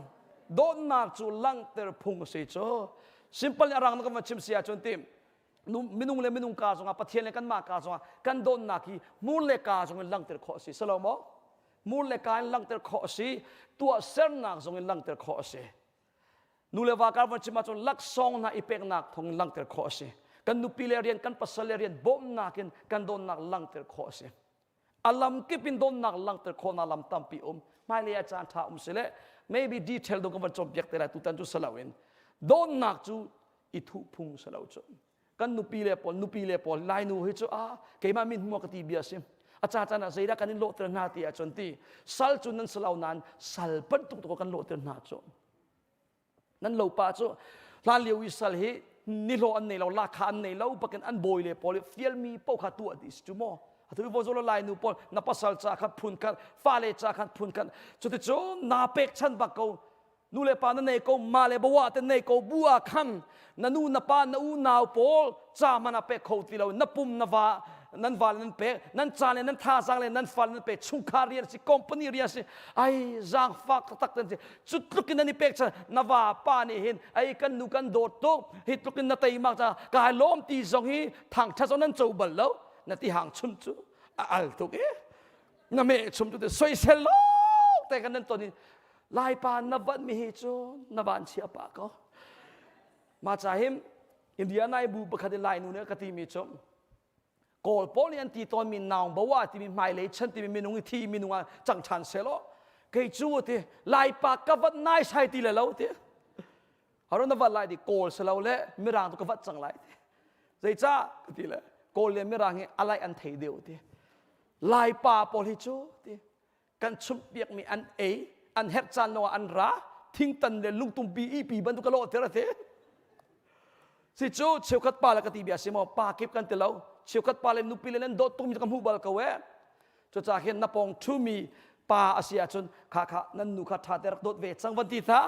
Speaker 6: Dawtnak cu langhter phung a si cu. Simple in a rang na kan van chim si ahcun ti minung le minung ka zongah Pathian le kanmah ka zongah kan dawtnak hi hmur le ka zong in langhter khawh a si. Si lo maw? Hmur le ka in langhter khawh a si. Tuahsernak zong in langhter khawh a si. Nu le va kar van chim ahcun laksawng hna i peknak thawng in langhter khawh a si. Kan nupi le rian, kan pasal le rian bawmhnak in kan dawtnak langhter khawh a si. A lam kip in dawtnak langhter khawhnak lam tampi um. Hmailei ah caan ṭha um sile maybe detail dong kan van cawnpiak te lai tutan cu si loin dawtnak cu i thuh phung si lo cu. Kan nupi le pawl nupi le pawl Lainu hi cu ah keimah min hmuh ka ti bia si. A ca caan ah zeidah kan in lawhter hna ti ahcun ti sal cu nan si lo nain sal bantuk tu kan lawhter hna cu. Nan lo pa cu hlan lio i sal hi nihlawh an nei lo lakha an nei lo bakin an bawi le pawl i fialmi paoh kha tuah dih si cu maw. Atu vo zolo lai nu pawl na pasal ca khan phun khat fale ca khan phun khat cuticun naa pekchan bak ko nu le pa na nei ko ma le bawa te nei ko bu ah khan na nu na pa na unau pawl ca man a pek kho ti lo na pum na va nan val nan pek nan ca le nan thazaang le nan fal nan pek chungkhar rian si company rian si ai zaangfak tak tan si cu tluk in nan i pek chan na va pa nih hin ai kan nu kan dawt tuk hi tluk in na teimak ca kai lawm ti zong hi thangtha zong nan co bal lo na ti hang chum cu a al tuk e na me chum tu te soisel lo te kan nan ton in laipa na van mi hi cu na van chia pa ko ma cha him India nai bu pakhat in lai nu ne ka ti mi cu Kawl pawl nih an ti tawn mi naung bawa timi hmailei chan timi minung i thi minung ah cang ṭhan selaw kei cu ti laipa ka vat nai sai ti le lo ti haron na vat lai ti kawl selo le mirang tu ka vat cang lai ti zeicah ka ti le kawl le mirang hi alai an thei deuh ti laipa pawl hi cu ti kan chumhpiakmi an ei an herh caan lawngah an ra thingtan le lungtumpi ipi bantuk ka lawh ter a ti si cu cheukhat pa le ka ti bia si maw pa kip kan ti lo cheukhat pa le nupi le nan dawt tukmi ka hmuh bal ko e cucaah hin na pawng ṭhumi pa a si ahcun kha kha nan nu kha ṭha te rak dawt ve cang van ti tha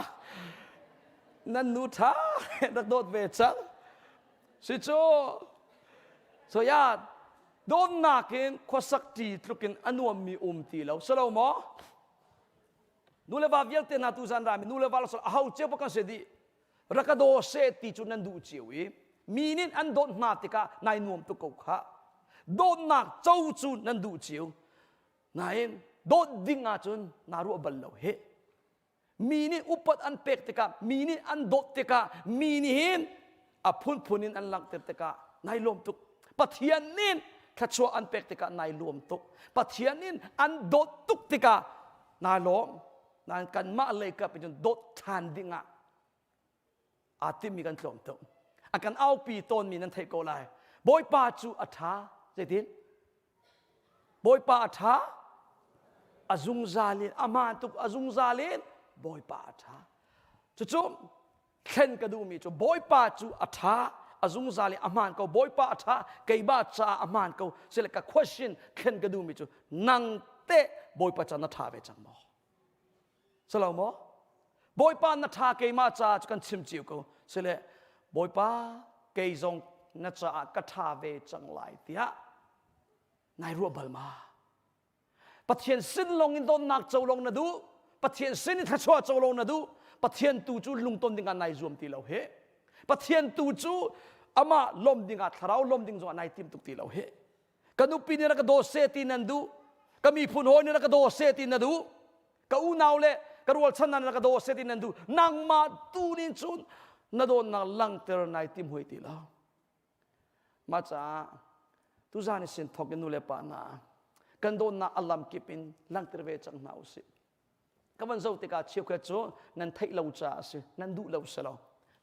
Speaker 6: nan nu ṭha rak dawt ve cang si cu so ya Dawtnak in khuasak ṭi tlukin a nuammi um ti lo. Si lo maw? Nu le va vialte hna tu zan rami nu le va lo aho cio kan si dih. Rak ka daw seh ti cu nan duh cio i mi nih an dawt hna tikah nai nuam tuk ko khah. Dawtnak co cu nan duh cio. Nain dawt ding ahcun naa ruah bal lo hih. Mi nih upat an pek tikah, mi nih an dawt tikah, mi nih hin a phunphun in an langhter tikah nai lawm tuk. Pathian nih thluachuah an pek tikah nai lawm tuk. Pathian nih an dawt tuk tikah nai lawm. Nain kanmah lei kap in cun dawt ṭhan dingah aa timmi kan tlawm tuk. A kan aupi tawnmi nan theih ko lai. Bawipa cu a ṭha. Zeitin? Bawipa a ṭha. A zungzal in, a hmaan tuk, a zungzal in Bawipa a ṭha. Cucu thlen ka duhmi cu Bawipa cu a ṭha, a zungzal in a hmaan ko. Bawipa a ṭha, keimah caah a hmaan ko. Sile ka question thlen ka duhmi cu nang teh Bawipa ca na ṭha ve cang maw? Silo maw? Bawipa na ṭha keimah caah cu kan chim cio ko. Sile Bawipa kei zong na caah ka ṭha ve cang lai tiah nai ruah bal ma? Pathian sin lawng in donnak co lawng na duh. Pathian sin in thluachuah co lawng na duh. Pathian tu cu lungton dingah nai zuam ti lo he. Pathian tu cu amah lawm dingah thlarau lawm ding zongah nai tim tuk ti lo he. Ka nupi nih rak ka daw seh ti nan duh. Ka miphun hawi nih rak ka daw seh ti na duh. Ka unau le ka rualchan hna nih rak ka daw seh ti nan duh. Nangmah tu nih cun na dawtnak langhter nai tim hoi ti lo. Mah caah tuzaan i sin thawk in nu le pa hna kan dawtnak a lam kip in langhter ve cang hna usih. Ka van zoh tikah cheukhat cu nan theih lo caah a si, nan duh lo si lo.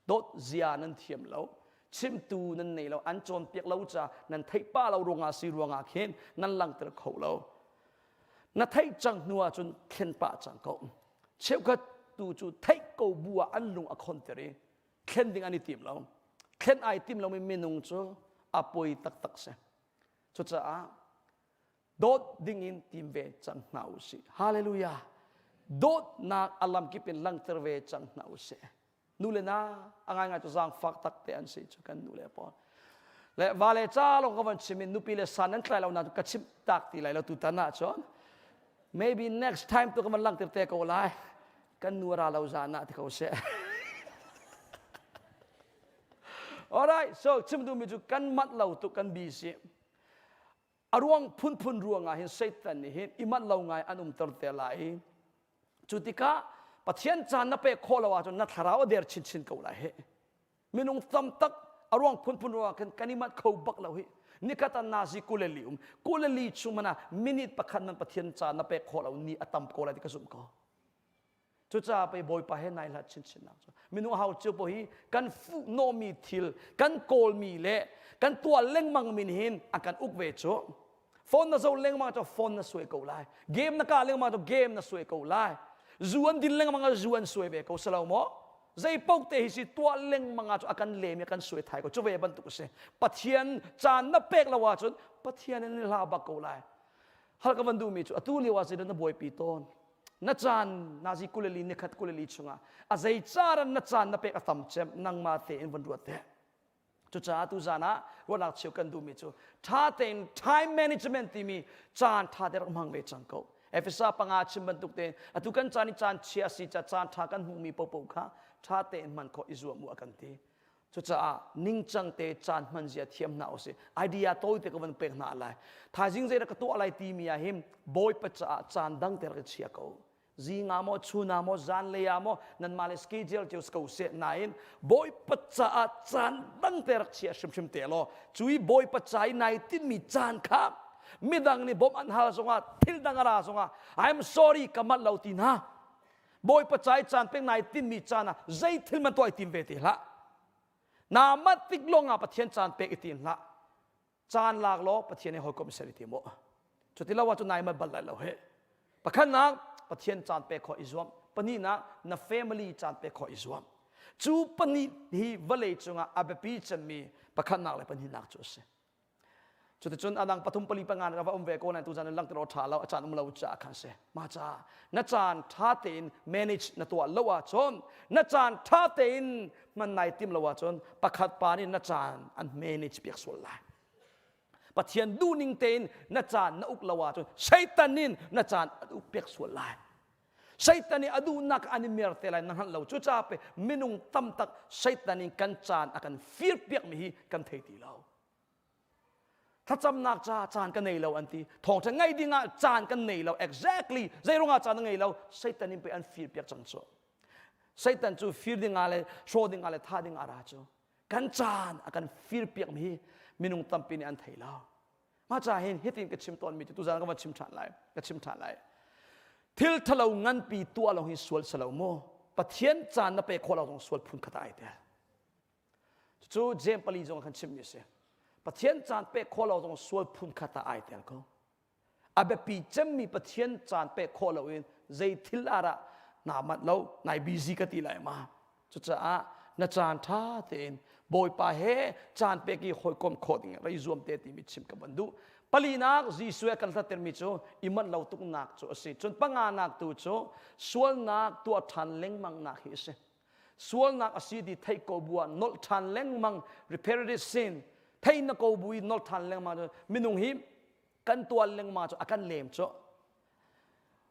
Speaker 6: Dawt zia nan thiam lo, chimtu nan nei lo, an cawnpiak lo caah nan theih pah lo ruangah si ruangah khin nan langhter kho lo. Na theih cang hnu ahcun thlen pah cang ko. Cheukhat tu cu theih ko bu ah an lung a khonter i thlen ding an i tim lo. Thlen ai tim lomi minung cu a poi taktak si. Cucaah dawt dingin tim ve cang hna u sih. Hallelujah. Dawtnak a lamkip in langhter ve cang hna u sih. Nu le na a ngaingai cu zaangfak tak te an si cu kan nu le pawl. Le va le ca lawng ka van chim in nupi le san nan tlai lo na ka chim tak ti lai lo tutan ah cun maybe next time tu ka van langhter te ko lai kan nu ra lo zan ah ti ko seh. Alright, so chim duhmi cu kan manh lo tuk kan busy. A ruang phunphun ruangah hin Satan nih hin i manh lo ngai an umter te lai. Cu tikah. Pathian caan na pek khawh lo ahcun na thlarau a der chinchin ko lai hi. Minung tam tak a ruang phunphun ruangah khan kan i manh kho bak lo hi. Nikhat ah nazi 22 um 22 chung man ah minute pakhat man Pathian caan na pek khawh lo ni a tam ko lai ti ka zumh ko. Cucaah pei Bawipa he nai hlat chinchin nak cu minung hau cio po hi kan fuh nawmi thil kan kawlmi le kan tuah lengmang min hin a kan uk ve cu. Phone na zo lengmang cu phone na suai ko lai. Game na ka lengmang cu game na suai ko lai. Zu an din lengmang ah zu an suai ve ko salo maw? Zei paoh te hi si tuah lengmang ah cu a kan lem i a kan suai thai ko. Cu ve bantuk a si. Pathian caan na pek lo ahcun Pathian in hla bak ko lai. Hal ka van duhmi cu atu lio ah zeidah na buaipi tawn? Na caan nazi 24 nikhat 24 chungah a zei caran na caan na pek a tam cem nangmah tein van ruat te. Cucaah tuzan ah ruahnak cheu kan duhmi cu ṭha tein time management timi caan ṭha te rak hmang ve cang ko. Efesa panga chim bantuk tein atu kan caan i caan chia a si ca caan ṭha kan hmuhmi popo kha ṭha tein hman khawh i zuam u a kan ti. Cucaah ningcang te caan hman zia thiam hna usih. Idea tawi te ka van pek hna lai. Thaizing zei dah ka tuah lai timi ah hin Bawipa caah caan dang te rak i chia ko. Zing ah maw chun ah maw zanlei ah maw nanmah le schedule cio si ko seh nain Bawipa caah caan dang te rak chia hrimhrim te law cui Bawipa ca i nai tinmi caan kha midang nih bawmh an hal zongah thil dang a ra zongah I'm sorry ka manh lo ti hna Bawipa ca i caan pek nai tinmi caan ah zei thil man tuah i tim ve ti hlah naa manh tik lawng ah Pathian caan pek i tim hlah caan lak law Pathian he hawikom ser i tim u cuti lo ahcun nai manh bal lai lo he pakhatnak Pathian caan pek khawh i zuam pahnihnak na family caan pek khawh i zuam cu pahnih hi vawlei cungah a biapi cemmi pakhatnak le pahnihnak cu a si Cuticun adang pathum pali panga na va um ve ko nain tuzan in langhter awk ṭha lo a caan um lo caah khan si. Mah caah na caan ṭha tein manage na tuah lo ahcun na caan ṭha tein hman nai tim lo ahcun pakhat pa nih na caan an manage piak sual lai. Pathian duhning tein na caan na uk lo ahcun Satan in na caan an uk piak sual lai. Satan nih a duhnak an i mer te lai na hngalh lo. Cucaah pe minung tamtak Satan in kan caan a kan fir piakmi hi kan thei ti lo. Thlacamnak ca caan ka nei lo an ti. Thawngṭha ngaih ding ah caan kan nei lo. Exactly. Zei ruangah caan na ngei lo? Satan in pei an fir piak cang cu. Satan cu fir ding ah le hraw ding ah le tha ding ah ra cu. Kan caan a kan fir piak mi hi minung tampi nih an thei lo. Mah ca hin hitin ka chim tawn mi cu tuzaan ka van chim ṭhan lai. Ka chim ṭhan lai. Thil ṭhalo nganpi tuah lo hi sual si lo mu. Pathian caan na pek khawh lo zong sual phun khat ah ai tel. Cucu Jeim pali zong kan chimmi a si. Pathian caan pek khawh lo zong sual phun khat ah ai tel ko. A biapi cemmi Pathian caan pek khawh loin zei thil ah dah naa manh lo, nai busy ka ti lai ma. Cucaah na caan ṭha tein Bawipa he caan pek i hawikom khawh ding rak i zuam te timi chim ka van duh. Palinak Jesuh he kan hlattermi cu i manh lo tuknak cu a si. Cun panganak tu cu sualnak tuah ṭhan lengmangnak hi a si. Sualnak a si ti theih ko bu ah nolh ṭhan lengmang reparative sin thei na ko bu i nolh ṭhan lengmang cu minung hi kan tual lengmang cu a kan lem cu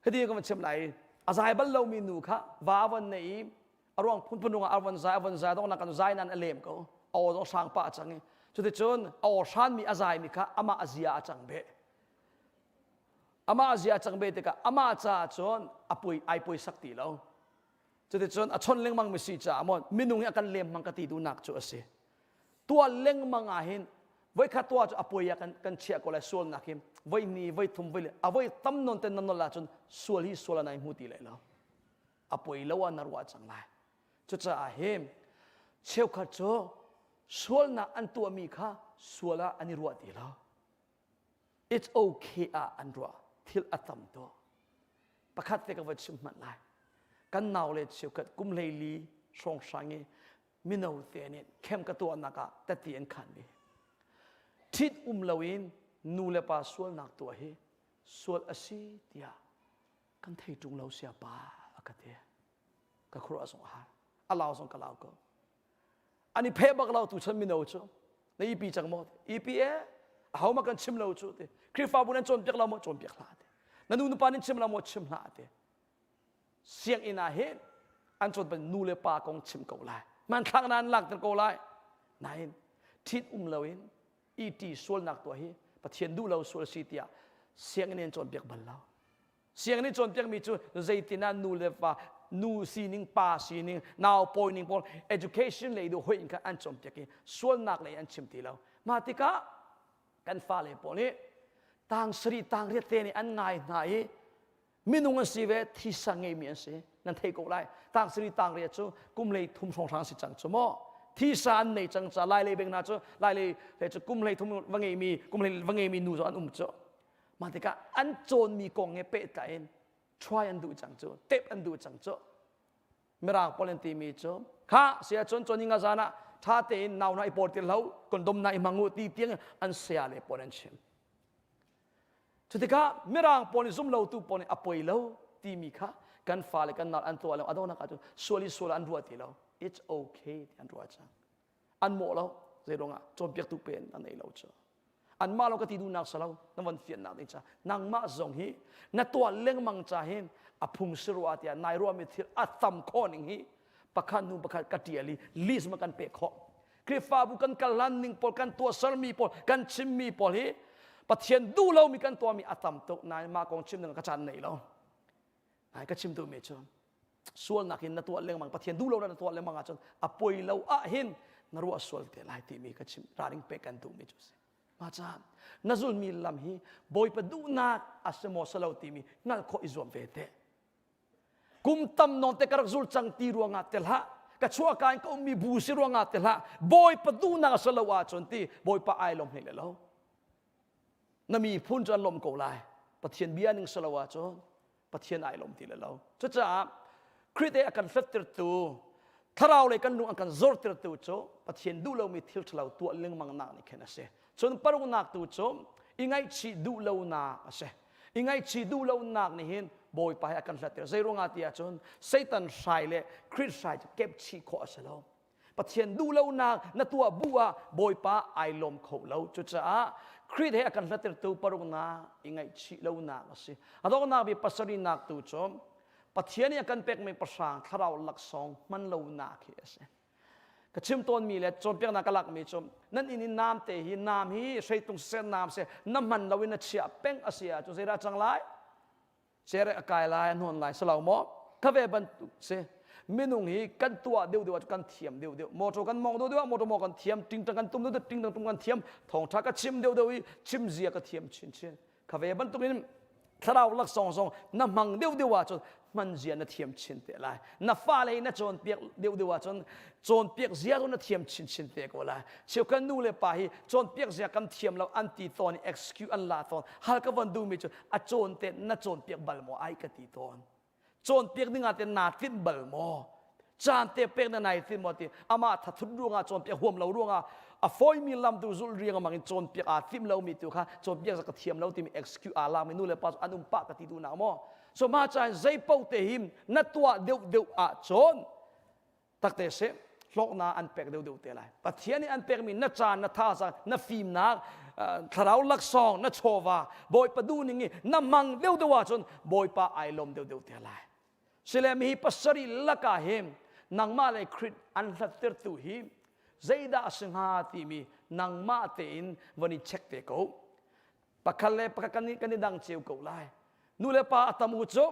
Speaker 6: hiti ka van chim lai a zai bal lomi nu kha va van nei i a ruang phunphun ruangah a van zai a van zai dong kan zai nan a lem ko a aw zong hrang pah a cang i cuticun a aw hranmi a zaimi kha amah a zia a cang beh amah a zia a cang beh tikah amah caah cun a pui ai puisak ti lo Cuticun a chon lengmang mi si caah maw minung hi a kan lem hmang ka ti duhnak cu a si. Tuah lengmang ah hin voikhat tuah cu a puai ah kan, kan chiah ko lai sualnak hi voi ni voi thum voi li a voi tam non ten na nol ahcun sual hi sual ah nai hmu ti lai lo. A puai lo ah na ruah cang lai. Cucaah hi cheukhat cu sualnak an tuahmi kha sual ah an i ruah ti lo. It's okay ah an ruah. Thil a tam tuk. Pakhat te ka va chim hmanh lai. Kan nau le cheukhat kum 14 hrawnghrang i mino te nih khem ka tuahnak ah tati an khan mi. Ṭhit um loin nu le pa sualnak tuah hi sual a si tiah kan thei ṭung lo sia pa a ka ti. Ka khuaruah zong a har. A lau zong ka lau ko. An i pheh bak lo tu chan mino cu. Na ipi cang maw? Ipi e. Aho ma kan chim lo cu ti. Khrihfabu nan cawnpiak lo maw? Cawnpiak hlah ti. Na nu na pa nin chim lo maw? Chim hlah ti. Sianginn ah hin an cawn ban nu le pa kong chim ko lai. Hmanthlak na an lakter ko lai. Nain ṭhit um loin iti sualnak tuah hi Pathian duh lo sual si tiah sianginn in cawnpiak bal lo. Sianginn nih cawnpiakmi cu zeitin ah nu le va nu sining pa sining nau pawi ning pawl education lei duh hoih in khan an cawnpiak i sualnak lei an chim ti lo. Mah tikah kan fale pawl nih tang sarih tang riat te nih an ngai hna i minung an si ve thisa ngeimi an si nan thei ko lai tang sarih tang riat cu kum lei thum hrawnghrang si cang cu maw thisa an nei cang ca lai lei beng hna cu lai lei le cu kum lei thum va ngeimi kum lei va ngeimi nu zong an um cu mah tikah an cawnmi kong he pehtlai in try an duh cang cu tep an duh cang cu mirang pawl an timi cu kha sia cun cun inga zan ah tha tein nau na i por ti lo condom na i hmang u ti tiang an saya le pawl an chim cutikah mirang pawl nih zum lotu pawl nih a poi lo timi kha kan fale kan nal an tuah lo adonak ah cun sual i sual an ruah ti lo it's okay ti an ruah cang an mawh lo zei ruangah cawnpiaktu pen an nei lo cu anmah lo ka ti duhnak salo na von fiannak ding ca nangmah zong hi na tuah lengmang ca hin a phung si rua tiah nai ruahmi thil a tam khawh ning hi pakhat hnu pakhat ka tial i list ma kan pek khawh Khrihfabu kan kal hlan ning pawl kan tuahsermi pawl kan chimmi pawl hi Pathian duh lomi kan tuahmi a tam tuk nain mah kong chim ding ka caan nei lo nai ka chim duhmi cu sualnak in na tuah lengmang Pathian duh lo na tuah lengmang ahcun a poi lo ah hin na ruah sual te lai timi ka chim ralring pek kan duhmi cu si mah caah na zulmi lam hi Bawipa duhnak a si maw si lo timi hngalh khawh i zuam ve te kum tam nawn te ka rak zul cang ti ruangah te hlah ka chuahka in ka ummi bu si ruangah te hlah Bawipa duhnak a si lo ahcun ti Bawipa ai lawm hlei le lo na miphun cu an lawm ko lai Pathian bia ning si lo ahcun Pathian ai lawm ti le lo. Cucaah Khrih te a kan hlattertu thlarau lei kan lung an kan zortertu cu Pathian duh lomi thil ṭhalo tuah lengmang nak nih khin a si. Cun paruknak tu cu i ngaihchih duh lonak a si. I ngaihchih duh lonak nih hin Bawipa he a kan hlatter. Zei ruangah ti ahcun Satan hrai le Khrih hrai cu kepchih khawh a si lo. Pathian duhlonak na tuah bu ah Bawipa ai lawm kho lo. Cucaah Khrih he a kan hlattertu paruknak i ngaihchih lonak a si. A donghnak bik pasarihnak tu cu Pathian nih a kan pekmi pahrang thlarau laksawng hman lonak hi a si. Ka chim tawnmi le cawnpiaknak ka lakmi cu nan inn i naam te hi naam hi hreitlung siseh naam seh na hman loin na chiah peng a si ahcun zeidah cang lai? Cerek a kai lai a hnawn lai si lo maw kha ve bantuk si minung hi kan tuah deuh deuh ah kan thiam deuh deuh motor kan mong deuh deuh ah motor maw kan thiam tingtang kan tum deuh deuh tingtang tum kan thiam thawngtha ka chim deuh deuh i chim zia ka thiam chinchin kha ve bantuk in thlarau laksawng zong na hmang deuh deuh ahcun hman zia na thiam chin te lai na fale hi na cawnpiak deuh deuh ahcun cawnpiak zia tu na thiam chinchin te ko lai cheukhat nu le pa hi cawnpiak zia kan thiam lo an ti tawn i excuse an la tawn hal ka von duhmi cu a cawn te na cawnpiak bal maw ai ka ti tawn cawnpiak ding ah te naa tlinh bal maw caan te pek na nai tlinh maw ti amah thathut ruangah cawnpiak huam lo ruangah a fawimi lam tu zulh riangmang in cawnpiak aa timh lomi tu kha cawnpiak ka thiam lo timi excuse aa lakmi nu le pa cu an um pah ka ti duhnak maw so mah caan zei paoh te hi na tuah deuh deuh ahcun takte seh hlawknak an pek deuh deuh te lai pathian nih an pekmi na caan na thazaang na fimnak thlarau laksawng na chawva bawipa duh ning i na hmang deuh deuh ahcun bawipa ai lawm deuh deuh te lai sile mi hi pasarih lakah hin nangmah le Khrih an hlattertu hi zeidah a si hnga timi nangmah tein von i check te ko pakhat le pakhat kan i kan i dang cio ko lai nu le pa a tam u cu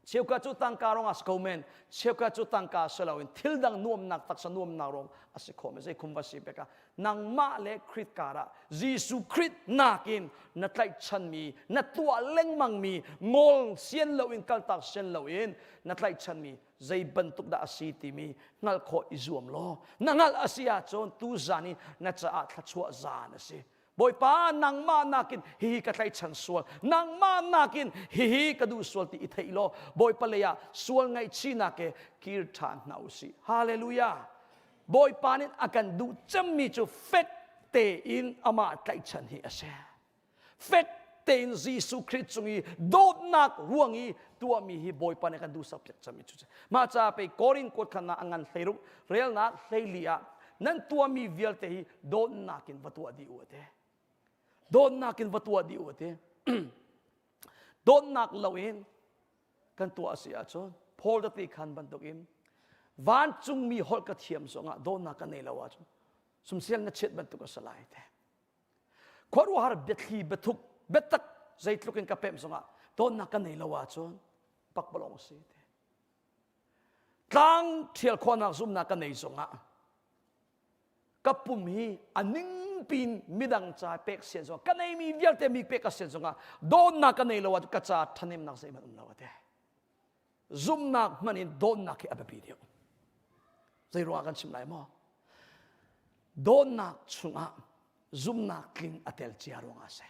Speaker 6: cheukhat cu tangka rong a si ko men cheukhat cu tangka si loin thil dang nuamnak taksa nuamnak rong a si kho men zei khum va si peka nangmah le Khrih karah Jesuh Khrih nakin na tlaihchanmi na tuah lengmangmi ngol sian loin kaltak sian loin na tlaihchanmi zei bantuk dah a si timi hngalh khawh i zuam law na hngalh a si ahcun tu zan i na caah thluachuah zan a si Bawipa nangmah nakin hihi ka tlaihchan sual nangmah nakin hihi ka duh sual ti i theih law Bawipa lei ah sual ngaihchihnak he kir ṭhan hna u sih hallelujah Bawipa nih a kan duh cemmi cu fek tein amah tlaihchan hi a si fek tein Jesuh Khrih cung i dawtnak ruang i tuahmi hi Bawipa nih kan duhsak piak cemmi cu mah caah pei Korin kuat khan ah a ngan hleiruk relnak hleili ah nan tuahmi vialte hi dawtnak in va tuah dih u ate dawtnak in va tuah dih u ate dawtnak loin kan tuah a si ahcun Paul te khan bantukin vancungmi holh ka thiam zongah dawtnak ka nei lo ahcun sumsel na chiat bantuk a si lai te khuaruahhar biathli biathuk biatak zeitluk in ka pemh zongah. Dawtnak kan nei lo ahcun pakpalawng a si te. Tlang ṭhial khawhnak zumhnak ka nei zongah ka pum hi a ningpin midang ca pek sian zongah ka neimi vialte mi pek ka sian zongah dawtnak ka nei lo ahcun ka ca ṭhahnemnak zeihmanh um lo a ti. Zumhnak hmanh in dawtnak hi a biapi deuh. Zei ruangah kan chim lai maw? Dawtnak chungah zumhnak tling a tel cia ruangah a si.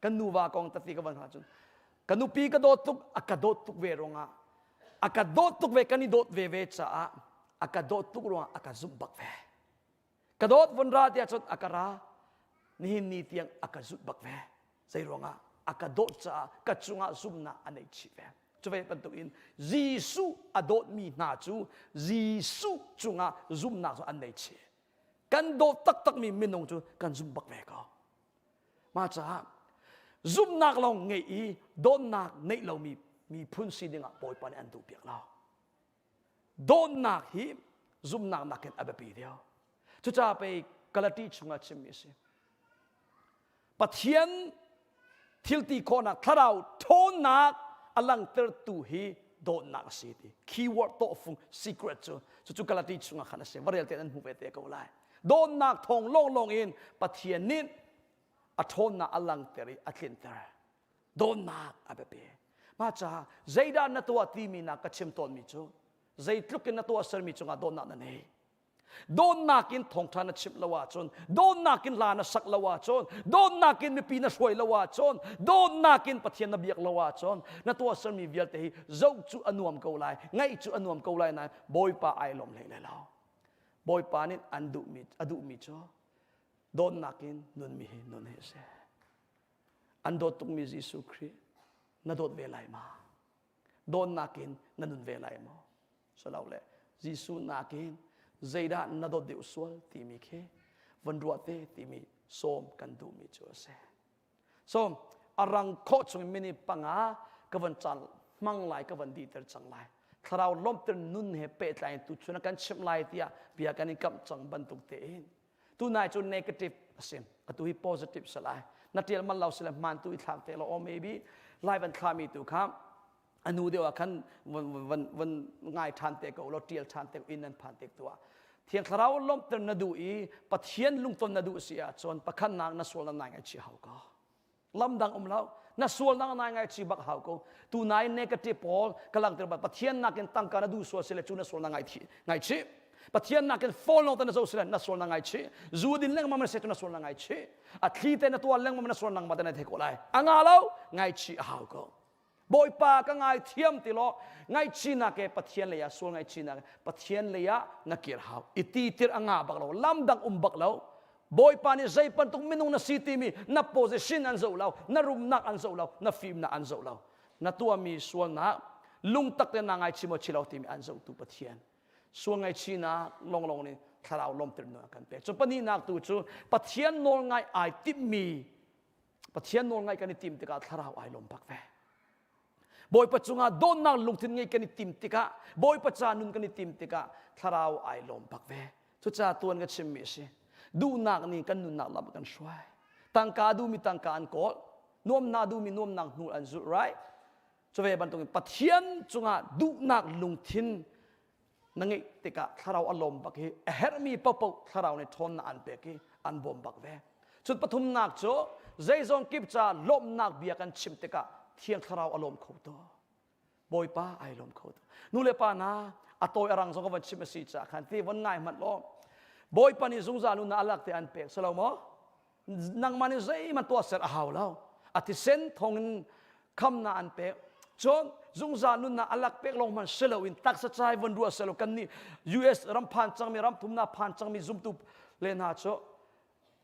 Speaker 6: Kan nuva kong tati ka van ahcun ka nupi ka dawt tuk a ka dawt tuk ve ruangah a ka dawt tuk ve kan i dawt ve ve caah a ka dawt tuk ruangah a ka zumh bak ve. Ka dawt vun ra tiah cun a ka ra nihin ni tiang a ka zulh bak ve. Zei ruangah a ka dawt caah ka cungah zumhnak a nei chih ve. Cuve bantukin Jesuh a dawtmi hna cu Jesuh cungah zumhnak cu an nei chih. Kan dawt taktakmi minung cu kan zumh bak ve ko. Mah caah zumhnak lawng ngeih i dawtnak neih lomi miphun si dingah Bawipa nih an duhpiak lo. Dawtnak hi zumhnak nakin a biapi deuh. Cucaah pei Galati chungah chimmi a si. Pathian thilti khawhnak thlarau ṭhawnnak a langhtertu hi dawtnak a si ti. Keyword tawhfung secret cu cucu Galati chungah khan a si. Va rel te nan hmu ve te ko lai. Dawtnak thawng lawnglawng in Pathian nih a ṭhawnnak a langhter i a tlinter. Dawtnak a biapi. Mah caah zeidah na tuah timi na ka chim tawnmi cu zeitluk in na tuah sermi cungah dawtnak na nei. Dawtnak in thawngṭha na chimh lo ahcun, dawtnak in hla na sak lo ahcun, dawtnak in mipi na hruai lo ahcun, dawtnak in Pathian na biak lo ahcun, na tuahsermi vialte hi zoh cu a nuam ko lai, ngaih cu a nuam ko lai nain Bawipa ai lawm hlei lai lo. Bawipa nih an duhmi, a duhmi cu dawtnak in nunmi hi nun hi a si. An dawt tukmi Jesuh Khrih na dawt ve lai ma? Dawtnak in na nun ve lai maw? Silole Jesuh nakin zeidah na dawt deuh sual timi khi van ruah te timi sawm kan duhmi cu a si. So a rang khawh chung minute panga ka van caan hmang lai ka van dihter cang lai. Thlarau lawmhter nun he pehtlai in tuchun ah kan chimh lai tiah bia kan in kamh cang bantuk tein tunai cu negative a si atu hi positive si lai na tial man lo si le hmaan tu i thlak te lo or maybe lai van thlami tu kha a nu deuh ah khan van van van ngai ṭhan te ko lo ṭial ṭhan te ko inn nan phan te tu ah Thiang Thlarau lawmhter na duh i Pathian lungton na duh si ahcun pakhatnak na sual na nai ngaihchih hau ko lam dang um lo na sualnak nai ngaihchih bak hau ko tu nai negative pawl ka langhter bak Pathian nakin tangka na duh sual si le cu na sualnak ngaihchih ngaihchih Pathian nakin phone lawng te na zoh si le na sualnak ngaihchih zu din lengmang na si cu na sualnak ngaihchih a thli te na tuar lengmang na sualnak ma te na thei ko lai a nga lo ngaihchih a hau ko Bawipa ka ngaithiam ti law ngaihchihnak ke Pathian lei ah sual ngaihchihnak Pathian lei ah na kir hau i ti tir a ngah bak lo lam dang um bak lo Bawipa nih zei bantuk minung na si timi na position an zoh lo na rumnak an zoh lo na fimnak an zoh lo na tuahmi sualnak lungtak te na ngaichih maw chi lo timi an zohtu Pathian sual ngaihchihnak longlong nih thlarau lawmter nun a kan pek cu pahnihnak tu cu Pathian nawl ngai ai timhmi Pathian nawl ngaih kan i tim tikah thlarau ai lawm bak ve. Bawipa cungah dawtnak lungthin ngei kan i tim tikah Bawipa ca nun kan i tim tikah thlarau ai lawm bak ve. Cucaah tuan ka chimmi a si. Duhnak nih kan nunnak lam a kan hruai. Tangka duhmi tangka an kawl. Nuamnak duhmi nuamnak hnu an zulh, right? Cuve bantukin Pathian cungah duhnak lungthin na ngeih tikah thlarau a lawm bak i a herhmi paohpaoh thlarau nih ṭhawnnak an pek i an bawm bak ve. Cun pathumnak cu zeizong kip ca lawmhnak bia kan chim tikah thiang thlarau a lawm kho tu. Bawipa ai lawm kho tu. Nu le pa hna a tawi a rang zong ka van chim a si caah khan ti von ngai hmanh law Bawipa nih zungzal nunnak a lak te an pek si lo maw? Nangmah nih zeihmanh tuahser a hau lo. A thisen thawngin khamnak an pek. Cun zungzal nunnak a lak pek lawng hmanh si loin taksa cai von ruah selaw kan nih US ram phan cangmi ram thumnak phan cangmi zumtu le hna cu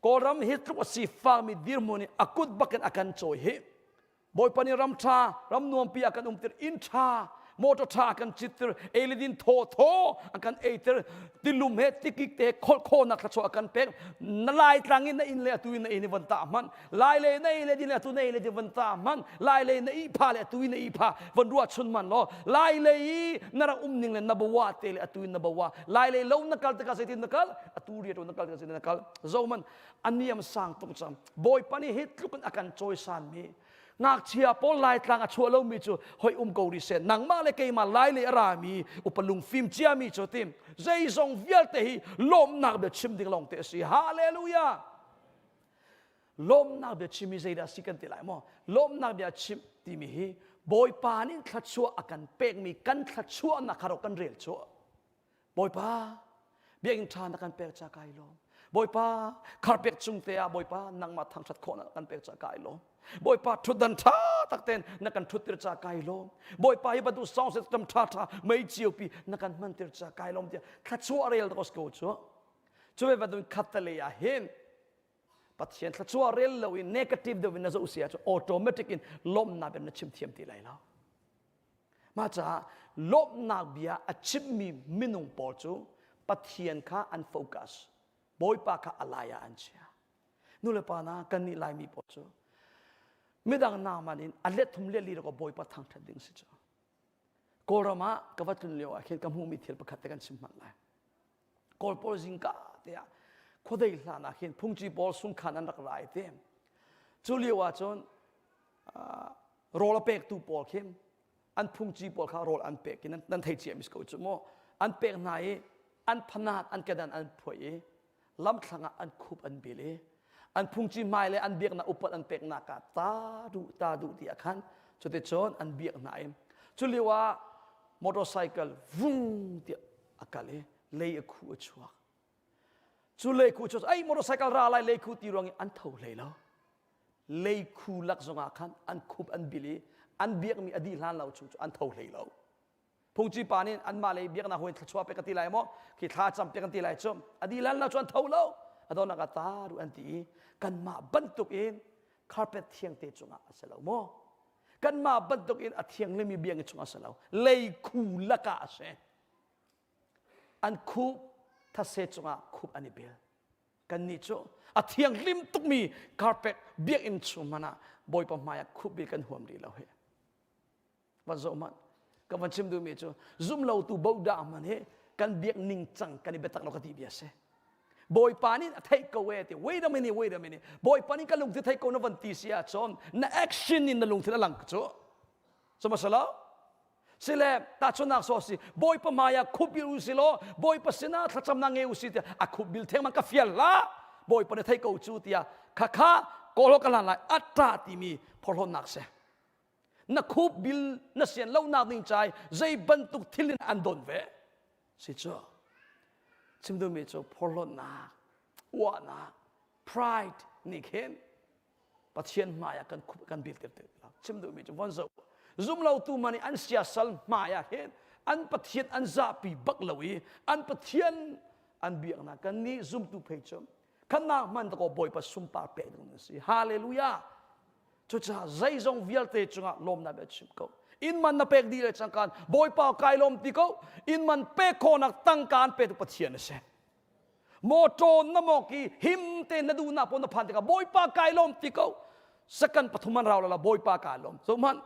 Speaker 6: Kawlram hi tluk a sifakmi dirhmun i a kut bakin a kan cawi hi Bawipa nih ram ṭha, ram nuampi a kan umter, inn ṭha, motor ṭha a kan citter, ei le din thaw thaw a kan eiter, tilum he tikik te kholh khawhnak thluachuah a kan pek. Na lai tlang in na inn le atu in na inn i von tah hmanh, lai le na ei le din le atu na ei le din von tah hmanh, lai le na ihpha le atu in na ihpha von ruah chun hmanh law, lai lei i na rak um ning le na bawa te le atu in na bawa, lai lei lo na kal tikah zeitin na kal, atu riat na kal tikah zeitin na kal, zo man a niam sang tuk cang. Bawipa nih hi tluk in a kan cawisanmi. Ngakchia pawl Laitlang a chuah lomi cu hoi um ko rih seh. Nangmah le keimah Lai lei a rami upa lungfim ciami cu tim zeizong vialte hi lawmhnak bia chim ding lawng te a si. Hallelujah! Lawmhnak bia chim hi zeidah a si kan ti lai maw? Lawmhnak bia chim timi hi Bawipa nih thluachuah a kan pekmi kan thluachuahnak kha ro kan rel cu. Bawipa, biakinn ṭha na kan pek ca kai lawm. Bawipa, kharpek cung te ah Bawipa nangmah thangṭhat khawhnak kan pek ca kai lawm. Bawipa ṭhutdan ṭha tak tein na kan ṭhuttir ca kai lawm. Bawipa hi bantuk sound system ṭha ṭha mei ciopi na kan hmantir ca kai lawm tiah thluachuah rel ko cu. Cu ve bantuk khattelei ah hin Pathian thluachuah rel lo in negative deuh in na zoh si ahcun automatic in lawmhnak bia na chim thiam ti lai lo. Mah caah lawmhnak bia a chimmi minung pawl cu Pathian kha an focus. Bawipa kha a lai ah an chia. Nu le pa na kannih Laimi pawl cu midang naman in a let thum let li ko Bawipa thangṭhat ding si cu. Kawlram ah ka va tlun lio ah khin ka hmuhmi thil pakhat te kan chim hmanh lai. Kawl pawl zingka te ah khuadei hlan ah khin phungci pawl sungkhan an rak rai te. Cu lio ah cun rawl a pektu pawl khin an phungci pawl kha rawl an pek i nan thei cia mis ko cu mu an pek hna i an phanat an kedan an phuai i lamthlang ah an khup an bil i an phungci hmai le an biaknak upat an peknak ah ta duh ta duh ti ah khan cuticun an biak hna i cu lio ah motorcycle vung tiah a kal i lei a khu a chuak cu lei khu cu ai motorcycle ra lai lei khu ti ruang i an tho hlei lo leikhu lak zongah khan an khup an bil i an biakmi a dih hlan lo chung cu an tho hlei lo phungci pa nih anmah lei biaknak huin thluachuah pek ka ti lai maw khi thla cam pek kan ti lai cu a dih hlan lo cu an tho lo a donak ah ta ru an ti i kanmah bantuk in carpet thiang te cungah a si lo maw kanmah bantuk in a thianglimi biakinn chungah a si lo leikhu lakah a si an khup thase cungah khup an i bil Kannih cu a thianghlim tukmi carpet biakinn chung hmanh ah Bawipa hmai ah khupbil kan huam rih lo hi. Van zoh hmanh. Ka van chim duhmi cu zumlotu bodah hmanh hi kan biak ningcang kan i biatak lo ka ti bia si. Bawipa nih a theih ko e ti wait a minute wait a minute Bawipa nih ka lungthin theih ko na van ti si ahcun na action in na lungthin a lang cu. Sihmanhsehlaw sile tahchunhnak so si bawipa hmai ah khupbil u si law bawipa sinah thlacamnak ngei u si tiah a khupbil thengmang ka fial hlah bawipa na thei ko cu tiah khakha kawlho ka hlan lai atta timi phorhlawtnak si na khupbil na sian lonak ding cai zei bantuk thil in an don ve si cu chim duhmi cu phorhlawtnak uahnak pride nih khin Pathian hmai ah kan kan bil tir lo chim duhmi cu von zoh zumlotu man i an siasal hmai ah hin an Pathian an zahpi bak lo i an Pathian an biaknak kan nih zumtu phei cu khannak hman dakaw Bawipa sunpar pek ding na si hallelujah cucaah zeizong vialte cungah lawmnak bia chim ko inn man na pek dih le cangkan Bawipa kai lawm ti ko inn man pek khawhnak tangka an petu Pathian a si Mawṭaw na mawk i him tein na duhnak pawl na phan tikah Bawipa kai lawm ti ko. Second pathum an rau la Bawipa kai lawm. So hmanh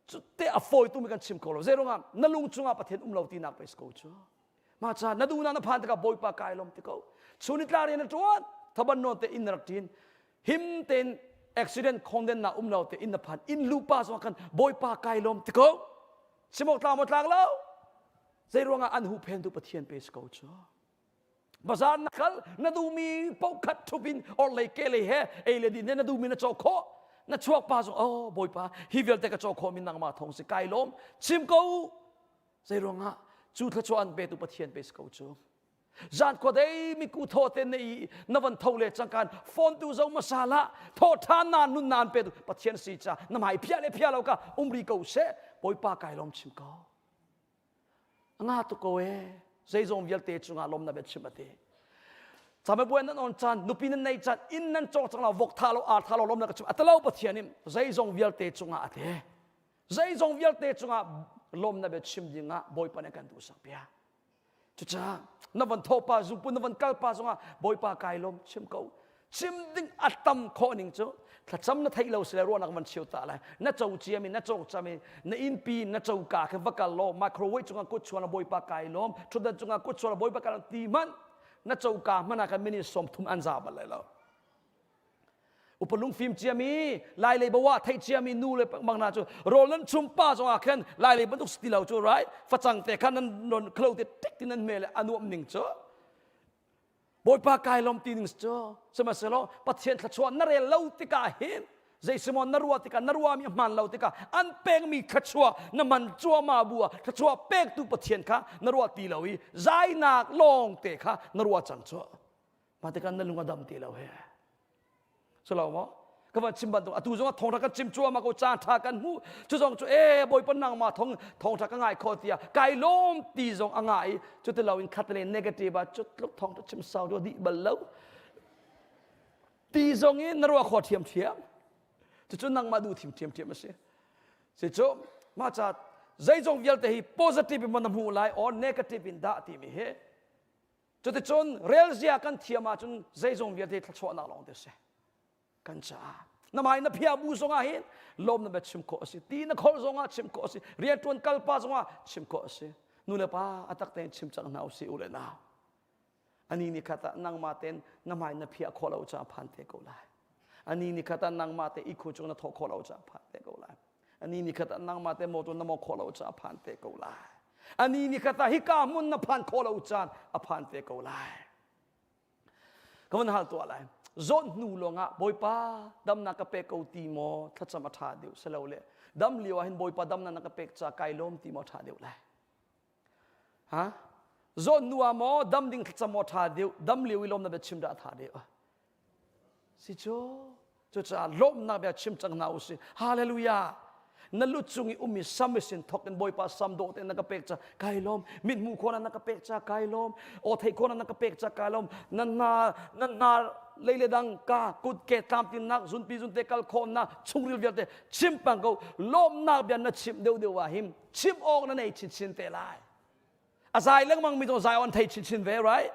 Speaker 6: cu te a fawi tu mi kan chim kho lo. Zeiruangah na lung chungah Pathian um lo tinak pei si ko cu. Mah ca na duhnak na phan tikah Bawipa kai lawm ti ko. Chun ni tla rian na ṭuan thaban nawn te inn na rak ṭin. Him tein accident khongden na um lo te inn na phan. Inn lupa zong khan Bawipa kai lawm ti ko. Simok tlang maw tlang lo? Zeiruangah an huhphentu Pathian pe si ko cu. Bazar na kal na duhmi paoh khat ṭhup in orhlei kehlei he ei le din he na duhmi na cawk khawh. Na chuak pa zong oh Bawipa hi vialte ka cawk khawhmi nangmah thawng si kai lawm chim ko. Zeiruangah cu thluachuah an petu Pathian pe si ko cu. Zan khuadei miku thaw te na i na van tho le cangkan phone tu zo masala thaw ṭhan na nun na an petu Pathian si ca na hmai phia le phia lo ka umri ko seh Bawipa kai lawm chim ko. A nga tuk ko ee. Zeizong vialte cungah lawmnak bia chim a ti. Camebuai nan on caan, nupi nan nei caan, inn nan cawk cang lo, vok tha lo, ar tha lo, lawmnak ka chim. A talo Pathian in zeizong vialte cungah a ti. Zeizong vialte cungah lawmnak bia chim dingah Bawipa nih a kan duhsak piak. Cucaah na van thawh pa zungpun na van kal pa zongah Bawipa kai lawm chim ko. Chim ding a tam khawh ning cu thlacam na theih lo sile ruahnak van cheu ta lai. Na co ciami na cawk cami na innpi na coka khin va kal law microwave cungah kut chuan Bawipa kai lawm thutdan cungah kut chuan Bawipa kai lawm ti hmanh na coka hmanh ah khan minute 30 an za bal lai lo. Upa lungfim ciami, lai lei bawa theih ciami nu le bang na cu rawl nan chum pa zong ah khan lai lei bantuk si ti lo cu right facang te khan nan non khlo te tik ti nan me le anuam ning cu Bawipa kai lom ti ning cu sihmanhsehlaw Pathian thluachuah na rel lo tikah hin zeisimon na ruah tikah na ruahmi a hmaan lo tikah an pekmi thluachuah na man cuahmah bu ah thluachuah pektu Pathian kha na ruah ti lo i zainak lawng te kha na ruah cang cu mah tikah na lung a dam ti lo he Silo maw? Ka van chim bantuk atu zong thawngtha kan chim cuahmah ko caan tha kan hmu cu zong cu e bawipa nangmah thong thawngtha ka ngai kho tiah kai lawm ti zong a ngah i cuti lo in khat le negative ah cu tluk thawngtha chim sau do dih bal lo ti zong in na ruah kho thiam thiam cucu nangmah duh thim thiam thiam a si si cu mah ca zeizong vialte hi positive in na hmuh lai or negative in dah timi hi Cuticun relzia kan thiam ahcun zeizong vialte thluachuahnak lawng te si. Kan caah. Na mai na phia bu zongah hin lawm na bia chim khawh a si. Ti na khol zongah chim khawh a si. Rianṭuan kalpa zongah chim khawh a si. Nu le pa a tak tein chim cang hna usih u le nau. Ani ni khat ah nangmah ten na hmai na phiah khawh lo caah phan te ko lai. Ani ni khat ah nangmah te ikhu cung na thawh khawh lo caah phan te ko lai. Ani ni khat ah nangmah te motor na mawng khawh lo caah phan te ko lai. Ani ni khat ah hika hmun na phan khawh lo caan a phan te ko lai. Ka van hal tuah lai. Zawt hnu lawngah Bawipa damnak ka pek ko ti maw thlacam a ṭha deuh silole dam lio ah hin Bawipa damnak na ka pek ca kai lawm ti maw ṭha deuh lai. Ha? Zawt hnu ah maw dam ding thlacam maw ṭha deuh dam lio i lawmnak bia chim dah a ṭha deuh. Si cu cucaah lawmhnak bia chim cang hna usih. Hallelujah. Na lu cung i ummi sam i sin thawk in Bawipa sam dawh tein na ka pek ca kai lawm. Mithmuh khawhnak na ka pek ca kai lawm. Aw theih khawhnak na ka pek ca kai lawm. Na hna na hna lei le dang ka kut ke tlamtlinnak zunpi zunte kal khawhnak chungril vialte chim pang ko lawmhnak bia na chim deuh deuh ah him chim awk na nei chinchin te lai. A zai lengmang mi zong zai on thei chinchin ve right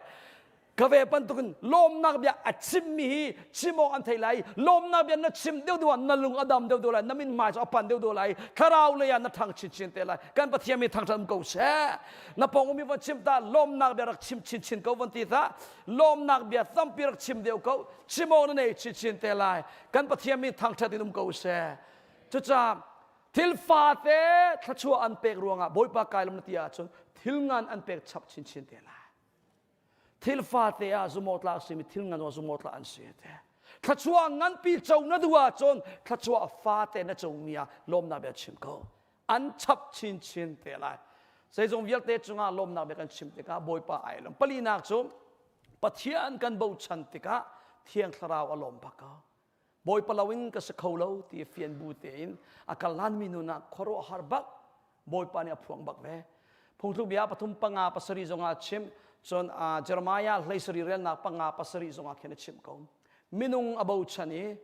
Speaker 6: ka ve bantukin lawmnak bia a chimmi hi chim awk an thei lai lawmnak bia na chim deuh deuh ah na lung a dam deuh deuh lai na min hmai cu a pan deuh deuh lai thlarau lei ah na thang chinchin te lai kan Pathian mi thangṭhat um ko seh na pong umi van chim ta lawmnak bia rak chim chinchin ko van ti ta lawmnak bia tampi rak chim deuh ko chim awk na nei chinchin te lai kan Pathian mi thangṭhat in um ko seh cucaah Thil fate thluachuah an pek ruangah Bawipa kai lam na ti ahcun thil ngan an pek chap chinchin te lai. Thil fate ah zumawtla a simi thil ngan ah zumawtla an si te. Thluachuah nganpi co na duh ahcun thluachuah fate na comi ah lawmnak bia chim ko. An chap chinchin te lai. Zeizong vialte cungah lawmnak bia kan chim tikah Bawipa ai lawm. Palinak cu Pathian kan bochan tikah Thiang Thlarau a lawm bak ko. Bawipa loin ka si kho lo ti fian bu tein a kal hlanmi nun ah khuaruahhar bak Bawipa nih a phuang bak ve. Phungthluk bia pathum panga pasarih zongah a chim cun Jeremiah hleisarih relnak panga pasarih zongah khin a chimh ko. Minung a bochan i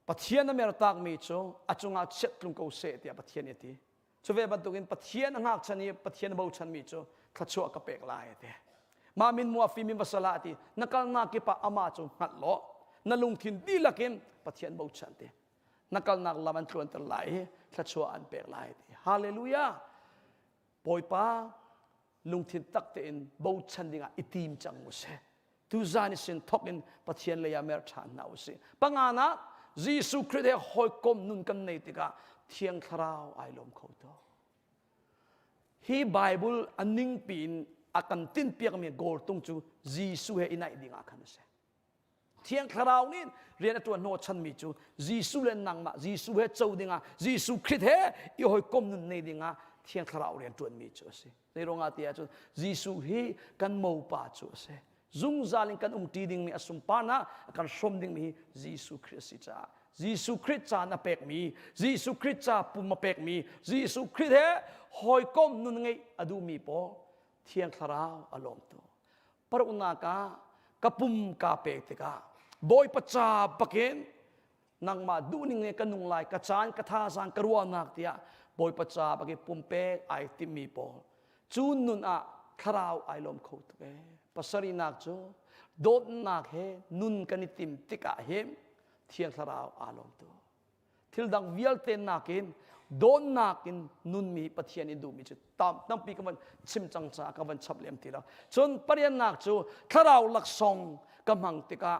Speaker 6: Pathian a mertakmi cu a cungah chiat tlung ko seh tiah Pathian nih a ti. Cu ve bantukin Pathian a ngakchan i Pathian a bochanmi cu thluachuah ka pek lai a ti. Mah min mua fim in va sal ah a ti. Na kalnak kip ah amah cu hngalh law na lungthin dihlak in Pathian bochan ti. Na kalnak lam an tluanter lai i thluachuah an pek lai ti. Hallelujah! Bawipa lungthin tak tein bochan dingah i tim cang u sih. Tuzan i sin thok in Pathian lei ah mer ṭhan hna u sih. Panganak Jesuh Khrih he hawikom nun kan nei tikah Thiang Thlarau ai lawm kho to. Hi Bible a ningpi in a kan tinpiakmi goal tung cu Jesuh he i naih ding ah khan a si. Thiang Thlarau nih rian a ṭuan hnawhchanmi cu Jesuh le nangmah Jesuh he co dingah Jesuh Khrih he i hawikom nun nei dingah Thiang Thlarau rian ṭuanmi cu a si. Zei ruangah ti ahcun Jesuh hi kan mopa cu a si. Zungzal in kan umṭi dingmi a sunparnak a kan hrawm dingmi hi Jesuh Khrih a si caah Jesuh Khrih ca na pekmi Jesuh Khrih ca pum a pekmi Jesuh Khrih he hawikom nun ngeih a duhmi pawl Thiang Thlarau a lawm tu. Paruknak ah ka pum kaa pek tikah Bawipa ca bakin nangmah duhning in ka nung lai ka caan ka thazaang ka ruahnak tiah Bawipa ca bak i pumpek ai timmi pawl cu nun ah thlarau ai lawm kho tuk ee pasarihnak cu dawtnak he nun kan i tim tikah hin thiang thlarau aa lawm tuk thil dang vialte nakin dawtnak in nunmi Pathian in duhmi cu tam tampi ka van chim cang caah ka van chap lem ti lo cun pariannak cu thlarau laksawng ka hmang tikah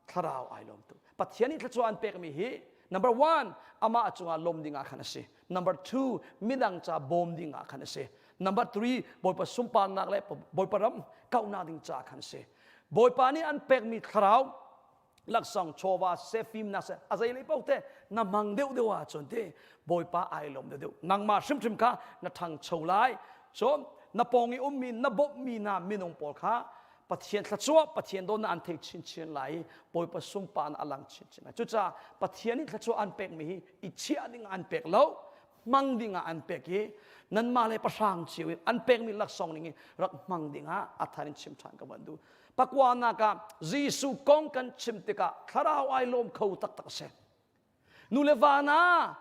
Speaker 6: thlarau ai lawm tuk. Pathian nih thluachuah an pekmi hi number one amah cungah lawm ding ah khan a si. Number two midang ca bawm ding ah khan a si. Number three Bawipa sunparnak le Bawipa ram kauhnak ding ca khan a si. Bawipa nih an pekmi thlarau laksawng chawva siseh fimnak seh a zei lei paoh te na hmang deuh deuh ahcun ti Bawipa ai lawm deuh deuh nangmah hrimhrim kha na ṭhangcho lai cun na pawng i ummi na bawmhmi hna minung pawl kha Pathian thluachuah Pathian dawtnak an thei chinchin lai i Bawipa sunparnak a lang chinchin lai cucaah Pathian nih thluachuah an pekmi hi i chiah ding ah an pek lo hmang ding ah an pek i nanmah le pahrang cio in an pekmi laksawng ning in rak hmang ding ah a thar in chim ṭhan ka van duh pakuanak ah Jesuh kong kan chim tikah thlarau ai lawm kho taktak a si Nu le va hna,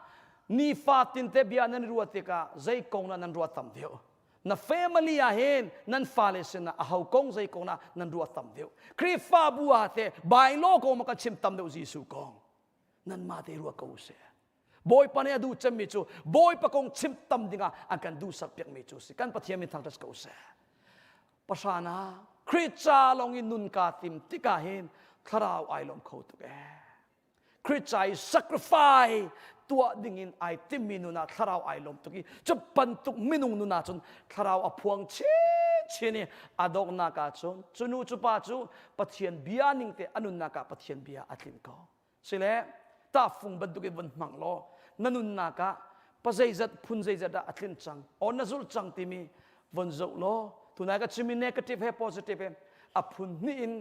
Speaker 6: nifatin te bia nan ruah tikah zei kong dah nan ruah tam deuh? Na family ah hin nan fale sinah aho kong zei kong dah nan ruah tam deuh? Khrihfabu ah teh bylaw kong ma kan chim tam deuh Jesuh kong? Nanmah te ruah ko seh. Bawipa nih a duh cemmi cu Bawipa kong chim tam dingah an kan duhsak piakmi cu si. Kan Pathian min thangṭhat ko seh. Pahrana Khrih ca lawng in nun kaa tim tikah hin thlarau ai lawm kho tuk ee. Khrih ca i sacrifice tuah dingin ai timmi nun ah thlarau ai lawm tuk i cu bantuk minung nun ah cun thlarau a phuang chinchin i a donghnak ah cun cu nu cu pa cu Pathian bia ning te a nunnak ah Pathian bia a tlin ko. Sile tahfung bantuk in vun hmang law na nunnak ah pa zeizat phun zeizat ah a tlin cang or na zulh cang timi von zoh law tunai ka chimmi negative he positive he a phun hnih in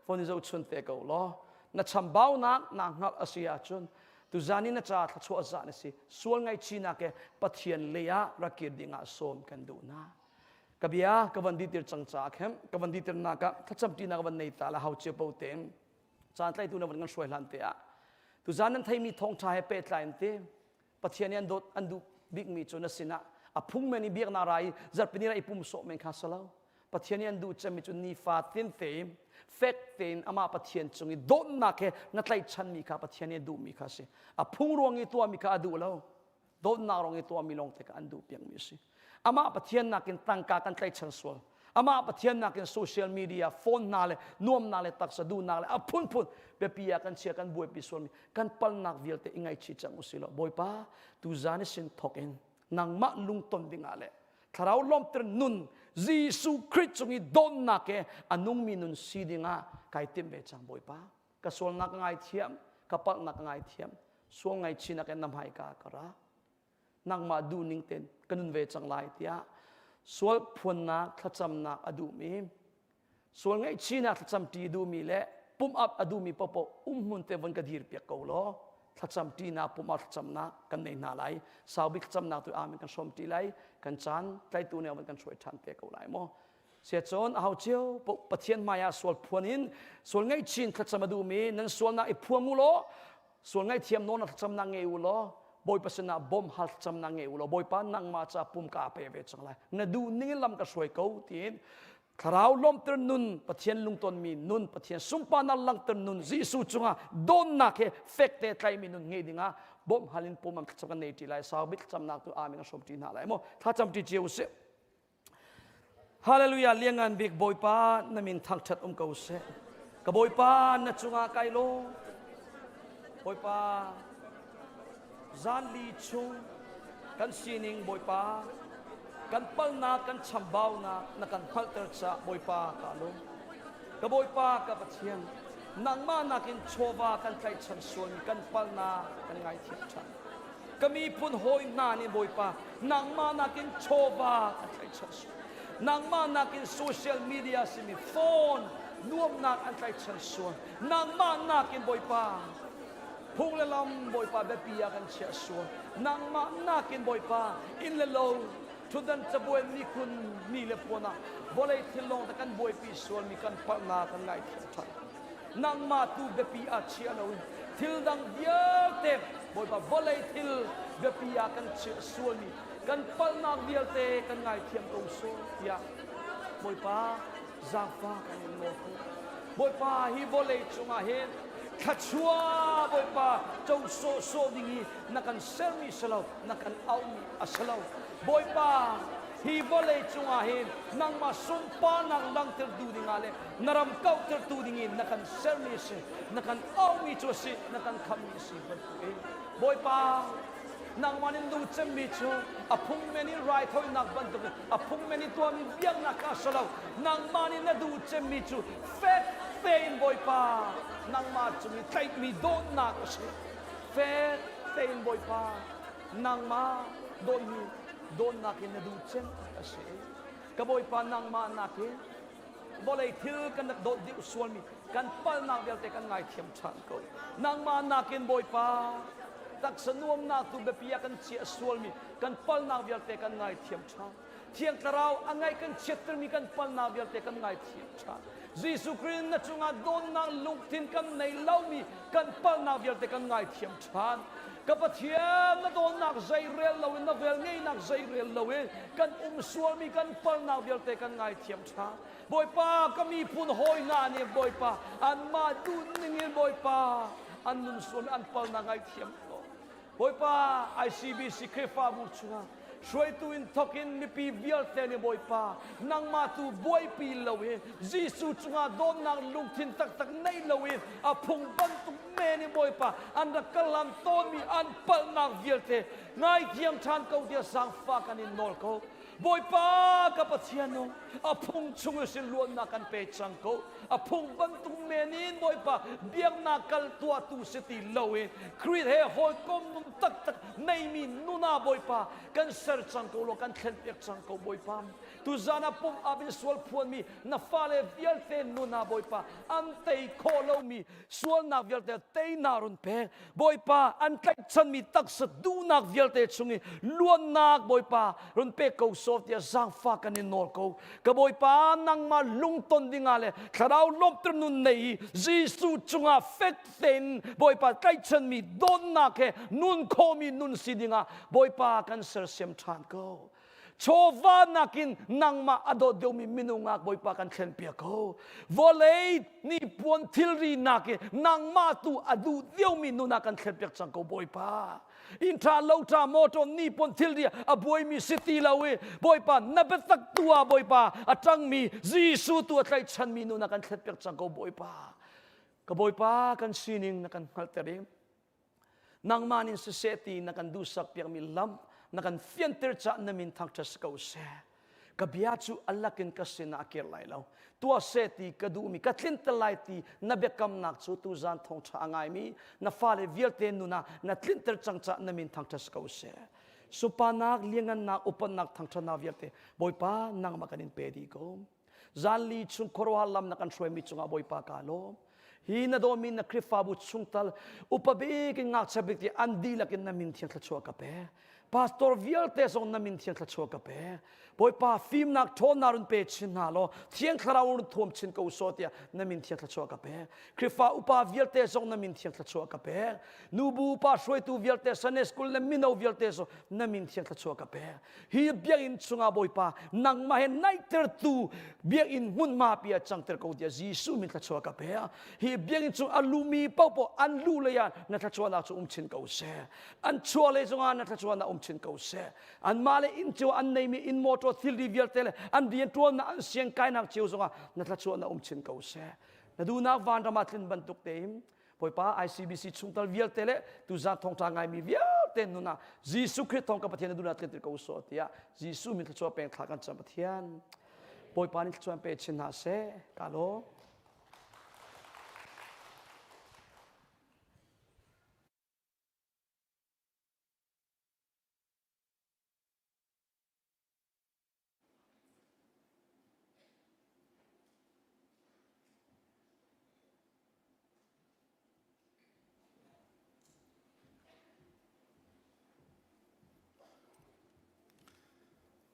Speaker 6: von i zohchun te ko law na chambaunak naa hngalh a si ahcun tuzan i na ca thluachuah zan a si sual ngaihchihnak he Pathian lei ah rak kir ding ah sawm kan duh hna ka bia ka van ditir cang caah khem ka van ditirnak ah thlacamṭinak van nei ta la hau cio po tein caan tlaitu na van kan hruai hlan te ah tuzan nan theimi thawngṭha he pehtlai in te Pathian nih an dawt an duh bikmi cu na sinah a phung men i biaknak ra i zarhpini ra i pum sawh men kha si lo. Pathian nih an duh cemmi cu nifa tin tein fek tein amah Pathian cung i dawtnak he na tlaihchanmi kha Pathian nih a duhmi kha a si. A phung ruang i tuahmi kha a duh lo. Dawtnak ruang i tuahmi lawng te kha an duh piakmi a si. Amah Pathian nakin tangka kan tlaihchan sual. Amah Pathian nakin social media, phone hna le nuamnak le taksa duhnak le a phunphun biapi ah kan chia kan buaipi sualmi kan palnak vialte i ngaihchih cang usih law Bawipa tuzan i sin thawk in nangmah lungton dingah le thlarau lawmter nun Jesuh Khrih cung i dawnnak he a nungmi nun si dingah kai tim ve cang Bawipa ka sualnak ka ngaithiam ka palhnak ka ngaithiam sual ngaihchihnak in na hmaika ka ra nangmah duhning tein ka nun ve cang lai tiah sual phuannak thlacamnak a duhmi sual ngaihchihnak thlacam ṭi duhmi le pum up a duhmi paohpaoh umhmun te von ka dir piak ko law thlacam ṭinak pum up thlacamnak kan nei hna lai sau bik thlacamnak tu amen kan hrawm ṭi lai kan caan tlaitu nih van kan hruai ṭhan te ko lai maw Siacun aho cio Pathian hmaiah sual phuan in sual ngaihchin thlacam a duhmi nan sualnak i phuang u law sual ngaihthiam nawn thlacamnak ngei u law Bawipa sinah bawm hal thlacamnak ngei u law Bawipa nangmah ca pum ka pe ve cang lai na duh ning in lam ka hruai ko tiin thlarau lawmter nun Pathian lungtonmi nun Pathian sunparnak langhter nun Jesuh cungah dawnnak he fekte tlaimi nun ngei dingah bawmh hal in pum am thlacam kan nei ṭi lai sau bik thlacamnak tu amen a hrawm ṭi hna lai maw thlacam ṭi cio usih Hallelujah liangan bik Bawipa na min thangthat um ko seh. Ka Bawipa na cungah kai lawm. Bawipa zanli chung kan sining Bawipa kan palnak kan chambaunak na kan hngalhter caah Bawipa ka lawm. Ka Bawipa ka Pathian nangmah nakin chawva kan tlaihchan sualmi kan palnak kan ngaithiam ṭhan. Ka miphun hawi hna nih Bawipa nangmah nakin chawva an tlaihchan sual. Nangmah nakin social media simi phone nuamnak an tlaihchan sual. Nangmah nakin Bawipa phung le lam Bawipa biapi ah kan chiah sual. Nangmah nakin Bawipa inn le lo ṭhutdan cabuai mikhun mi le puan ah vawlei thil lawng te kan buaipi sualmi kan palhnak kan ngaithiam ṭhan. Nangmah tu biapi ah chia loin thil dang vialte Bawipa vawlei thil biapi ah kan chiah sualmi kan palhnak vialte kan ngaithiam ko sawh tiah Bawipa zaangfah kan in nawl ko. Bawipa hi vawlei cungah hin thluachuah Bawipa co sawhsawh ding i na kan sermi si lo na kan auhmi a si lo. Bawipa. Hi vawlei cungah hin nangmah sunparnak langhtertu dingah le na ram kauhtertu dingin na kan sermi a si, na kan auhmi cu a si, na kan khamhmi a si bantukin Bawipa, nangmah nih nu cemmi cu a phungmen i raithawinak bantukin a phungmen i tuahmi biaknak kha a si lo. Nangmah nih na duh cemmi cu fek tein Bawipa, nangmah cung i tlaihmi dawtnak a si. Fek tein Bawipa, nangmah dawtmi dawtnak in na duh cem a si. Ka Bawipa nangmah nakin vawlei thil kan rak dawt deuh sualmi kan palnak vialte kan ngaithiam ṭhan ko. Nangmah nakin Bawipa taksa nuamnak tu biapi ah kan chiah sualmi kan palnak vialte kan ngaithiam ṭhan. Thiang Thlarau a ngaih kan chiattermi kan palnak vialte kan ngaithiam ṭhan. Jesuh Khrih na cungah dawtnak lungthin kan nei lomi kan palnak vialte kan ngaithiam ṭhan. Ka Pathian na dawtnak zei rel loin na vel ngeinak zei rel loin kan um sualmi kan palnak vialte kan ngaithiam ṭhan. Bawipa ka miphun hawi hna nih Bawipa anmah duh ningin Bawipa an nun sualmi an palnak ngaithiam ko. Bawipa ICBC Khrihfabu chungah hruaitu in thawk in mipi vialte nih Bawipa nangmah tu buaipi loin Jesuh cungah dawtnak lungthin taktak nei loin a phung bantuk men in Bawipa an rak kallam tawnmi an palhnak vialte ngaithiam ṭhan ko tiah zaangfah kan in nawl ko. Bawipa ka Pathian nung a phung chung in sin luatnak kan pe cang ko. A phung bantuk men in Bawipa biaknak kal tuahtu si ti loin Khrih he hawikom nun taktak neimi nuna Bawipa kan ser cang ko law kan thlenpiak cang ko Bawipa. Tuzan ah pum ap in sual phuanmi na fale vialte nuna Bawipa an tei khawh lomi sualnak vialte teinak run pek Bawipa an tlaihchanmi taksa duhnak vialte chung i luannak Bawipa run pek ko sawh tiah zaangfah kan in nawl ko. Ka Bawipa nangmah lungton dingah le thlarau lawmhter nun nei i Jesuh cungah fek tein Bawipa tlaihchanmi dawtnak he nun khawhmi nun si dingah Bawipa kan sersiam ṭhan ko. Chawva nakin nangmah a dawt deuhmi minung ah Bawipa kan thlenpiak ko. Vawlei hnipuan thilri nakin nangmah tu a duh deuhmi nun ah kan thlenpiak cang ko Bawipa. Inn ṭha lo ṭha motor hnipuan thilri a buaimi si ti lo i Bawipa na biatak tu ah Bawipa a ṭangmi Jesuh tu a tlaihchanmi nun ah kan thlenpiak cang ko Bawipa. Ka Bawipa kan sining na kan hngalhter i Nangmah nin siseh ti na kan duhsak piakmi lam na kan fianter caah na min thangṭhat si ko seh. Ka bia cu a lakin ka sinah a kir lai lo. Tuah seh ti ka duhmi ka tlinter lai ti na biakamnak cu tuzan thawngṭha a ngaimi na fale vialte nun ah na tlinter cang caah na min thangṭhat si ko seh. Supanak, liangannak, upatnak, thangṭhatnak vialte Bawipa nangmah kan in pe dih ko. Zanli chung khuaruahhar lam na kan hruaimi cungah Bawipa kaa lawm. Hi na dawmi na Khrihfabu chungtal upa bik in ngakchia bik ti an dihlak in na min thiang thluachuah ka pe. Pastor vialte zong na min thiang thluachuah ka pe. Bawipa fimnak ṭhawnnak run pe chin hna law thiang thlarau run thuam chin ko sawh tiah na min thiang thluachuah ka pe. Khrihfa upa vialte zong na min thiang thluachuah ka pe. Nubu upa hruaitu vialte Sunday school le mino vialte zong na min thiang thluachuah ka pe. Hi biakinn chungah Bawipa nangmah he naihtertu biakinn hmunhma pi ah cangter ko tiah Jesuh min thluachuah ka pe. Hi biakinn chung a lumi paohpaoh an lu lei ah na thluachuahnak cu um chin ko seh. An chuah lei zongah na thluachuahnak um chin ko seh. Anmah le inn cio an neimi inn motor thilri vialte le an rianṭuannak an siangkainak cio zongah na thluachuahnak um chin ko seh. Na duhnak vanram ah tlin bantuk tein Bawipa ICBC chungtel vialte le tuzan thawngṭha ngaimi vialte nun ah Jesuh Khrih thawng ka Pathian na duhnak tlinter ko sawh tiah Jesuh min thluachuah peng thla kan cam Pathian. Bawipa nih thluachuah pe chin hna seh. Ka lawm.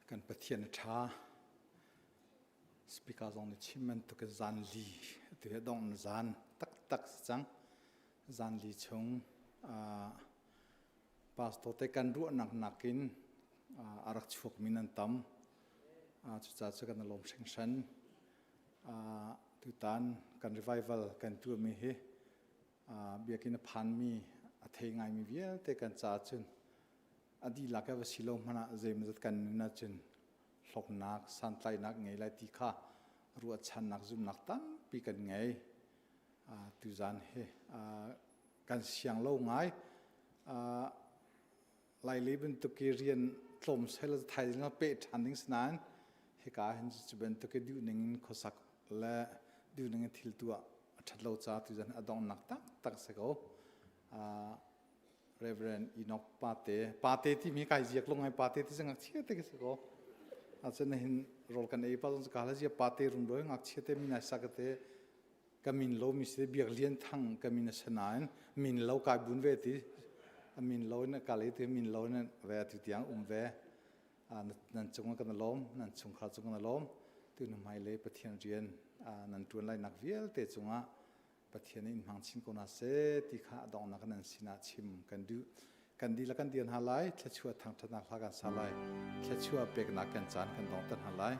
Speaker 8: Kan Pathian a ṭha. Speaker zong nih chim bantuk in zan li tu hi dongh zan taktak si cang. Zan li chung pastor te kan ruahnak nakin a rak chuakmi nan tam. Cucaah cu kan i lawm hringhran. Tutan kan revival kan tuahmi hi biakinn a phanmi a thei ngaimi vialte kan caah cun a dihlak va si lo hmanh ah zeimawzat kan nun ahcun. hlawknak santlaihnak ngei lai ti kha ruahchannak zumnak tampi kan ngei. Tuzan hi kan siang lo ngai. Lailei bantuk i rian tlawm sel thaizing ah peh ṭhan ding si nain hika hin cu bantuk i duhning in khuasak le duhning in thil tuah a ṭhat lo ca tuzan a donghnak taktak si ko. Reverend Enoch Pate Pate timi kai ziak lo ngai Pate ti ngakchia te ka si ko. Acun hin rawl kan ei pa zong ka la zia Pate rum roi ngakchia te min ai sak te ka min lo mi si Biak Lian Thang ka min a si nain min lo kai bun ve ti a min lo in kal i ti min lo in ve atu tiang um ve nan cung kan lawm nan chungkhar cung kan lawm tu nu hmai le Pathian rian nan tuan lai nak vialte cungah Pathian in hmang chin ko na se ti kha donghnak nan sinah chim kan duh kan dihlak kan dir hna lai thluachuah thangṭhatnak hla kan sa lai thluachuah peknak kan caan kan dongter hna lai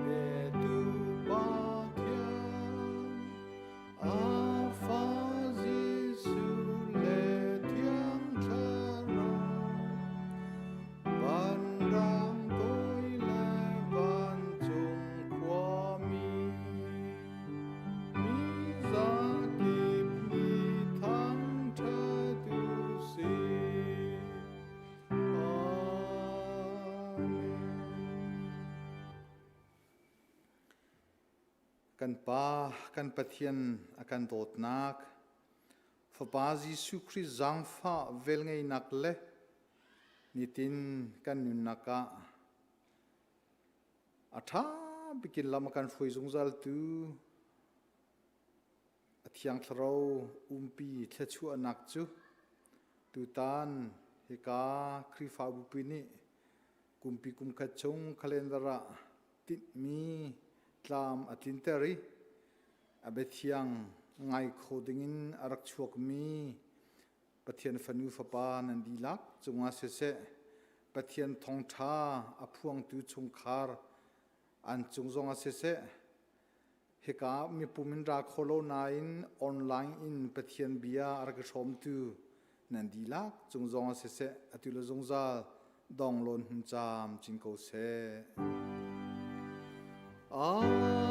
Speaker 8: Petu Pathian a fa Jesuh le Thiang Thlarau vanrang toi le vancung khuami Mi zakip nih thangṭhat u sih. Amen. Kan Pa, kan Pathian a kan dawtnak, Fapa Jesuh Khrih zaangfah velngeihnak le nitin kan nunnak ah A ṭha bikin lam a kan hruai zungzaltu a Thiang Thlarau umpi thluachuahnak cu tutan hika Khrihfabupi nih kumpi kumkhat chung calendar ah tinhmi tlam a tlinter i a biathiang ngai kho dingin a rak chuakmi Pathian fanu fapa nan dihlak cungah siseh, Pathian thawngṭha a phuangtu chungkhar an cung zongah siseh, hika mipum in ra kho lo nain online in Pathian bia a rak i hrawmtu nan dihlak cung zongah siseh, atu le zungzal donglawn hun caam cin ko seh. Amen.